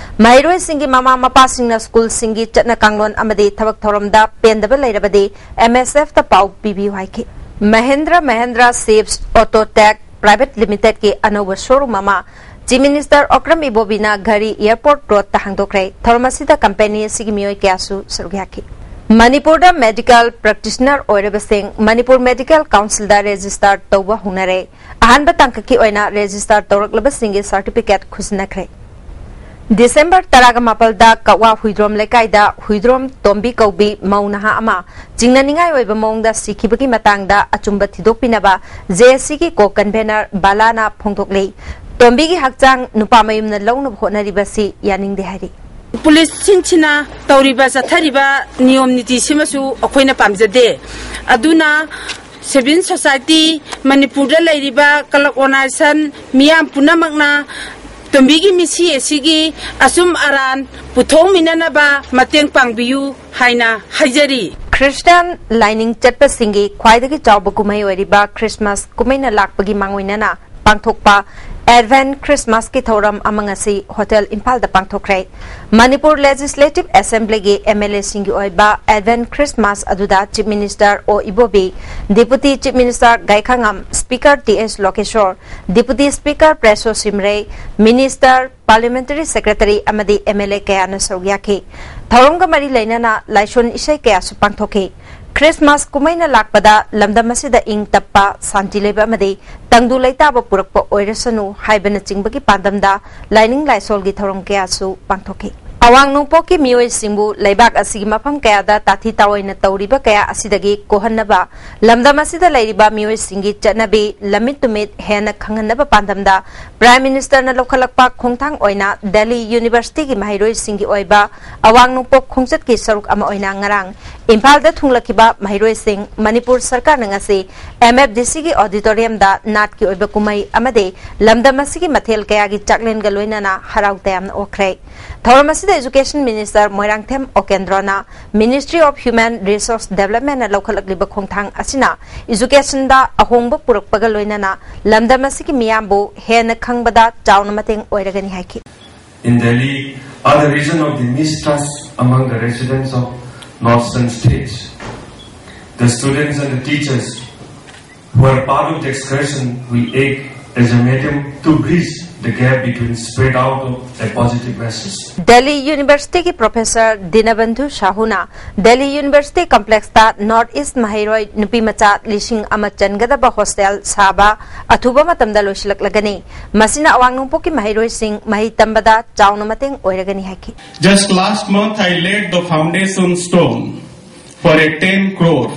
ꯃꯍꯩꯔꯣꯏꯁꯤꯡꯒꯤ ꯃꯃꯥ ꯃꯄꯥꯁꯤꯡꯅ ꯁ꯭ꯀꯨꯜꯁꯤꯡꯒꯤ ꯆꯠꯅ ꯀꯥꯡꯂꯣꯟ ꯑꯃꯗꯤ ꯊꯕꯛ ꯊꯧꯔꯝꯗ ꯄꯦꯟꯗꯕ ꯂꯩꯔꯕꯗꯤ ꯑꯦꯝ ꯑꯦꯁ ꯑꯦꯐꯇ ꯄꯥꯎ ꯄꯤꯕꯤꯌꯨ ꯍꯥꯏꯈꯤ꯫ ꯃꯍꯦꯟꯗ꯭ꯔ ꯃꯍꯦꯟꯗ꯭ꯔ ꯁꯦꯞꯁ ꯑꯣꯇꯣ ꯇꯦꯛ ꯄ꯭ꯔꯥꯏꯚꯦꯠ ꯂꯤꯃꯤꯇꯦꯗꯀꯤ ꯑꯅꯧꯕ ꯁꯣꯔꯨꯝ ꯑꯃ ꯆꯤꯐ ꯃꯤꯅꯤꯁꯇꯔ ꯑꯣꯀ꯭ꯔꯝ ꯏꯕꯣꯕꯤꯅ ꯘꯔꯤ ꯑꯦꯌꯔꯄꯣꯔꯠ ꯔꯣꯗꯇ ꯍꯥꯡꯗꯣꯛꯈ꯭ꯔꯦ꯫ ꯊꯧꯔꯝ ꯑꯁꯤꯗ ꯀꯝꯄꯦꯅꯤ ꯑꯁꯤꯒꯤ ꯃꯤꯑꯣꯏ ꯀꯌꯥꯁꯨ ꯁꯔꯨꯛ ꯌꯥꯈꯤ꯫ ꯃꯅꯤꯄꯨꯔꯗ ꯃꯦꯗꯤꯀꯦꯜ ꯄ꯭ꯔꯦꯛꯇꯤꯁꯅꯔ ꯑꯣꯏꯔꯕꯁꯤꯡ ꯃꯅꯤꯄꯨꯔ ꯃꯦꯗꯤꯀꯦꯜ ꯀꯥꯎꯟꯁꯤꯜꯗ ꯔꯦꯖꯤꯁꯇꯥꯔ ꯇꯧꯕ ꯍꯧꯅꯔꯦ꯫ ꯑꯍꯥꯟꯕ ꯇꯥꯡꯀꯛꯀꯤ ꯑꯣꯏꯅ ꯔꯦꯖꯤꯁꯇꯥꯔ ꯇꯧꯔꯛꯂꯕꯁꯤꯡꯒꯤ ꯁꯥꯔꯇꯤꯐꯤꯀꯦꯠ ꯈꯨꯠꯁꯤꯟꯅꯈ꯭ꯔꯦ꯫ ꯗꯤꯁꯦꯝꯕꯔ ꯇꯔꯥꯒ ꯃꯥꯄꯜꯗ ꯀꯛꯋꯥ ꯍꯨꯏꯗ꯭ꯔꯣꯝ ꯂꯩꯀꯥꯏꯗ ꯍꯨꯏꯗ꯭ꯔꯣꯝ ꯇꯣꯝꯕꯤ ꯀꯧꯕꯤ ꯃꯧ ꯅꯍꯥ ꯑꯃ ꯆꯤꯡꯅꯅꯤꯡꯉꯥꯏ ꯑꯣꯏꯕ ꯃꯑꯣꯡꯗ ꯁꯤꯈꯤꯕꯒꯤ ꯃꯇꯥꯡꯗ ꯑꯆꯨꯝꯕ ꯊꯤꯗꯣꯛꯄꯤꯅꯕ ꯖꯦ ꯑꯦꯁ ꯁꯤꯒꯤ ꯀꯣ ꯀꯟꯚꯦꯅꯔ ꯕꯥꯂꯥꯅ ꯐꯣꯡꯗꯣꯛꯂꯤ꯫ ꯇꯣꯝꯕꯤꯒꯤ ꯍꯛꯆꯥꯡ ꯅꯨꯄꯥ ꯃꯌꯨꯝꯅ ꯂꯧꯅꯕ ꯍꯣꯠꯅꯔꯤꯕꯁꯤ ꯌꯥꯅꯤꯡꯗꯦ ꯍꯥꯏꯔꯤ꯫ ꯄꯨꯂꯤꯁꯁꯤꯡꯁꯤꯅ ꯇꯧꯔꯤꯕ, ꯆꯠꯊꯔꯤꯕ ꯅꯤꯌꯣꯝ ꯅꯤꯇꯤꯁꯤꯃꯁꯨ ꯑꯩꯈꯣꯏꯅ ꯄꯥꯝꯖꯗꯦ꯫ ꯑꯗꯨꯅ ꯁꯤꯚꯤꯜ ꯁꯣꯁꯥꯏꯇꯤ, ꯃꯅꯤꯄꯨꯔꯗ ꯂꯩꯔꯤꯕ ꯀ꯭ꯂꯕ ꯑꯣꯔꯒꯅꯥꯏꯖꯦꯁꯟ, ꯃꯤꯌꯥꯝ ꯄꯨꯝꯅꯃꯛꯅ ꯇꯣꯝꯕꯤꯒꯤ ꯃꯤꯁꯤ ꯑꯁꯤꯒꯤ ꯑꯆꯨꯝ ꯑꯔꯥꯟ ꯄꯨꯊꯣꯛꯃꯤꯟꯅꯅꯕ ꯃꯇꯦꯡ ꯄꯥꯡꯕꯤꯌꯨ ꯍꯥꯏꯅ ꯍꯥꯏꯖꯔꯤ꯫ ꯈ꯭ꯔꯤꯁꯇꯤꯌꯥꯟ ꯂꯥꯏꯅꯤꯡ ꯆꯠꯄꯁꯤꯡꯒꯤ ꯈ꯭ꯋꯥꯏꯗꯒꯤ ꯆꯥꯎꯕ ꯀꯨꯝꯍꯩ ꯑꯣꯏꯔꯤꯕ ꯈ꯭ꯔꯤꯁꯃꯥꯁ ꯀꯨꯝꯍꯩꯅ ꯂꯥꯛꯄꯒꯤ ꯃꯥꯡꯑꯣꯏꯅꯅ ꯄꯥꯡꯊꯣꯛꯄ ꯑꯦꯗꯚꯦꯟ ꯈ꯭ꯔꯤꯁꯃꯥꯁꯀꯤ ꯊꯧꯔꯝ ꯑꯃ ꯉꯁꯤ ꯍꯣꯇꯦꯜ ꯏꯝꯐꯥꯜꯗ ꯄꯥꯡꯊꯣꯛꯈ꯭ꯔꯦ꯫ ꯃꯅꯤꯄꯨꯔ ꯂꯦꯖꯤꯁꯂꯦꯇꯤꯚ ꯑꯦꯁꯦꯝꯕ꯭ꯂꯤꯒꯤ ꯑꯦꯝ ꯑꯦꯜ ꯑꯦꯁꯤꯡꯒꯤ ꯑꯣꯏꯕ ꯑꯦꯗꯚꯦꯟ ꯈ꯭ꯔꯤꯁꯃꯥꯁ ꯑꯗꯨꯗ chief minister O Ibobi, deputy chief minister Gaikhangam, speaker T S Lokeshor, deputy speaker Preso Shimray, minister, parliamentary secretary ꯑꯃꯗꯤ ꯑꯦꯝ ꯑꯦꯜ ꯑꯦ ꯀꯌꯥꯅ ꯁꯔꯨꯛ ꯌꯥꯈꯤ꯫ ꯊꯧꯔꯝꯒ ꯃꯔꯤ ꯂꯩꯅꯅ ꯂꯥꯏꯁꯣꯟ ꯏꯁꯩ ꯀꯌꯥꯁꯨ ꯄꯥꯡꯊꯣꯛꯈꯤ꯫ ꯈ꯭ꯔꯤꯁꯃꯥꯁ ꯀꯨꯝꯍꯩꯅ ꯂꯥꯛꯄꯗ ꯂꯝꯗꯝ ꯑꯁꯤꯗ ꯏꯪ ꯇꯞꯄ, ꯁꯥꯟꯇꯤ ꯂꯩꯕ ꯑꯃꯗꯤ ꯇꯪꯗꯨ ꯂꯩꯇꯥꯕ ꯄꯨꯔꯛꯄ ꯑꯣꯏꯔꯁꯅꯨ ꯍꯥꯏꯕꯅꯆꯤꯡꯕꯒꯤ ꯄꯥꯟꯗꯝꯗ ꯂꯥꯏꯅꯤꯡ ꯂꯥꯏꯁꯣꯜꯒꯤ ꯊꯧꯔꯝ ꯀꯌꯥꯁꯨ ꯄꯥꯡꯊꯣꯛꯈꯤ꯫ ꯑꯋꯥꯡ ꯅꯣꯡꯄꯣꯛꯀꯤ ꯃꯤꯑꯣꯏꯁꯤꯡꯕꯨ ꯂꯩꯕꯥꯛ ꯑꯁꯤꯒꯤ ꯃꯐꯝ ꯀꯌꯥꯗ ꯇꯥꯊꯤ ꯇꯥꯑꯣꯏꯅ ꯇꯧꯔꯤꯕ ꯀꯌꯥ ꯑꯁꯤꯗꯒꯤ ꯀꯣꯛꯍꯟꯅꯕ, ꯂꯝꯗꯝ ꯑꯁꯤꯗ ꯂꯩꯔꯤꯕ ꯃꯤꯑꯣꯏꯁꯤꯡꯒꯤ ꯆꯠꯅꯕꯤ ꯂꯝꯃꯤꯠ ꯇꯨꯃꯤꯠ ꯍꯦꯟꯅ ꯈꯪꯍꯟꯅꯕ ꯄꯥꯟꯗꯝꯗ ꯄ꯭ꯔꯥꯏꯝ ꯃꯤꯅꯤꯁꯇꯔꯅ ꯂꯧꯈꯠꯂꯛꯄ ꯈꯣꯡꯊꯥꯡ ꯑꯣꯏꯅ ꯗꯦꯜꯂꯤ ꯌꯨꯅꯤꯚꯔꯁꯤꯇꯤꯒꯤ ꯃꯍꯩꯔꯣꯏꯁꯤꯡꯒꯤ ꯑꯣꯏꯕ ꯑꯋꯥꯡ ꯅꯣꯡꯄꯣꯛ ꯈꯣꯡꯆꯠꯀꯤ ꯁꯔꯨꯛ ꯑꯃ ꯑꯣꯏꯅ ꯉꯔꯥꯡ ꯏꯝꯐꯥꯜꯗ ꯊꯨꯡꯂꯈꯤꯕ ꯃꯍꯩꯔꯣꯏꯁꯤꯡ ꯃꯅꯤꯄꯨꯔ ꯁꯔꯀꯥꯔꯅ ꯉꯁꯤ ꯑꯦꯝ ꯑꯦꯐ ꯗꯤ ꯁꯤꯒꯤ ꯑꯣꯗꯤꯇꯣꯔꯤꯌꯝꯗ ꯅꯥꯠꯀꯤ ꯑꯣꯏꯕ ꯀꯨꯝꯍꯩ ꯑꯃꯗꯤ ꯂꯝꯗꯝ ꯑꯁꯤꯒꯤ ꯃꯊꯦꯜ ꯀꯌꯥꯒꯤ ꯆꯥꯛꯂꯦꯟꯒ ꯂꯣꯏꯅꯅ ꯍꯔꯥꯎ ꯇꯌꯥꯝꯅ ꯑꯣꯛꯈ꯭ꯔꯦ꯫ ꯊꯧꯔꯝ ꯑꯁꯤꯗ ꯏꯖꯨꯀꯦꯁꯟ ꯃꯤꯅꯤꯁꯇꯔ ꯃꯣꯏꯔꯥꯡꯊꯦꯝ ꯑꯣꯀꯦꯟꯗ꯭ꯔꯣꯅ ꯃꯤꯅꯤꯁꯇ꯭ꯔꯤ ꯑꯣꯐ ꯍ꯭ꯌꯨꯃꯦꯟ ꯔꯤꯁꯣꯔꯁ ꯗꯦꯕꯂꯞꯃꯦꯟꯅ ꯂꯧꯈꯠꯂꯛꯂꯤꯕ ꯈꯣꯡꯊꯥꯡ ꯑꯁꯤꯅ ꯏꯖꯨꯀꯦꯁꯟꯗ ꯑꯍꯣꯡꯕ ꯄꯨꯔꯛꯄꯒ ꯂꯣꯏꯅꯅ ꯂꯝꯗꯝ ꯑꯁꯤꯒꯤ ꯃꯤꯌꯥꯝꯕꯨ ꯍꯦꯟꯅ ꯈꯪꯕꯗ ꯆꯥꯎꯅ ꯃꯇꯦꯡ ꯑꯣꯏꯔꯒꯅꯤ ꯍꯥꯏꯈꯤ꯫ In Delhi are the reason of the mistrust among the residents of northern states. The students and the teachers who are part of the excursion will act as a medium to bridge the gap between spread out of a positive message. Delhi ꯌꯨꯅꯤꯚꯔꯁꯤꯇꯤꯒꯤ professor Dinabandhu ꯁꯥꯍꯨꯅ Delhi university ꯀꯝꯄ꯭ꯂꯦꯛꯁꯇ north east ꯃꯍꯩꯔꯣꯏ ꯅꯨꯄꯤ ꯃꯆꯥ ꯂꯤꯁꯤꯡ ꯑꯃ ꯆꯟꯒꯗꯕ hostel ꯁꯥꯕ ꯑꯊꯨꯕ ꯃꯇꯝꯗ ꯂꯣꯏꯁꯤꯜꯂꯛꯂꯒꯅꯤ꯫ ꯃꯁꯤꯅ ꯑꯋꯥꯡ ꯅꯣꯡꯄꯣꯛꯀꯤ ꯃꯍꯩꯔꯣꯏꯁꯤꯡ ꯃꯍꯩ ꯇꯝꯕꯗ ꯆꯥꯎꯅ ꯃꯇꯦꯡ ꯑꯣꯏꯔꯒꯅꯤ ꯍꯥꯏꯈꯤ꯫ Just last month, I laid the foundation stone for a ten crore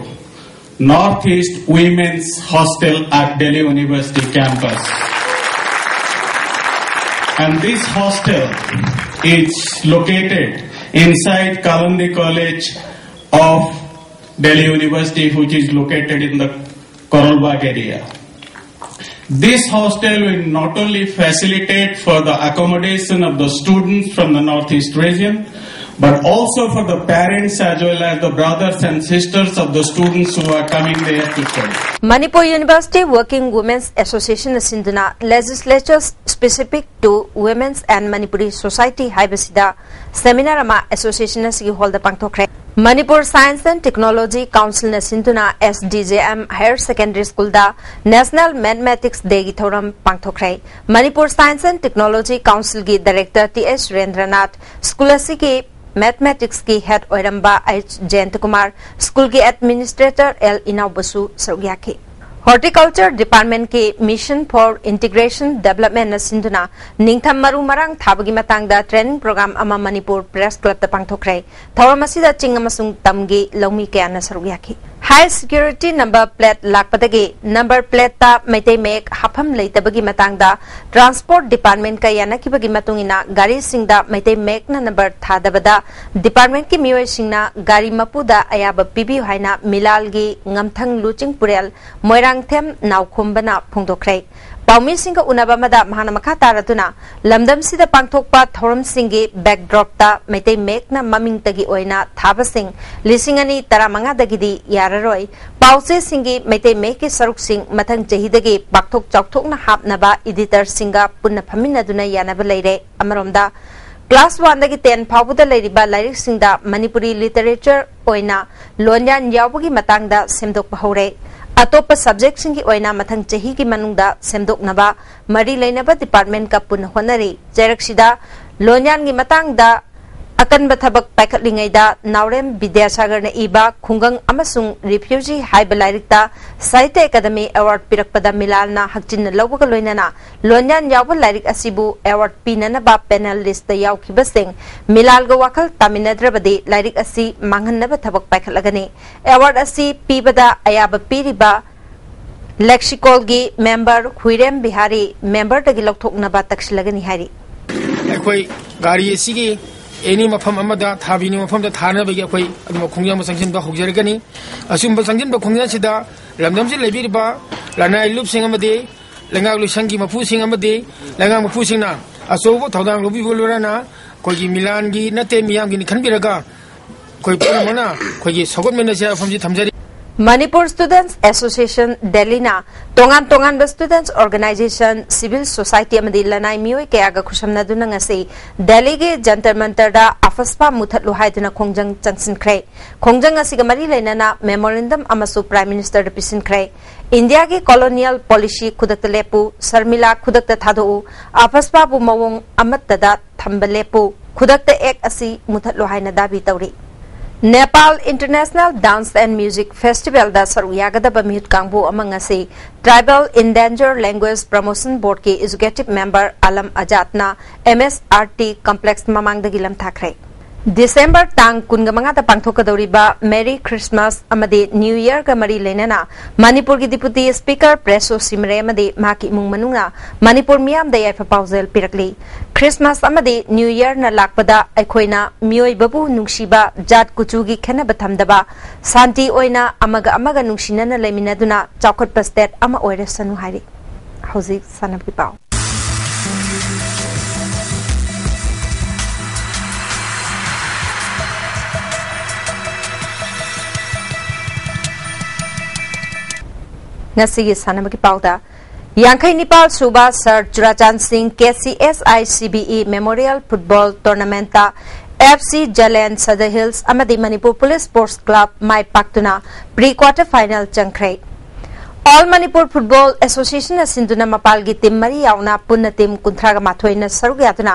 Northeast Women's Hostel at Delhi University campus. And this hostel is located inside Kalandi College of Delhi University, which is located in the Karol Bagh area. This hostel will not only facilitate for the accommodation of the students from the Northeast region, but also for the parents as well as the brothers and sisters of the students who are coming there to study. Manipur University Working Women's Association ꯅ ꯁꯤꯟꯗꯨꯅ Legislatures Specific to Women's and Manipuri Society ꯍꯥꯏꯕꯁꯤꯗ seminar ꯑꯃ association ꯑꯁꯤꯒꯤ hall the ꯄꯥꯡꯊꯣꯛꯈ꯭ꯔꯦ꯫ Manipur Science and Technology Council ꯅ ꯁꯤꯟꯗꯨꯅ S D J M Higher Secondary School ꯗ National Mathematics Day ꯒꯤ ꯊꯧꯔꯝ ꯄꯥꯡꯊꯣꯛꯈ꯭ꯔꯦ꯫ Manipur Science and Technology Council ꯒꯤ Director T S Surendranath, school ꯑꯁꯤꯒꯤ Mathematics ꯀꯤ head ꯑꯣꯏꯔꯝꯕ H Jayantakumar, school ꯒꯤ Administrator L ꯏꯅꯥꯎꯕꯁꯨ ꯁꯔꯨꯛ ꯌꯥꯈꯤ꯫ Horticulture Department ꯀꯤ Mission for Integration Development ꯅ ꯁꯤꯟꯗꯨꯅ ꯅꯤꯡꯊꯝ ꯃꯔꯨ ꯃꯔꯥꯡ ꯊꯥꯕꯒꯤ ꯃꯇꯥꯡꯗ training program ꯑꯃ Manipur Press Club ꯇ ꯄꯥꯡꯊꯣꯛꯈ꯭ꯔꯦ꯫ ꯊꯧꯔꯝ ꯑꯁꯤꯗ ꯆꯤꯡ ꯑꯃꯁꯨꯡ ꯇꯝꯒꯤ ꯂꯧꯃꯤ ꯀꯌꯥꯅ ꯁꯔꯨꯛ ꯌꯥꯈꯤ꯫ High security number plate ꯂꯥꯛꯄꯗꯒꯤ number plate ꯇ ꯃꯩꯇꯩ ꯃꯌꯦꯛ ꯍꯥꯞꯐꯝ ꯂꯩꯇꯕꯒꯤ ꯃꯇꯥꯡꯗ Transport Department ꯀ ꯌꯥꯅꯈꯤꯕꯒꯤ ꯃꯇꯨꯡ ꯏꯟꯅ ꯒꯥꯔꯤꯁꯤꯡꯗ ꯃꯩꯇꯩ ꯃꯌꯦꯛꯅ number ꯊꯥꯗꯕꯗ department ꯀꯤ ꯃꯤꯑꯣꯏꯁꯤꯡꯅ ꯒꯥꯔꯤ ꯃꯄꯨꯗ ꯑꯌꯥꯕ ꯄꯤꯕꯤꯌꯨ ꯍꯥꯏꯅ ꯃꯤꯂꯥꯜꯒꯤ ꯉꯝꯊꯪ ꯂꯨꯆꯤꯡ ꯄꯨꯔꯦꯜ ꯃꯣꯏꯔꯥꯡꯊꯦꯝ ꯅꯥꯎꯈꯣꯝꯕꯅ ꯐꯣꯡꯗꯣꯛꯈ꯭ꯔꯦ꯫ ꯄꯥꯎꯃꯤꯁꯤꯡꯒ ꯎꯅꯕ ꯑꯃꯗ ꯃꯍꯥꯛꯅ ꯃꯈꯥ ꯇꯥꯔꯗꯨꯅ ꯂꯝꯗꯝꯁꯤꯗ ꯄꯥꯡꯊꯣꯛꯄ ꯊꯧꯔꯝꯁꯤꯡꯒꯤ backdrop ꯇ ꯃꯩꯇꯩ ꯃꯌꯦꯛꯅ ꯃꯃꯤꯡꯇꯒꯤ ꯑꯣꯏꯅ ꯊꯥꯕꯁꯤꯡ ꯂꯤꯁꯤꯡ ꯑꯅꯤ ꯇꯔꯥꯃꯉꯥꯗꯒꯤꯗꯤ ꯌꯥꯔꯔꯣꯏ꯫ ꯄꯥꯎꯆꯦꯁꯤꯡꯒꯤ ꯃꯩꯇꯩ ꯃꯌꯦꯛꯀꯤ ꯁꯔꯨꯛꯁꯤꯡ ꯃꯊꯪ ꯆꯍꯤꯗꯒꯤ ꯄꯥꯛꯊꯣꯛ ꯆꯥꯎꯊꯣꯛꯅ ꯍꯥꯞꯅꯕ editor ꯁꯤꯡꯒ ꯄꯨꯟꯅ ꯐꯝꯃꯤꯟꯅꯗꯨꯅ ꯌꯥꯅꯕ ꯂꯩꯔꯦ꯫ ꯑꯃꯔꯣꯝꯗ, class one ꯗꯒꯤ ten ꯐꯥꯎꯕꯗ ꯂꯩꯔꯤꯕ ꯂꯥꯏꯔꯤꯛꯁꯤꯡꯗ ꯃꯅꯤꯄꯨꯔꯤ literature ꯑꯣꯏꯅ ꯂꯣꯟꯌꯥꯟ ꯌꯥꯎꯕꯒꯤ ꯃꯇꯥꯡꯗ ꯁꯦꯝꯗꯣꯛꯄ ꯍꯧꯔꯦ꯫ ꯑꯇꯣꯞꯄ subject ꯁꯤꯡꯒꯤ ꯑꯣꯏꯅ ꯃꯊꯪ ꯆꯍꯤꯒꯤ ꯃꯅꯨꯡꯗ ꯁꯦꯝꯗꯣꯛꯅꯕ ꯃꯔꯤ ꯂꯩꯅꯕ department ꯀ ꯄꯨꯟꯅ ꯍꯣꯠꯅꯔꯤ꯫ ꯆꯩꯔꯛꯁꯤꯗ ꯂꯣꯟꯌꯥꯟꯒꯤ ꯃꯇꯥꯡꯗ ꯑꯀꯟꯕ ꯊꯕꯛ ꯄꯥꯏꯈꯠꯂꯤꯉꯩꯗ ꯅꯥꯎꯔꯦꯝ ꯕꯤꯗ꯭ꯌꯥꯁꯥꯒꯔꯅ ꯏꯕ ꯈꯨꯡꯒꯪ ꯑꯃꯁꯨꯡ refugee ꯍꯥꯏꯕ ꯂꯥꯏꯔꯤꯛꯇ ꯁꯥꯍꯤꯇ꯭ꯌ ꯑꯦꯀꯥꯗꯃꯤ award ꯄꯤꯔꯛꯄꯗ ꯃꯤꯂꯥꯜꯅ ꯍꯛꯆꯤꯟꯅ ꯂꯧꯕꯒ ꯂꯣꯏꯅꯅ ꯂꯣꯟꯌꯥꯟ ꯌꯥꯎꯕ ꯂꯥꯏꯔꯤꯛ ꯑꯁꯤꯕꯨ award ꯄꯤꯅꯅꯕ panel list ꯇ ꯌꯥꯎꯈꯤꯕꯁꯤꯡ ꯃꯤꯂꯥꯜꯒ ꯋꯥꯈꯜ ꯇꯥꯃꯤꯟꯅꯗ꯭ꯔꯕꯗꯤ ꯂꯥꯏꯔꯤꯛ ꯑꯁꯤ ꯃꯥꯡꯍꯟꯅꯕ ꯊꯕꯛ ꯄꯥꯏꯈꯠꯂꯒꯅꯤ꯫ Award ꯑꯁꯤ ꯄꯤꯕꯗ ꯑꯌꯥꯕ ꯄꯤꯔꯤꯕ ꯂꯦꯛꯁꯤꯀꯣꯜꯒꯤ ꯃꯦꯝꯕꯔ ꯍꯨꯏꯔꯦꯝ ꯕꯤꯍꯥꯔꯤ ꯃꯦꯝꯕꯔꯗꯒꯤ ꯂꯧꯊꯣꯛꯅꯕ ꯇꯛꯁꯤꯜꯂꯒꯅꯤ ꯍꯥꯏꯔꯤ꯫ ꯑꯩꯈꯣꯏ ꯒꯥꯔꯤ ꯑꯁꯤꯒꯤ ꯑꯦꯅꯤ ꯃꯐꯝ ꯑꯃꯗ ꯊꯥꯕꯤꯅꯤꯡꯕ ꯃꯐꯝꯗ ꯊꯥꯅꯕꯒꯤ ꯑꯩꯈꯣꯏ ꯑꯗꯨꯝ ꯈꯣꯡꯖꯪ ꯑꯃ ꯆꯪꯁꯤꯟꯕ ꯍꯧꯖꯔꯒꯅꯤ꯫ ꯑꯁꯤꯒꯨꯝꯕ ꯆꯪꯁꯤꯟꯕ ꯈꯣꯡꯖꯪꯁꯤꯗ ꯂꯝꯗꯝꯁꯤꯗ ꯂꯩꯕꯤꯔꯤꯕ ꯂꯅꯥꯏ ꯂꯨꯞꯁꯤꯡ ꯑꯃꯗꯤ ꯂꯩꯉꯥꯛ ꯂꯣꯏꯁꯪꯒꯤ ꯃꯄꯨꯁꯤꯡ ꯑꯃꯗꯤ ꯂꯩꯉꯥꯛ ꯃꯄꯨꯁꯤꯡꯅ ꯑꯆꯧꯕ ꯊꯧꯗꯥꯡ ꯂꯧꯕꯤꯕ ꯂꯣꯏꯅꯅ ꯑꯩꯈꯣꯏꯒꯤ ꯃꯤꯂꯥꯟꯒꯤ ꯅꯠꯇꯦ, ꯃꯤꯌꯥꯝꯒꯤꯅꯤ ꯈꯟꯕꯤꯔꯒ ꯑꯩꯈꯣꯏ ꯄꯨꯝꯅꯃꯛꯅ ꯑꯩꯈꯣꯏꯒꯤ ꯁꯧꯒꯠꯃꯤꯟꯅꯁꯤ ꯍꯥꯏꯕ ꯋꯥꯐꯝꯁꯤ ꯊꯝꯖꯔꯤ꯫ ꯃꯅꯤꯄꯨꯔ ꯁ꯭ꯇꯨꯗꯦꯟꯠꯁ ꯑꯦꯁꯣꯁꯤꯌꯦꯁꯟ ꯗꯦꯜꯂꯤꯅ ꯇꯣꯉꯥꯟ ꯇꯣꯉꯥꯟꯕ ꯁ꯭ꯇꯨꯗꯦꯟꯠꯁ ꯑꯣꯔꯒꯅꯥꯏꯖꯦꯁꯟ, ꯁꯤꯚꯤꯜ ꯁꯣꯁꯥꯏꯇꯤ ꯑꯃꯗꯤ ꯂꯅꯥꯏ ꯃꯤꯑꯣꯏ ꯀꯌꯥꯒ ꯈꯨꯠꯁꯝꯅꯗꯨꯅ ꯉꯁꯤ ꯗꯦꯜꯂꯤꯒꯤ ꯖꯟꯇꯔ ꯃꯟꯇꯔꯗ ꯑꯐꯁꯄꯥ ꯃꯨꯊꯠꯂꯨ ꯍꯥꯏꯗꯨꯅ ꯈꯣꯡꯖꯪ ꯆꯪꯁꯤꯟꯈ꯭ꯔꯦ꯫ ꯈꯣꯡꯖꯪ ꯑꯁꯤꯒ ꯃꯔꯤ ꯂꯩꯅꯅ ꯃꯦꯃꯣꯔꯦꯟꯗꯝ ꯑꯃꯁꯨ ꯄ꯭ꯔꯥꯏꯝ ꯃꯤꯅꯤꯁꯇꯔꯗ ꯄꯤꯁꯤꯟꯈ꯭ꯔꯦ꯫ ꯏꯟꯗꯤꯌꯥꯒꯤ ꯀꯣꯂꯣꯅꯤꯌꯦꯜ ꯄꯣꯂꯤꯁꯤ ꯈꯨꯗꯛꯇ ꯂꯦꯞꯄꯨ, ꯁꯔꯃꯤꯂꯥ ꯈꯨꯗꯛꯇ ꯊꯥꯗꯣꯛꯎ, ꯑꯐꯁꯄꯥꯕꯨ ꯃꯑꯣꯡ ꯑꯃꯠꯇꯗ ꯊꯝꯕ ꯂꯦꯞꯄꯨ, ꯈꯨꯗꯛꯇ ꯑꯦꯛ ꯑꯁꯤ ꯃꯨꯊꯠꯂꯨ ꯍꯥꯏꯅ ꯗꯥꯕꯤ ꯇꯧꯔꯤ꯫ Nepal international dance and music ꯐꯦꯁꯇꯤꯚꯦꯜꯗ ꯁꯔꯨꯛ ꯌꯥꯒꯗꯕ ꯃꯤꯍꯨꯠ ꯀꯥꯡꯕꯨ ꯑꯃ ꯉꯁꯤ ꯇ꯭ꯔꯥꯏꯕꯦꯜ ꯏꯟꯗꯦꯟꯖꯔ ꯂꯦꯡꯒ꯭ꯋꯦꯖ ꯄ꯭ꯔꯃꯣꯁꯟ ꯕꯣꯔꯗꯀꯤ ꯑꯦꯛꯖꯤꯀ꯭ꯌꯨꯇꯤꯚ ꯃꯦꯝꯕꯔ ꯑꯂꯝ ꯑꯖꯥꯗꯅ M S R T complex ꯃꯃꯥꯡꯗꯒꯤ ꯂꯝꯊꯥꯈ꯭ꯔꯦ꯫ ꯗꯤꯁꯦꯝꯕꯔ ꯇꯥꯡ ꯀꯨꯟꯒ ꯃꯉꯥꯗ ꯄꯥꯡꯊꯣꯛꯀꯗꯧꯔꯤꯕ ꯃꯦꯔꯤ ꯈ꯭ꯔꯤꯁꯃꯥꯁ ꯑꯃꯗꯤ ꯅ꯭ꯌꯨ ꯌꯔꯒ ꯃꯔꯤ ꯂꯩꯅꯅ ꯃꯅꯤꯄꯨꯔꯒꯤ ꯗꯤꯄꯨꯇꯤ ꯁ꯭ꯄꯤꯀꯔ ꯄ꯭ꯔꯦꯁꯣ ꯁꯤꯃꯔꯦ ꯑꯃꯗꯤ ꯃꯍꯥꯛꯀꯤ ꯏꯃꯨꯡ ꯃꯅꯨꯡꯅ ꯃꯅꯤꯄꯨꯔ ꯃꯤꯌꯥꯝꯗ ꯌꯥꯏꯐ ꯄꯥꯎꯖꯦꯜ ꯄꯤꯔꯛꯂꯤ꯫ ꯈ꯭ꯔꯤꯁꯃꯥꯁ ꯑꯃꯗꯤ ꯅ꯭ꯌꯨ ꯌꯔꯅ ꯂꯥꯛꯄꯗ ꯑꯩꯈꯣꯏꯅ ꯃꯤꯑꯣꯏꯕꯕꯨ ꯅꯨꯡꯁꯤꯕ, ꯖꯥꯠ ꯀꯨꯆꯨꯒꯤ ꯈꯦꯠꯅꯕ ꯊꯝꯗꯕ, ꯁꯥꯟꯇꯤ ꯑꯣꯏꯅ ꯑꯃꯒ ꯑꯃꯒ ꯅꯨꯡꯁꯤꯅꯅ ꯂꯩꯃꯤꯟꯅꯗꯨꯅ ꯆꯥꯎꯈꯠꯄ ꯁ꯭ꯇꯦꯠ ꯑꯃ ꯑꯣꯏꯔꯁꯅꯨ ꯍꯥꯏꯔꯤ꯫ ꯍꯧꯖꯤꯛ ꯁꯥꯟꯅꯕꯒꯤ ꯄꯥꯎ꯫ ꯉꯁꯤꯒꯤ ꯁꯥꯟꯅꯕꯒꯤ ꯄꯥꯎꯗ, ꯌꯥꯡꯈꯩ ꯅꯤꯄꯥꯜ ꯁꯨꯕ ꯁꯔ ꯆꯨꯔꯥꯆꯥꯟ ꯁꯤꯡ K C S I C B E memorial football ꯇꯣꯔꯅꯥꯃꯦꯟꯠꯇ ꯑꯦꯐ ꯁꯤ ꯖꯂꯦꯟ ꯁꯗ ꯍꯤꯜꯁ ꯑꯃꯗꯤ ꯃꯅꯤꯄꯨꯔ ꯄꯨꯂꯤꯁ ꯁ꯭ꯄꯣꯔꯠꯁ ꯀ꯭ꯂꯕ ꯃꯥꯏ ꯄꯥꯛꯇꯨꯅ ꯄ꯭ꯔꯤ ꯀ꯭ꯋꯥꯔꯇꯔ ꯐꯥꯏꯅꯦꯜ ꯆꯪꯈ꯭ꯔꯦ꯫ ꯑꯣꯜ ꯃꯅꯤꯄꯨꯔ ꯐꯨꯠꯕꯣꯜ ꯑꯦꯁꯣꯁꯤꯌꯦꯁꯟꯅ ꯁꯤꯟꯗꯨꯅ ꯃꯄꯥꯜꯒꯤ ꯇꯤꯝ ꯃꯔꯤ ꯌꯥꯎꯅ ꯄꯨꯟꯅ ꯇꯤꯝ ꯀꯨꯟꯊ꯭ꯔꯥꯒ ꯃꯥꯊꯣꯏꯅ ꯁꯔꯨꯛ ꯌꯥꯗꯨꯅ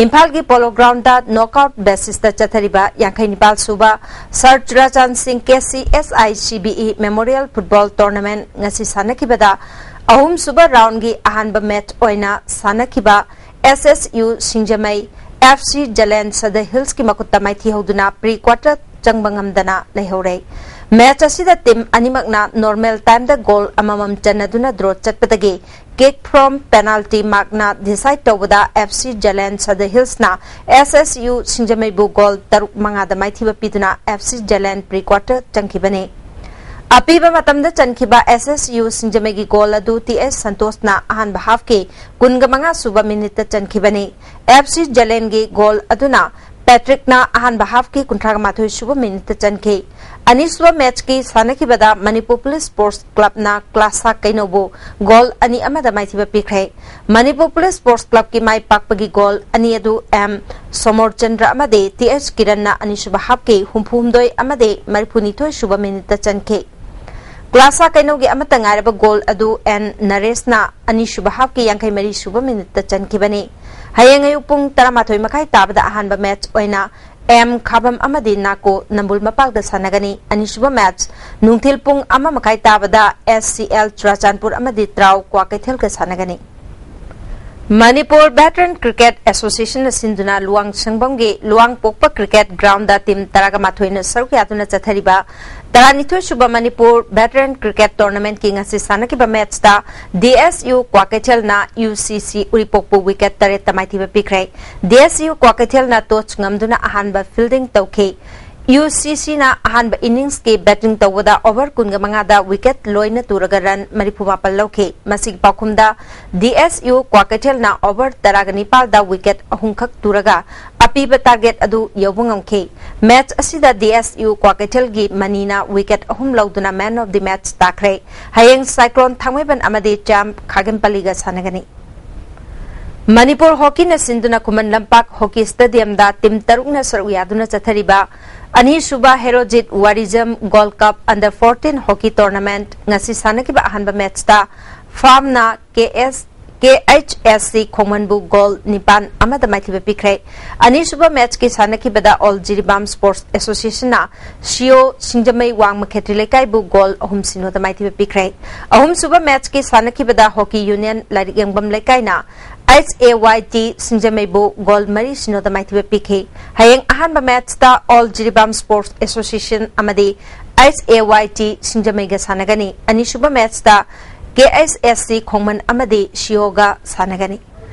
ꯏꯝꯐꯥꯜꯒꯤ ꯄꯣꯂꯣ ꯒ꯭ꯔꯥꯎꯟꯗ ꯅꯣꯛꯑꯥꯎꯠ ꯕꯦꯁꯤꯁꯇ ꯆꯠꯊꯔꯤꯕ ꯌꯥꯡꯈꯩ ꯅꯤꯄꯥꯜ ꯁꯨꯕ ꯁꯔ ꯆꯨꯔꯥꯆꯥꯟ ꯁꯤꯡ K C S I C B E memorial football tournament ꯉꯁꯤ ꯁꯥꯟꯅꯈꯤꯕꯗ ꯑꯍꯨꯝꯁꯨꯕ ꯔꯥꯎꯟꯒꯤ ꯑꯍꯥꯟꯕ ꯃꯦꯆ ꯑꯣꯏꯅ ꯁꯥꯟꯅꯈꯤꯕ ꯑꯦꯁ ꯑꯦꯁ ꯌꯨ ꯁꯤꯡꯖꯃꯩ ꯑꯦꯐ ꯁꯤ ꯖꯂꯦꯟ ꯁꯗ ꯍꯤꯜꯁꯀꯤ ꯃꯈꯨꯠꯇ ꯃꯥꯏꯊꯤꯍꯧꯗꯨꯅ ꯄ꯭ꯔꯤ ꯀ꯭ꯋꯥꯔꯇꯔ ꯆꯪꯕ ꯉꯝꯗꯅ ꯂꯩꯍꯧꯔꯦ꯫ Match ꯑꯁꯤꯗ team ꯑꯅꯤꯃꯛꯅ normal timeꯗ goal ꯑꯃꯃꯝ ꯆꯟꯅꯗꯨꯅ draw ꯆꯠꯄꯗꯒꯤ kick from penalty markꯅ decide ꯇꯧꯕꯗ F C Jalen Sadar Hillsꯅ S S U ꯁꯤꯡꯖꯃꯩꯕꯨ goal ꯇꯔꯨꯛ ꯃꯉꯥꯗ ꯃꯥꯏꯊꯤꯕ ꯄꯤꯗꯨꯅ F C Jalen pre-quarter ꯆꯪꯈꯤꯕꯅꯤ꯫ ꯑꯄꯤꯕ ꯃꯇꯝꯗ ꯆꯟꯈꯤꯕ S S U ꯁꯤꯡꯖꯃꯩꯒꯤ goal ꯑꯗꯨ T S ꯁꯟꯇꯣꯁꯅ ꯑꯍꯥꯟꯕ halfꯀꯤ ꯀꯨꯟꯃꯉꯥ ꯁꯨꯕ minuteꯇ ꯆꯟꯈꯤꯕꯅꯤ꯫ F C Jalenꯒꯤ goal ꯑꯗꯨꯅ Patrickꯅ ꯑꯍꯥꯟꯕ halfꯀꯤ ꯀꯨꯟꯊ꯭ꯔꯥ ꯃꯥꯊꯣꯏ ꯁꯨꯕ minuteꯇ ꯆꯟꯈꯤ꯫ ꯑꯅꯤꯁꯨꯕ matchꯀꯤ ꯁꯥꯟꯅꯈꯤꯕꯗ Manipur Police Sports Clubꯅ ꯀ꯭ꯂꯥꯁꯥ ꯀꯩꯅꯧꯕꯨ goal ꯑꯅꯤ ꯑꯃꯗ ꯃꯥꯏꯊꯤꯕ ꯄꯤꯈ꯭ꯔꯦ꯫ Manipur Police Sports Clubꯀꯤ ꯃꯥꯏ ꯄꯥꯛꯄꯒꯤ goal ꯑꯅꯤ ꯑꯗꯨ M ꯁꯣꯃꯣꯔꯆꯟꯗ꯭ꯔ ꯑꯃꯗꯤ T H ꯀꯤꯔꯟꯅ ꯑꯅꯤꯁꯨꯕ halfꯀꯤ ꯍꯨꯝꯐꯨ ꯍꯨꯝꯗꯣꯏ ꯑꯃꯗꯤ ꯃꯔꯤꯐꯨ ꯅꯤꯊꯣꯏ ꯁꯨꯕ minuteꯇ ꯆꯟꯈꯤ꯫ ꯀ꯭ꯂꯥꯁꯥ ꯀꯩꯅꯧꯒꯤ ꯑꯃꯠꯇ ꯉꯥꯏꯔꯕ goal ꯑꯗꯨ N ꯅꯔꯦꯁꯅ ꯑꯅꯤꯁꯨꯕ halfꯀꯤ ꯌꯥꯡꯈꯩ ꯃꯔꯤ ꯁꯨꯕ minuteꯇ ꯆꯟꯈꯤꯕꯅꯤ꯫ ꯍꯌꯦꯡ ꯑꯌꯨꯛ ꯄꯨꯡ ꯇꯔꯥꯃꯥꯊꯣꯏ ꯃꯈꯥꯏ ꯇꯥꯕꯗ ꯑꯍꯥꯟꯕ match ꯑꯣꯏꯅ M ꯈꯥꯕꯝ ꯑꯃꯗꯤ ꯅꯥꯀꯣ ꯅꯝꯕꯨꯜ ꯃꯄꯥꯜꯗ ꯁꯥꯟꯅꯒꯅꯤ꯫ ꯑꯅꯤꯁꯨꯕ match ꯅꯨꯡꯊꯤꯜ ꯄꯨꯡ ꯑꯃ ꯃꯈꯥꯏ ꯇꯥꯕꯗ S C L ꯆꯨꯔꯥꯆꯥꯟꯄꯨꯔ ꯑꯃꯗꯤ ꯇ꯭ꯔꯥꯎ ꯀ꯭ꯋꯥꯀꯩꯊꯦꯜꯒ ꯁꯥꯟꯅꯒꯅꯤ꯫ Manipur Veteran Cricket Associationꯅ ꯁꯤꯟꯗꯨꯅ ꯂꯨꯋꯥꯡꯁꯪꯕꯝꯒꯤ ꯂꯨꯋꯥꯡꯄꯣꯛꯄ cricket groundꯗ team ꯇꯔꯥꯒ ꯃꯥꯊꯣꯏꯅ ꯁꯔꯨꯛ ꯌꯥꯗꯨꯅ ꯆꯠꯊꯔꯤꯕ ꯇꯔꯥꯅꯤꯊꯣꯏ ꯁꯨꯕ Manipur Veteran Cricket Tournamentꯀꯤ ꯉꯁꯤ ꯁꯥꯟꯅꯈꯤꯕ matchꯇ D S U ꯀ꯭ꯋꯥꯀꯩꯊꯦꯜꯅ U C C ꯎꯔꯤꯄꯣꯛꯄꯨ wicket ꯇꯔꯦꯠꯇ ꯃꯥꯏꯊꯤꯕ ꯄꯤꯈ꯭ꯔꯦ꯫ D S U ꯀ꯭ꯋꯥꯀꯩꯊꯦꯜꯅ toss ꯉꯝꯗꯨꯅ ꯑꯍꯥꯟꯕ fielding ꯇꯧꯈꯤ꯫ U C Cꯅ ꯑꯍꯥꯟꯕ inningsꯀꯤ batting ꯇꯧꯕꯗ over ꯀꯨꯟꯃꯉꯥꯗ wicket ꯂꯣꯏꯅ ꯇꯨꯔꯒ run ꯃꯔꯤꯐꯨ ꯃꯥꯄꯜ ꯂꯧꯈꯤ꯫ ꯃꯁꯤꯒꯤ ꯄꯥꯎꯈꯨꯝꯗ D S U ꯀ꯭ꯋꯥꯀꯩꯊꯦꯜꯅ over ꯇꯔꯥꯒ ꯅꯤꯄꯥꯜꯗ wicket ꯑꯍꯨꯝꯈꯛ ꯇꯨꯔꯒ ꯑꯄꯤꯕ target ꯑꯗꯨ ꯌꯧꯕ ꯉꯝꯈꯤ꯫ Match ꯑꯁꯤꯗ D S U ꯀ꯭ꯋꯥꯀꯩꯊꯦꯜꯒꯤ ꯃꯅꯤꯅ wicket ꯑꯍꯨꯝ ꯂꯧꯗꯨꯅ man of the match ꯇꯥꯈ꯭ꯔꯦ꯫ ꯍꯌꯦꯡ Cyclone ꯊꯥꯡꯃꯩꯕꯟ ꯑꯃꯗꯤ Champ ꯈꯥꯒꯦꯝꯄꯜꯂꯤꯒ ꯁꯥꯟꯅꯒꯅꯤ꯫ ꯃꯅꯤꯄꯨꯔ ꯍꯣꯀꯤꯅ ꯁꯤꯟꯗꯨꯅ ꯈꯨꯃꯟ ꯂꯝꯄꯥꯛ ꯍꯣꯀꯤ stadiumꯗ team ꯇꯔꯨꯛꯅ ꯁꯔꯨꯛ ꯌꯥꯗꯨꯅ ꯆꯠꯊꯔꯤꯕ ꯑꯅꯤꯁꯨꯕ Herojit ꯋꯥꯔꯤꯖꯝ Gold Cup under fourteen hockey tournament ꯉꯁꯤ ꯁꯥꯟꯅꯈꯤꯕ ꯑꯍꯥꯟꯕ matchꯇ ꯐꯥꯝꯅ K S, K H S C ꯈꯣꯡꯃꯟꯕꯨ goal ꯅꯤꯄꯥꯟ ꯑꯃꯗ ꯃꯥꯏꯊꯤꯕ ꯄꯤꯈ꯭ꯔꯦ꯫ ꯑꯅꯤꯁꯨꯕ matchꯀꯤ ꯁꯥꯟꯅꯈꯤꯕꯗ All ꯖꯤꯔꯤꯕꯥꯝ Sports Associationꯅ ꯁꯤꯑꯣ ꯁꯤꯡꯖꯃꯩ ꯋꯥꯡꯃ ꯈꯦꯇ꯭ꯔꯤ ꯂꯩꯀꯥꯏꯕꯨ goal ꯑꯍꯨꯝ ꯁꯤꯅꯣꯗ ꯃꯥꯏꯊꯤꯕ ꯄꯤꯈ꯭ꯔꯦ꯫ ꯑꯍꯨꯝꯁꯨꯕ matchꯀꯤ ꯁꯥꯟꯅꯈꯤꯕꯗ Hockey Union ꯂꯥꯏꯔꯤꯛ ꯌꯦꯡꯕꯝ ꯂꯩꯀꯥꯏꯅ H A Y T ꯁꯤꯡꯖꯃꯩꯕꯨ goal ꯃꯔꯤ ꯁꯤꯅꯣꯗ ꯃꯥꯏꯊꯤꯕ ꯄꯤꯈꯤ꯫ ꯍꯌꯦꯡ ꯑꯍꯥꯟꯕ matchꯇ All ꯖꯤꯔꯤꯕꯥꯝ Sports Association ꯑꯃꯗꯤ H A Y T ꯁꯤꯡꯖꯃꯩꯒ ꯁꯥꯟꯅꯒꯅꯤ꯫ ꯑꯅꯤꯁꯨꯕ ꯃꯦꯠꯁꯇ K S S C ꯈꯣꯡꯃꯟ ꯑꯃꯗꯤ ꯁꯤꯌꯣꯒ ꯁꯥꯟꯅꯒꯅꯤ꯫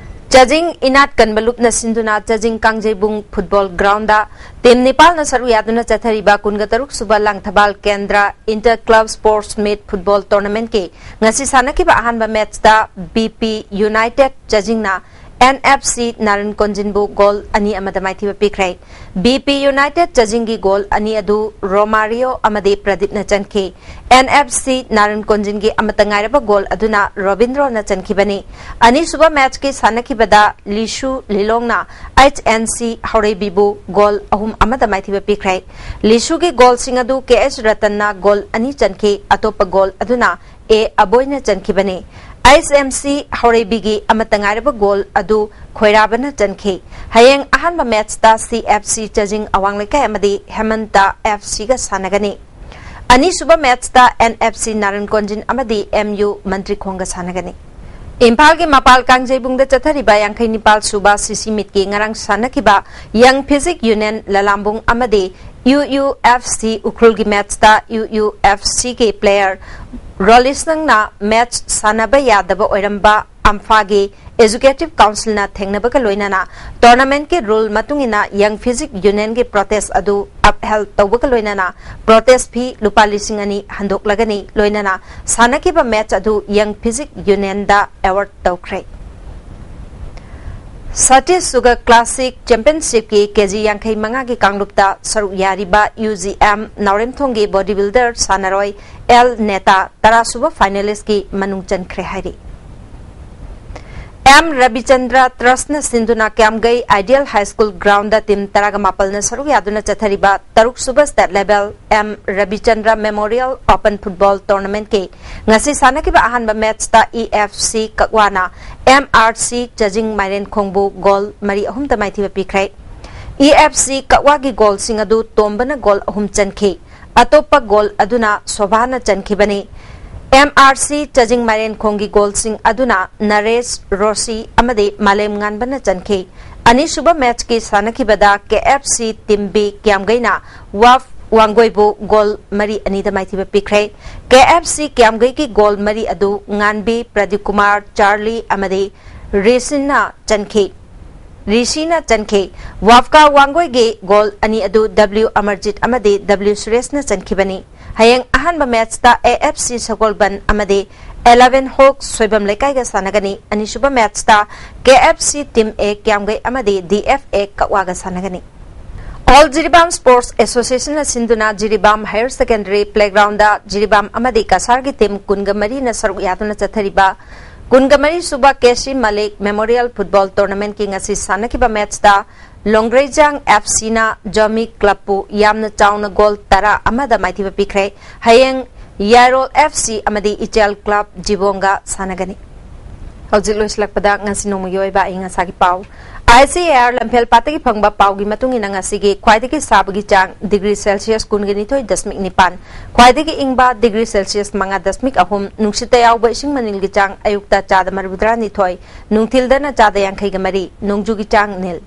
ꯆꯥꯖꯤꯡ ꯏꯅꯥꯠ ꯀꯟꯕ ꯂꯨꯞꯅ ꯁꯤꯟꯗꯨꯅ ꯆꯥꯖꯤꯡ ꯀꯥꯡꯖꯩꯕꯨꯡ ꯐꯨꯠꯕꯣꯜ ꯒ꯭ꯔꯥꯎꯟꯗ ꯇꯤꯝ ꯅꯤꯄꯥꯜꯅ ꯁꯔꯨꯛ ꯌꯥꯗꯨꯅ ꯆꯠꯊꯔꯤꯕ ꯀꯨꯟꯒ ꯇꯔꯨꯛ ꯁꯨꯕ Langthabal Kendra inter club sports meet football ꯇꯣꯔꯅꯥꯃꯦꯟꯠꯀꯤ ꯉꯁꯤ ꯁꯥꯟꯅꯈꯤꯕ ꯑꯍꯥꯟꯕ ꯃꯦꯠꯁꯇ B P United ꯆꯥꯖꯤꯡꯅ N F C ꯅꯥꯔꯟ ꯀꯣꯟꯖꯤꯟꯕꯨ ꯒꯣꯜ ꯑꯅꯤ ꯑꯃꯗ ꯃꯥꯏꯊꯤꯕ ꯄꯤꯈ꯭ꯔꯦ꯫ B P United ꯆꯥꯖꯤꯡꯒꯤ ꯒꯣꯜ ꯑꯅꯤ ꯑꯗꯨ ꯔꯣꯃꯥꯔꯤꯌꯣ ꯑꯃꯗꯤ ꯄ꯭ꯔꯗꯤꯞꯅ ꯆꯟꯈꯤ꯫ N F C ꯅꯥꯔꯟ ꯀꯣꯟꯖꯤꯟꯒꯤ ꯑꯃꯠꯇ ꯉꯥꯏꯔꯕ ꯒꯣꯜ ꯑꯗꯨꯅ ꯔꯣꯕꯤꯟꯗ꯭ꯔꯣꯅ ꯆꯟꯈꯤꯕꯅꯤ꯫ ꯑꯅꯤꯁꯨꯕ ꯃꯦꯠꯁꯀꯤ ꯁꯥꯟꯅꯈꯤꯕꯗ ꯂꯤꯁꯨ ꯂꯤꯂꯣꯡꯅ H N C ꯍꯧꯔꯩꯕꯤꯕꯨ ꯒꯣꯜ ꯑꯍꯨꯝ ꯑꯃꯗ ꯃꯥꯏꯊꯤꯕ ꯄꯤꯈ꯭ꯔꯦ꯫ ꯂꯤꯁꯨꯒꯤ ꯒꯣꯜꯁꯤꯡ ꯑꯗꯨ K H ꯔꯇꯟꯅ ꯒꯣꯜ ꯑꯅꯤ ꯆꯟꯈꯤ꯫ ꯑꯇꯣꯞꯄ ꯒꯣꯜ ꯑꯗꯨꯅ A ꯑꯕꯣꯏꯅ ꯆꯟꯈꯤꯕꯅꯤ꯫ H M C ꯍꯧꯔꯩꯕꯤꯒꯤ ꯑꯃꯠꯇ ꯉꯥꯏꯔꯕ ꯒꯣꯜ ꯑꯗꯨ ꯈꯣꯏꯔꯥꯕꯅ ꯆꯟꯈꯤ꯫ ꯍꯌꯦꯡ ꯑꯍꯥꯟꯕ ꯃꯦꯠꯁꯇ C F C ꯆꯥꯖꯤꯡ ꯑꯋꯥꯡ ꯂꯩꯀꯥꯏ ꯑꯃꯗꯤ ꯍꯦꯃꯟꯇ F Cꯒ ꯁꯥꯟꯅꯒꯅꯤ꯫ ꯑꯅꯤꯁꯨꯕ ꯃꯦꯠꯁꯇ N F C ꯅꯥꯔꯟ ꯀꯣꯟꯖꯤꯟ ꯑꯃꯗꯤ M U ꯃꯟꯇ꯭ꯔꯤꯈꯣꯡꯒ ꯁꯥꯟꯅꯒꯅꯤ꯫ ꯏꯝꯐꯥꯜꯒꯤ ꯃꯄꯥꯜ ꯀꯥꯡꯖꯩꯕꯨꯡꯗ ꯆꯠꯊꯔꯤꯕ ꯌꯥꯡꯈꯩ ꯅꯤꯄꯥꯜ ꯁꯨꯕ C C ꯃꯤꯠꯀꯤ ꯉꯔꯥꯡ ꯁꯥꯟꯅꯈꯤꯕ Young Physic Union ꯂꯂꯥꯝꯕꯨꯡ ꯑꯃꯗꯤ U U F C ꯎꯈ꯭ꯔꯨꯜꯒꯤ ꯃꯦꯠꯁꯇ U U F Cꯒꯤ ꯄ꯭ꯂꯦꯌꯔ ꯔꯣꯂꯤꯁꯅꯪꯅ ꯃꯦꯠꯁ ꯁꯥꯟꯅꯕ ꯌꯥꯗꯕ ꯑꯣꯏꯔꯝꯕ ꯑꯝꯐꯥꯒꯤ ꯑꯦꯖꯨꯀꯦꯇꯤꯚ ꯀꯥꯎꯟꯁꯤꯜꯅ ꯊꯦꯡꯅꯕꯒ ꯂꯣꯏꯅꯅ ꯇꯣꯔꯅꯥꯃꯦꯟꯠꯀꯤ ꯔꯨꯜ ꯃꯇꯨꯡ ꯏꯟꯅ Young Physic Unionꯒꯤ ꯄ꯭ꯔꯣꯇꯦꯁ ꯑꯗꯨ ꯑꯞꯍꯦꯜ ꯇꯧꯕꯒ ꯂꯣꯏꯅꯅ ꯄ꯭ꯔꯣꯇꯦꯁ ꯐꯤ ꯂꯨꯄꯥ ꯂꯤꯁꯤꯡ ꯑꯅꯤ ꯍꯟꯗꯣꯛꯂꯒꯅꯤ꯫ ꯂꯣꯏꯅꯅ ꯁꯥꯟꯅꯈꯤꯕ ꯃꯦꯠꯁ ꯑꯗꯨ Young Physic Unionꯗ ꯑꯦꯋꯥꯔꯗ ꯇꯧꯈ꯭ꯔꯦ꯫ ꯁꯇꯤꯁ ꯁꯨꯒꯔ ꯀ꯭ꯂꯥꯁꯤꯛ ꯆꯦꯝꯄꯤꯌꯟꯁꯤꯞꯀꯤ ꯀꯦꯖꯤ ꯌꯥꯡꯈꯩ ꯃꯉꯥꯒꯤ ꯀꯥꯡꯂꯨꯞꯇ ꯁꯔꯨꯛ ꯌꯥꯔꯤꯕ U G M ꯅꯥꯎꯔꯦꯝꯊꯣꯡꯒꯤ ꯕꯣꯗꯤ ꯕꯤꯜꯗꯔ ꯁꯥꯟꯅꯔꯣꯏ ꯑꯦꯜ ꯅꯦꯇꯥ ꯇꯔꯥ ꯁꯨꯕ ꯐꯥꯏꯅꯦꯂꯤꯁꯀꯤ ꯃꯅꯨꯡ ꯆꯟꯈ꯭ꯔꯦ ꯍꯥꯏꯔꯤ꯫ M ꯔꯕꯤꯆꯟꯗ꯭ꯔ ꯇ꯭ꯔꯁꯅ ꯁꯤꯟꯗꯨꯅ Kyamgei ideal high school ground team ꯇꯔꯥꯒ ꯃꯥꯄꯜꯅ ꯁꯔꯨꯛ ꯌꯥꯗꯨꯅ ꯆꯠꯊꯔꯤꯕ ꯇꯔꯨꯛ ꯁꯨꯕ state level M Rabichandra memorial open football ꯇꯣꯔꯅꯥꯃꯦꯟꯠꯀꯤ ꯉꯁꯤ ꯁꯥꯟꯅꯈꯤꯕ ꯑꯍꯥꯟꯕ ꯃꯦꯠꯁꯇ E F C ꯀꯛꯋꯥꯅ M R C ꯆꯥꯖꯤꯡ ꯃꯥꯏꯔꯦꯟꯈꯣꯡꯕꯨ ꯒꯣꯜ ꯃꯔꯤ ꯑꯍꯨꯝꯗ ꯃꯥꯏꯊꯤꯕ ꯄꯤꯈ꯭ꯔꯦ꯫ E F C ꯀꯛꯋꯥꯒꯤ ꯒꯣꯜꯁꯤꯡ ꯑꯗꯨ ꯇꯣꯝꯕꯅ ꯒꯣꯜ ꯑꯍꯨꯝ ꯆꯟꯈꯤ꯫ ꯑꯇꯣꯞꯄ ꯒꯣꯜ ꯑꯗꯨꯅ ꯁꯣꯚꯥꯅ ꯆꯟꯈꯤꯕꯅꯤ꯫ M R C ꯆꯥꯖꯤꯡ ꯃꯥꯏꯔꯦꯟꯈꯣꯡꯒꯤ ꯒꯣꯜꯁꯤꯡ ꯑꯗꯨꯅ ꯅꯔꯦꯁ, ꯔꯣꯁꯤ ꯑꯃꯗꯤ ꯃꯥꯂꯦꯝ ꯉꯥꯟꯕꯅ ꯆꯟꯈꯤ꯫ ꯑꯅꯤꯁꯨꯕ ꯃꯦꯠꯁꯀꯤ ꯁꯥꯟꯅꯈꯤꯕꯗ K F C team B ꯀ꯭ꯌꯥꯝꯒꯩꯅ ꯋꯥꯐ ꯋꯥꯡꯒꯣꯏꯕꯨ ꯒꯣꯜ ꯃꯔꯤ ꯑꯅꯤꯗ ꯃꯥꯏꯊꯤꯕ ꯄꯤꯈ꯭ꯔꯦ꯫ ꯀꯦ ꯑꯦꯐ ꯁꯤ ꯀꯤꯌꯥꯝꯒꯩꯒꯤ ꯒꯣꯜ ꯃꯔꯤ ꯑꯗꯨ ꯉꯥꯟꯕꯤ, ꯄ꯭ꯔꯗꯤꯞ ꯀꯨꯃꯥꯔ, ꯆꯥꯔꯂꯤ ꯑꯃꯗꯤ ꯔꯤꯁꯤꯅ ꯆꯟꯈꯤ꯫ ꯔꯤꯁꯤꯅ ꯆꯟꯈꯤ꯫ ꯋꯥꯐꯀꯥ ꯋꯥꯡꯒꯣꯏꯒꯤ ꯒꯣꯜ ꯑꯅꯤ ꯑꯗꯨ ꯗꯕ꯭ꯂꯤꯎ ꯑꯃꯔꯖꯤꯠ ꯑꯃꯗꯤ ꯗꯕ꯭ꯂꯤꯎ ꯁꯨꯔꯦꯁꯅ ꯆꯟꯈꯤꯕꯅꯤ꯫ ꯍꯌꯦꯡ ꯑꯍꯥꯟꯕ ꯃꯦꯠꯆꯇ ꯑꯦ ꯑꯦꯐ ꯁꯤ ꯁꯒꯣꯜꯕꯟ ꯑꯃꯗꯤ ꯏꯂꯦꯚꯦꯟ ꯍꯣꯛ ꯁꯣꯏꯕꯝ ꯂꯩꯀꯥꯏꯒ ꯁꯥꯟꯅꯒꯅꯤ꯫ ꯑꯅꯤꯁꯨꯕ ꯃꯦꯠꯆꯇ ꯀꯦ ꯑꯦꯐ ꯁꯤ ꯇꯤꯝ ꯑꯦ ꯀꯤꯌꯥꯝꯒꯩ ꯑꯃꯗꯤ ꯗꯤ ꯑꯦꯐ ꯑꯦ ꯀꯛꯋꯥꯒ ꯁꯥꯟꯅꯒꯅꯤ꯫ ꯑꯣꯜ ꯖꯤꯔꯤꯕꯥꯝ ꯁ꯭ꯄꯣꯔꯠꯁ ꯑꯦꯁꯣꯁꯤꯌꯦꯁꯟꯅ ꯁꯤꯟꯗꯨꯅ Jiribam higher secondary playground Jiribam ꯑꯃꯗꯤ ꯀꯁꯥꯔꯒꯤ ꯇꯤꯝ ꯀꯨꯟꯒ ꯃꯔꯤꯅ ꯁꯔꯨꯛ ꯌꯥꯗꯨꯅ ꯆꯠꯊꯔꯤꯕ ꯀꯨꯟꯒ ꯃꯔꯤ ꯁꯨꯕ K C Malik memorial football ꯇꯣꯔꯅꯥꯃꯦꯟꯠꯀꯤ ꯉꯁꯤ ꯁꯥꯟꯅꯈꯤꯕ ꯃꯦꯠꯆꯇ ꯂꯣꯡꯒ꯭ꯔꯩꯖꯥꯡ ꯑꯦꯐ ꯁꯤꯅ ꯖꯣꯃꯤ ꯀ꯭ꯂꯕꯄꯨ ꯌꯥꯝꯅ ꯆꯥꯎꯅ ꯒꯣꯜ ꯇꯔꯥ ꯑꯃꯗ ꯃꯥꯏꯊꯤꯕ ꯄꯤꯈ꯭ꯔꯦ꯫ ꯍꯌꯦꯡ ꯌꯥꯏꯔꯣꯜ ꯑꯦꯐ ꯁꯤ ꯑꯃꯗꯤ ꯏꯆꯦꯜ ꯀ꯭ꯂꯕ ꯖꯤꯕꯣꯡꯒ ꯁꯥꯟꯅꯒꯅꯤ꯫ ꯍꯧꯖꯤꯛ ꯂꯣꯏꯁꯤꯜꯂꯛꯄꯗ ꯉꯁꯤ ꯅꯣꯡꯃꯒꯤ ꯑꯣꯏꯕ ꯑꯏꯪ ꯑꯁꯥꯒꯤ ꯄꯥꯎ꯫ ꯑꯥꯏ ꯁꯤ ꯑꯦ ꯑꯥꯔ ꯂꯝꯐꯦꯜ ꯄꯥꯠꯇꯒꯤ ꯐꯪꯕ ꯄꯥꯎꯒꯤ ꯃꯇꯨꯡ ꯏꯟꯅ ꯉꯁꯤꯒꯤ ꯈ꯭ꯋꯥꯏꯗꯒꯤ ꯁꯥꯕꯒꯤ ꯆꯥꯡ ꯗꯤꯒ꯭ꯔꯤ ꯁꯦꯜꯁꯤꯌꯁ ꯀꯨꯟꯒ ꯅꯤꯊꯣꯏ ꯗꯁꯃꯤꯛ ꯅꯤꯄꯥꯟ, ꯈ꯭ꯋꯥꯏꯗꯒꯤ ꯏꯪꯕ ꯗꯤꯒ꯭ꯔꯤ ꯁꯦꯜꯁꯤꯌꯁ ꯃꯉꯥ ꯗꯁꯃꯤꯛ ꯑꯍꯨꯝ, ꯅꯨꯡꯁꯤꯠꯇ ꯌꯥꯎꯕ ꯏꯁꯤꯡ ꯃꯅꯤꯜꯒꯤ ꯆꯥꯡ ꯑꯌꯨꯛꯇ ꯆꯥꯗ ꯃꯔꯤꯐꯨꯇꯔꯥ ꯅꯤꯊꯣꯏ, ꯅꯨꯡꯊꯤꯜꯗꯅ ꯆꯥꯗ ꯌꯥꯡꯈꯩꯒ ꯃꯔꯤ, ꯅꯣꯡꯖꯨꯒꯤ ꯆꯥꯡ ꯅꯤꯜ꯫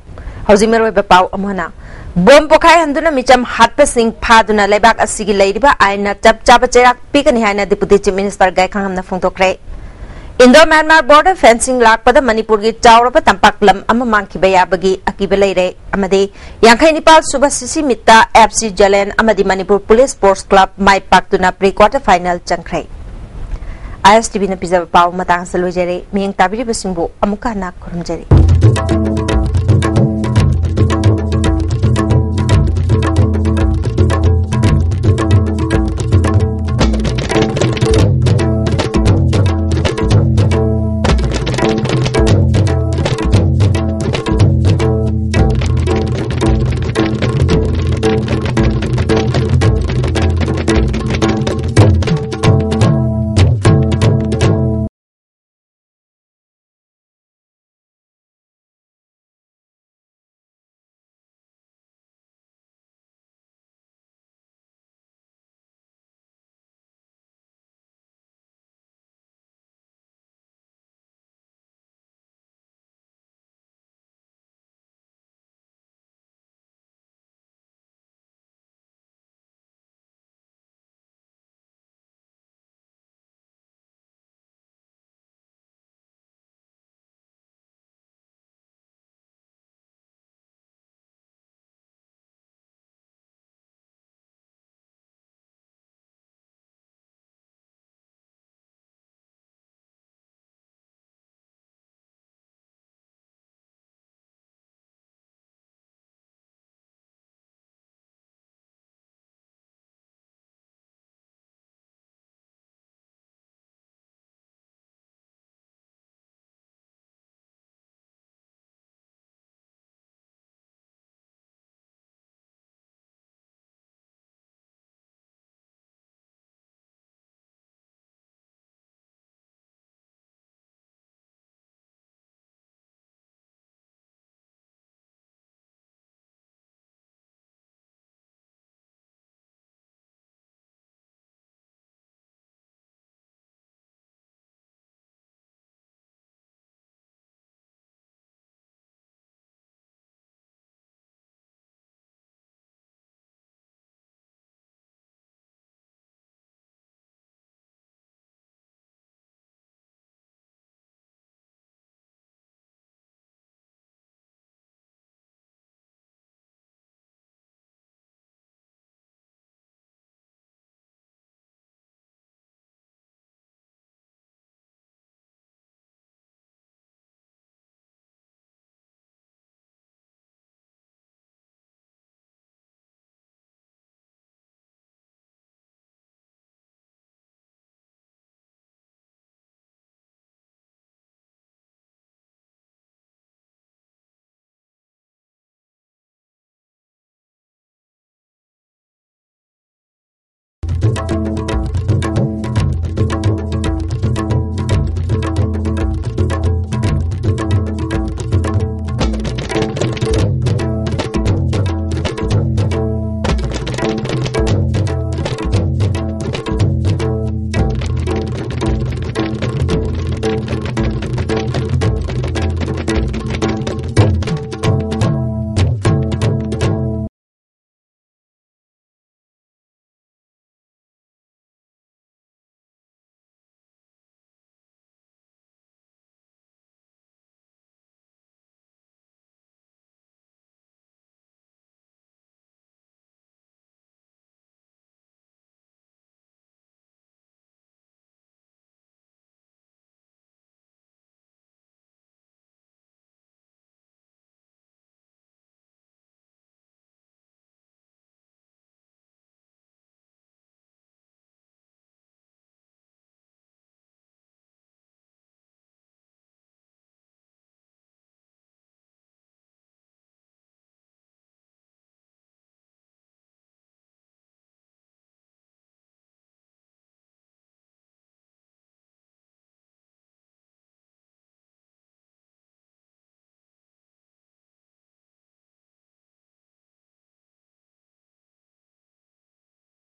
ꯍꯧꯖꯤꯛ ꯃꯔꯨꯑꯣꯏꯕ ꯄꯥꯎ ꯑꯃꯨꯛ ꯍꯟꯅ꯫ ꯕꯣꯝ ꯄꯣꯈꯥꯏꯍꯟꯗꯨꯅ ꯃꯤꯆꯝ ꯍꯥꯠꯄꯁꯤꯡ ꯐꯥꯗꯨꯅ ꯂꯩꯕꯥꯛ ꯑꯁꯤꯒꯤ ꯂꯩꯔꯤꯕ ꯑꯥꯏꯟꯅ ꯆꯞ ꯆꯥꯕ ꯆꯩꯔꯥꯛ ꯄꯤꯒꯅꯤ ꯍꯥꯏꯅ ꯗꯤꯄꯨꯇꯤ ꯆꯤꯐ ꯃꯤꯅꯤꯁꯇꯔ ꯒꯥꯏꯈꯥꯡꯍꯝꯅ ꯐꯣꯡꯗꯣꯛꯈ꯭ꯔꯦ꯫ ꯏꯟꯗꯣ ꯃ꯭ꯌꯥꯟꯃꯥꯔ ꯕꯣꯔꯗꯔ ꯐꯦꯟꯁꯤꯡ ꯂꯥꯛꯄꯗ ꯃꯅꯤꯄꯨꯔꯒꯤ ꯆꯥꯎꯔꯕ ꯇꯝꯄꯥꯛ ꯂꯝ ꯑꯃ ꯃꯥꯡꯈꯤꯕ ꯌꯥꯕꯒꯤ ꯑꯀꯤꯕ ꯂꯩꯔꯦ ꯑꯃꯗꯤ ꯌꯥꯡꯈꯩ ꯅꯤꯄꯥꯜ ꯁꯨꯕ ꯁꯤꯁꯤ ꯃꯤꯠꯇ ꯑꯦꯐ ꯁꯤ ꯖꯂꯦꯟ ꯑꯃꯗꯤ ꯃꯅꯤꯄꯨꯔ ꯄꯨꯂꯤꯁ ꯁ꯭ꯄꯣꯔꯠꯁ ꯀ꯭ꯂꯕ ꯃꯥꯏ ꯄꯥꯛꯇꯨꯅ ꯄ꯭ꯔꯤ ꯀ꯭ꯋꯥꯔꯇꯔ ꯐꯥꯏꯅꯦꯜ ꯆꯪꯈ꯭ꯔꯦ꯫ ꯑꯥꯏ ꯑꯦꯁ ꯇꯤ ꯚꯤꯅ ꯄꯤꯖꯕ ꯄꯥꯎ ꯃꯇꯥꯡ ꯑꯁꯤꯗ ꯂꯣꯏꯖꯔꯦ꯫ ꯃꯤꯠꯌꯦꯡ ꯇꯥꯕꯤꯔꯤꯕꯁꯤꯡꯕꯨ ꯑꯃꯨꯛꯀ ꯍꯟꯅ ꯈꯨꯔꯨꯝꯖꯔꯤ꯫